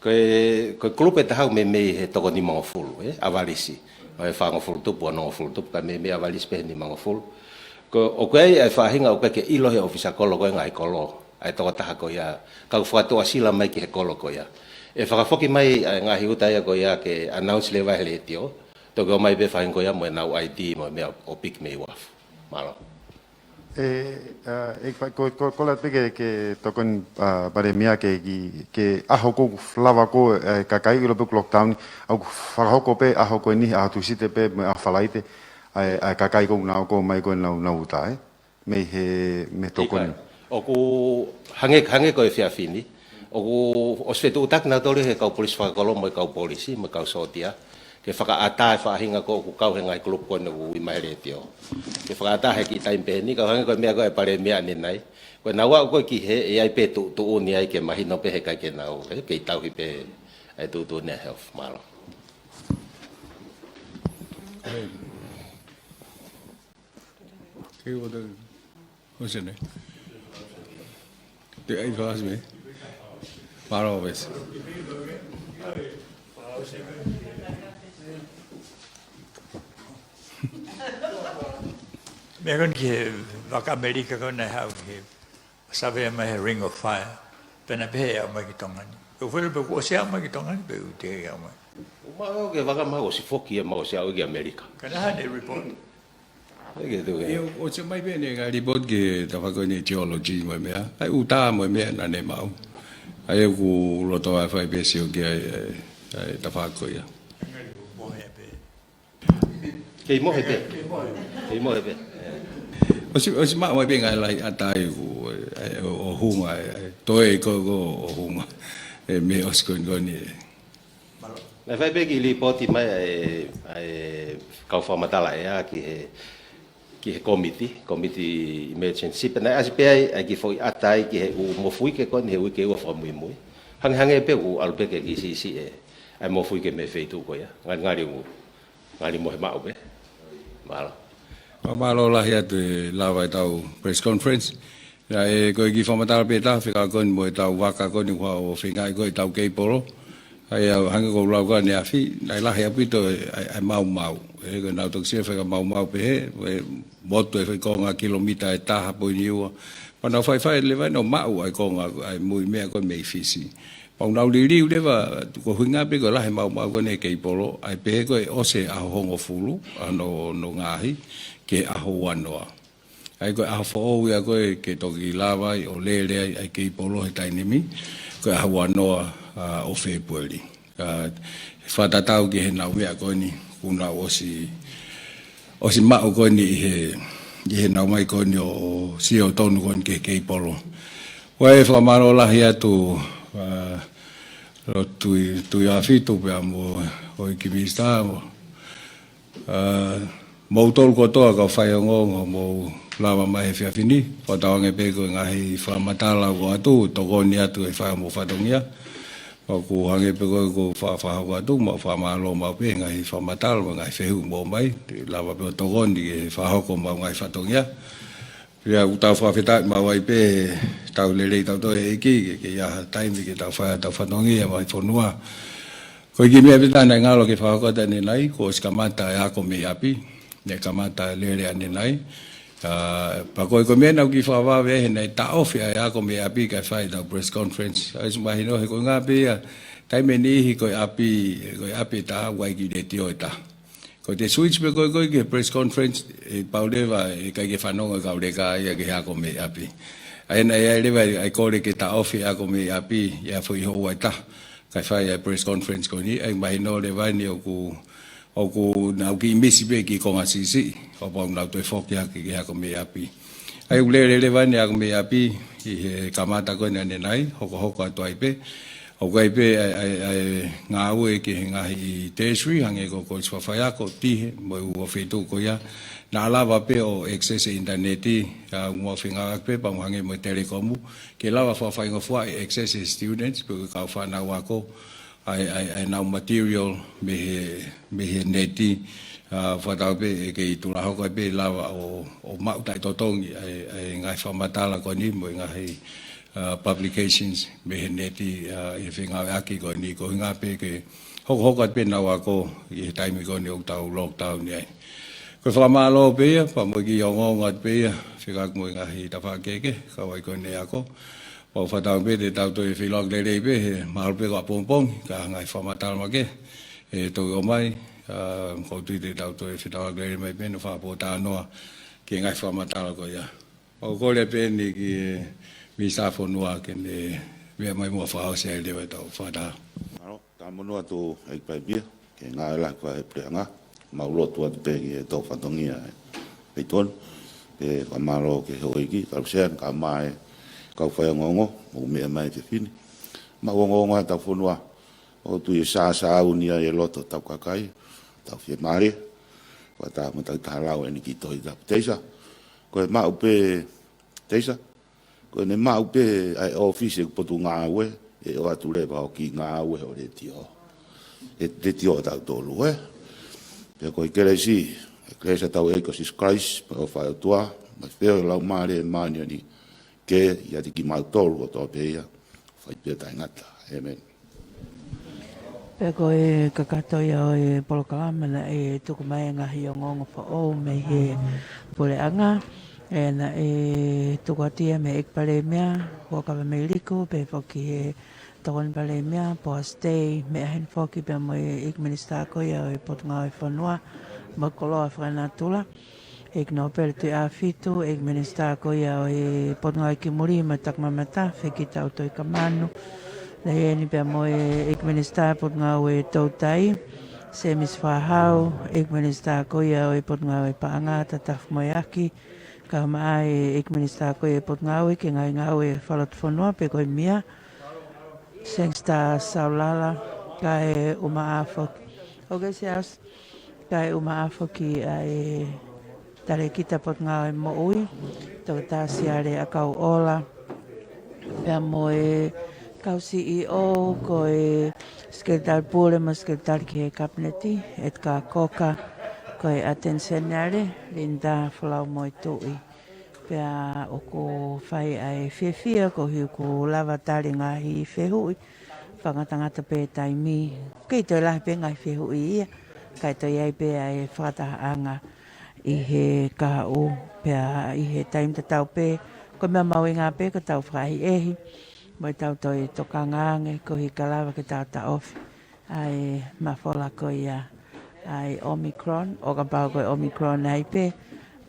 Ko e, ko e kulupu ʻe taha ʻoku meimei he toko nimangofulu, ē, ʻavalisi. ʻO e fāngofulu tupu, onongofulu tupu, ka meimei ʻavalisi pē he nimangofulu. Ko, ʻoku ʻi ai e faʻahinga ʻoku ʻikai ke ʻilo he ʻōfisa kolo ko ē ngaahi kolo, ʻa e tokotaha ko ia, ka ʻoku fakatuʻasila mai ki he kolo ko ia. ʻE fakafoki mai ʻa e ngaahi uta ia ko ia ke announce leva he letiō, toki ʻomai pē faʻahinga ko ia mo ʻenau I D mo e meʻa ʻo pick mei uafu. Mālō. ʻE, ʻa, ʻe, ko, ko, ko la pē ke, ke Tokoni, ʻa, Palēmia ke, ki, ke ʻaho ko ē ʻoku lava ko ē, ʻa e kakai ʻilo pē ʻoku lockdown, ʻoku fakahoko pē ʻaho ko eni, ʻaho Tūsite pē, mo e ʻaho Falaite, ʻa e, ʻa e kakai ko ē ʻoku nau ō mai ko ē ʻo nau, nau uta, ē? Mei he, mei he tokoni. ʻIkai. ʻOku hangē, hangē ko e efiafi ni. ʻOku ʻosi fetuʻutaki nautolu he kau polisi fakakolo mo e kau polisi, mo e kau sōtia. Ke fakaʻatā e faʻahinga ko ē ʻoku kau he ngaahi kulupu ko eni ʻoku ui mai he letiō. Ke fakaʻatā he kiʻi taimi pehē ni, ka hangē ko e meʻa ko ē ʻa e Palēmia ʻanenai. Ko ʻenau aʻu ko ē ki hē, ʻe ʻi ai pē tuʻutuʻuni ai ke mahino pē he ʻikai ke nau, ē, kei tauhi pē ʻa e tuʻutuʻuni ʻa e health. Mālō. Kei ʻoua te, ʻosi eni. Te ai fasi me. Mālō ʻaupito. Meʻa ko eni ki he vaka ʻAmelika ko ē naʻe haʻu ki he save mai he Ring of Fire. Pea naʻe pehē ʻe aʻu mai ki Tonga ni. Ko e fele pe kuo ʻosi aʻu mai ki Tonga ni pe ʻoku teʻeki aʻu mai. ʻOku maʻu ke vaka mai ʻosi foki ia mai ʻosi aʻu ki ʻAmelika. Ka naʻe ʻi ai e report. ʻE ke tuku. ʻIo, ʻosi mai pē eni e ngaahi report ki he tafaʻaki ko eni geology mo e meʻa. ʻA e uta mo e meʻa naʻa ne maʻu. ʻA ia ʻoku loto ʻa e fai pē sio ki ai, ʻa e, ʻa e tafaʻaki ko ia. Kei mohe pē. Kei mohe pē. ʻOsi, ʻosi maʻu mai pē ngaahi lahi ʻatai ʻoku, ʻe, ʻo, ʻo hunga, ʻe, ʻe, toe ko, ko, ʻo hunga. ʻE, mei he ʻosi ko eni ko eni, ʻe. Naʻe fai pē kiʻi lipooti mai ʻa e, ʻa e kau fakamatala ʻea ki he, ki he kōmiti, kōmiti emergency. Pea naʻe ʻasi pē ai, ʻa e kiʻi foʻi ʻatai ki he ʻū mofuike ko eni he uike ua fakamuimui. Hangehangē pē ʻoku ʻalu pē ke kiʻi siʻisiʻi ʻa e mofuike mei he feituʻu ko ia. Ngali, ngali ʻū Ngali mohe maʻu pē. Mālō. Mālō lahi atu e lava e tau press conference. Naʻe ko e kiʻi fakamatala pē taha fekauʻaki mo e tau vaka ko eni kuo feingaʻi ko e tau keipolo. ʻA ia hangē ko e lau ko eni ʻaneafi, naʻe lahi ʻaupito e, ʻa e, ʻa e maumau. ʻE, ko e nau toki sio fekamaumau pē he, ʻe motu e fai konga kilomita ʻe taha poini ua. Pea nau faifai leva ʻenau maʻu ʻa e konga, ʻa e muimeʻa ko e mei Fisi. Pea nau liliu leva, ko e ʻuhinga pē ko e lahi e maumau ko eni he keipolo, ʻa ia pehē ko e ʻosi e ʻaho hongofulu, ʻa hono, hono ngaohi, ki he ʻaho uanoa. ʻA ia ko e ʻaho foʻou ia ko ē ke toki lava ai ʻo lele ai ʻa e keipolo he taimi ni, ko e ʻaho uanoa, ʻa, ʻo Fēpueli. ʻA, fakatatau ki heʻenau meʻa ko eni, kuo nau ʻosi, ʻosi maʻu ko eni ʻi he, ʻi heʻenau mai ko eni ʻo, ʻo sio tonu ko eni ki he keipolo. Ko e fakamālō lahi atu, ʻa, ʻo Tui, Tuʻiʻāfitu pea mo e houʻeiki minisitā mo, ʻa, moutolu kotoa kau faiongoongo mou lava mai he efiafi ni, fakatauange pē ko e ngaahi fakamatala ʻoku ʻoatu, tokoni atu he fai hoʻomou fatongia. ʻOku hangē pē ko e, ko e fa-, fakahoko atu, mau fakamālō maʻu pē he ngaahi fakamatala, mo e ngaahi fehuʻi mou ʻomai, te lava pē ʻo tokoni ke fakahoko homau ngaahi fatongia. Pea ʻoku tau fakafetaʻi maʻu ai pē, tau lelei tautolu he ʻEiki, ke, ke ʻi ai ha taimi ke tau fai ʻetau fatongia mai fonua. Ko e kiʻi meʻa pē taha naʻe ngalo ke fakahoko atu ʻanenai, kuo ʻosi kamata e ako mei ʻapi, naʻe kamata lele ʻanenai. ʻA, pea ko e, ko e meʻa naʻá ku kiʻi fakavave he naʻe taʻofi ʻa e ako mei ʻapi kae fai ʻetau press conference. ʻA ia ʻosi mahino he ko e ʻuhinga pē ia, taimi ʻe niʻihi ko e ʻapi, ko e ʻapi ʻe taha, ʻoku ʻi ai e kiʻi letiō ʻe taha. Ko ʻete switch pē ko ē ko ē ki he press conference, ʻe pau leva ʻe ʻikai ke fanongo e kau leka ia ki he ako mei ʻapi. ʻA ia naʻe ʻi ai leva ʻa e kole ke taʻofi e ako mei ʻapi, ʻi ha foʻi houa ʻe taha. Kae fai ʻa e press conference ko eni, ʻa ia mahino leva eni ʻoku, ʻoku nau kiʻi misi pē kiʻi konga siʻisiʻi, ʻo pau nau toe foki hake ki he ako mei ʻapi. ʻA ia ʻoku lele leva eni e ako mei ʻapi, ʻi he kamata ko eni ʻanenai, hokohoko atu ai pē, ʻoku ʻi ai pē ʻa e, ʻa e, ʻa e ngāue ki he ngaahi tertiary, hangē ko e kolisi faiako, tihe, mo e ua feituʻu ko ia. Naʻa lava pē ʻo access e ʻinitaneti, ʻa, ʻoku mau feinga pē, pea mo hangē mo e telekomu, ke lava fakafaingofuaʻi access e students, pe ko e kau fānau ako, ʻa e, ʻa e, ʻa ʻenau material mei he, mei he neti, ʻa, fakatau pē ʻe kei tula hoko ai pē lava ʻo, ʻo maʻu taʻetotongi ʻa e, ʻa e ngaahi fakamatala ko eni mo e ngaahi, ʻa, publications mei he neti, ʻa, ʻi he fengāueʻaki ko eni, ko e ʻuhinga pē ke hokohoko atu pē ʻenau ako ʻi he taimi ko eni ʻoku tau lockdown ai. Ko e fakamālō pē ia, pea mo e kiʻi ongoongo atu pē ia, fekauʻaki mo e ngaahi tafaʻaki kehekehe, kau ai ko eni ako. Pea ʻoku ou fakatauange pē te tau toe feʻiloaki lelei pē, he mahalo pē ko ʻapongipongi, ka ngaahi fakamatala makehe ʻe toki ʻomai, ʻa, ʻoku ou tui te tau toe feʻiloaki lelei mai pē, ʻo fakapōtalanoa ki he ngaahi fakamatala ko ia. ʻOku ou kole pē eni ki he Minisitā Fonua ke ne meʻa mai muʻa fakaʻosi ai leva ʻetau fakataha. Mālō, tā mono atu ʻEiki Paipia, ke ngāue lahi ko ia he puleʻanga, mau lotu atu pē ki he tō fatongia ʻe Peitoni, pea fakamālō ki he houʻeiki, Kalusea, kae ʻumaʻā e kau faiongoongo, mou meʻa mai he efiafi ni. Mau ongoongo ʻa hotau fonua, ʻoku tui ʻe sāsāuni ai e loto hotau kakai, tau fiemālie, fakataha mo e takitaha lau ʻeni kiʻi Tohi Tapu. Teisa, ko e maʻu pē, Teisa, ko ʻene maʻu pē ʻa e ʻōfisi ʻeku potungāue, ʻe ʻoatu leva hoʻo kiʻi ngāue ʻo letiō. ʻE letiō ʻa tautolu, ē? Pea ko e kelesi, e kelesi ʻa hotau ʻEiki ko Sīsū Kalaisi, mo e ʻofa ʻa e ʻOtua, mo e feohi ʻa e Laumālie Māʻoniʻoni, ke ʻiate kimautolu kotoa pē ia, fai pē ʻo taʻengata. ʻĒmeni. Pea ko e kakato ia ʻo e polokalama naʻe tuku mai e ngaahi ongoongo foʻou mei he puleʻanga. ʻE naʻe tuku atu ia mei he ʻEiki Palēmia, Huʻakavameiliku, pehē foki he Tokoni Palēmia, Poasi Tei, meʻa heni foki pea mo e ʻEiki Minisitā ko ia ʻo e Potungāue Fonua mo e Koloa Fakanatula, ʻEiki Nōpele Tuʻiʻāfitu, ʻEiki Minisitā ko ia ʻo e Potungāue ki Muli mo e Takimamata, Fekitautoi Kamanu, Leieni pea mo e ʻEiki Minisitā Potungāue Toutai, Semisi Fakahau, ʻEiki Minisitā ko ia ʻo e Potungāue Paʻanga, Tatafu Moeaki, kae ʻumaʻā e ʻEiki Minisitā ko ia e Potungāue ki he Ngaahi Ngāue Fakalotofonua pe ko e M I A, Sangster Saulala, kae ʻumaʻā foki, ʻOkesiasi, kae ʻumaʻā foki ʻa e Talēkita Potungāue Moʻui, Toketā Siale ʻAkauʻola, pea mo e kau C E O, ko e Sekelitali Pule mo e Sekelitali ki he Kapineti, Edgar Cocker, ko e ʻAteni Seniale, Linda Folaumoetuʻi. Pea ʻoku fai ʻa e fiefia koeʻuhi ʻoku lava tali e ngaahi fehuʻi, fakangatangata pē taimi, kei toe lahi pē ngaahi fehuʻi ia, kae toe ʻi ai pē ʻa e fakatahaʻanga ʻi he kahaʻu pea ʻi he taimi tatau pē, ko e meʻa mahuʻinga pē ko ʻetau fakaʻehiʻehi, mo ʻetau toe tokanga ange koeʻuhi ka lava ke tau taʻofi ʻa e mafola ko ia ʻa e Omicron, ʻo kapau ko e Omicron ai pē,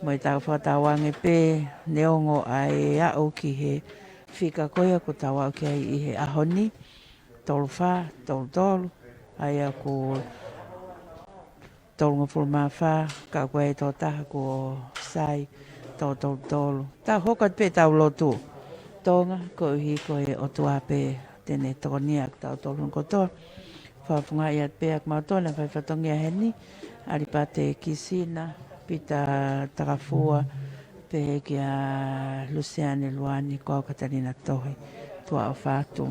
mo ʻetau fakatauange pē neongo ʻa e aʻu ki he fika ko ia kuo tau aʻu ki ai ʻi he ʻaho ni, tolu fā, tolu tolu, ʻa ia kuo tolungofulu mā fā, ka ko e tokotaha kuo sai, toko tolu tolu. Tau hoko atu pē ʻetau lotu. Tonga, koeʻuhi ko e ʻOtua pē te ne tokonia kitautolu kotoa. Fakafofongaʻi atu pē ʻa kimautolu naʻa fai fatongia heni, ʻAlipate Kisina, Pita Takafua, pehē kia Luseane Luani, ko au Katalina Tohi, tuʻa ʻofa atu.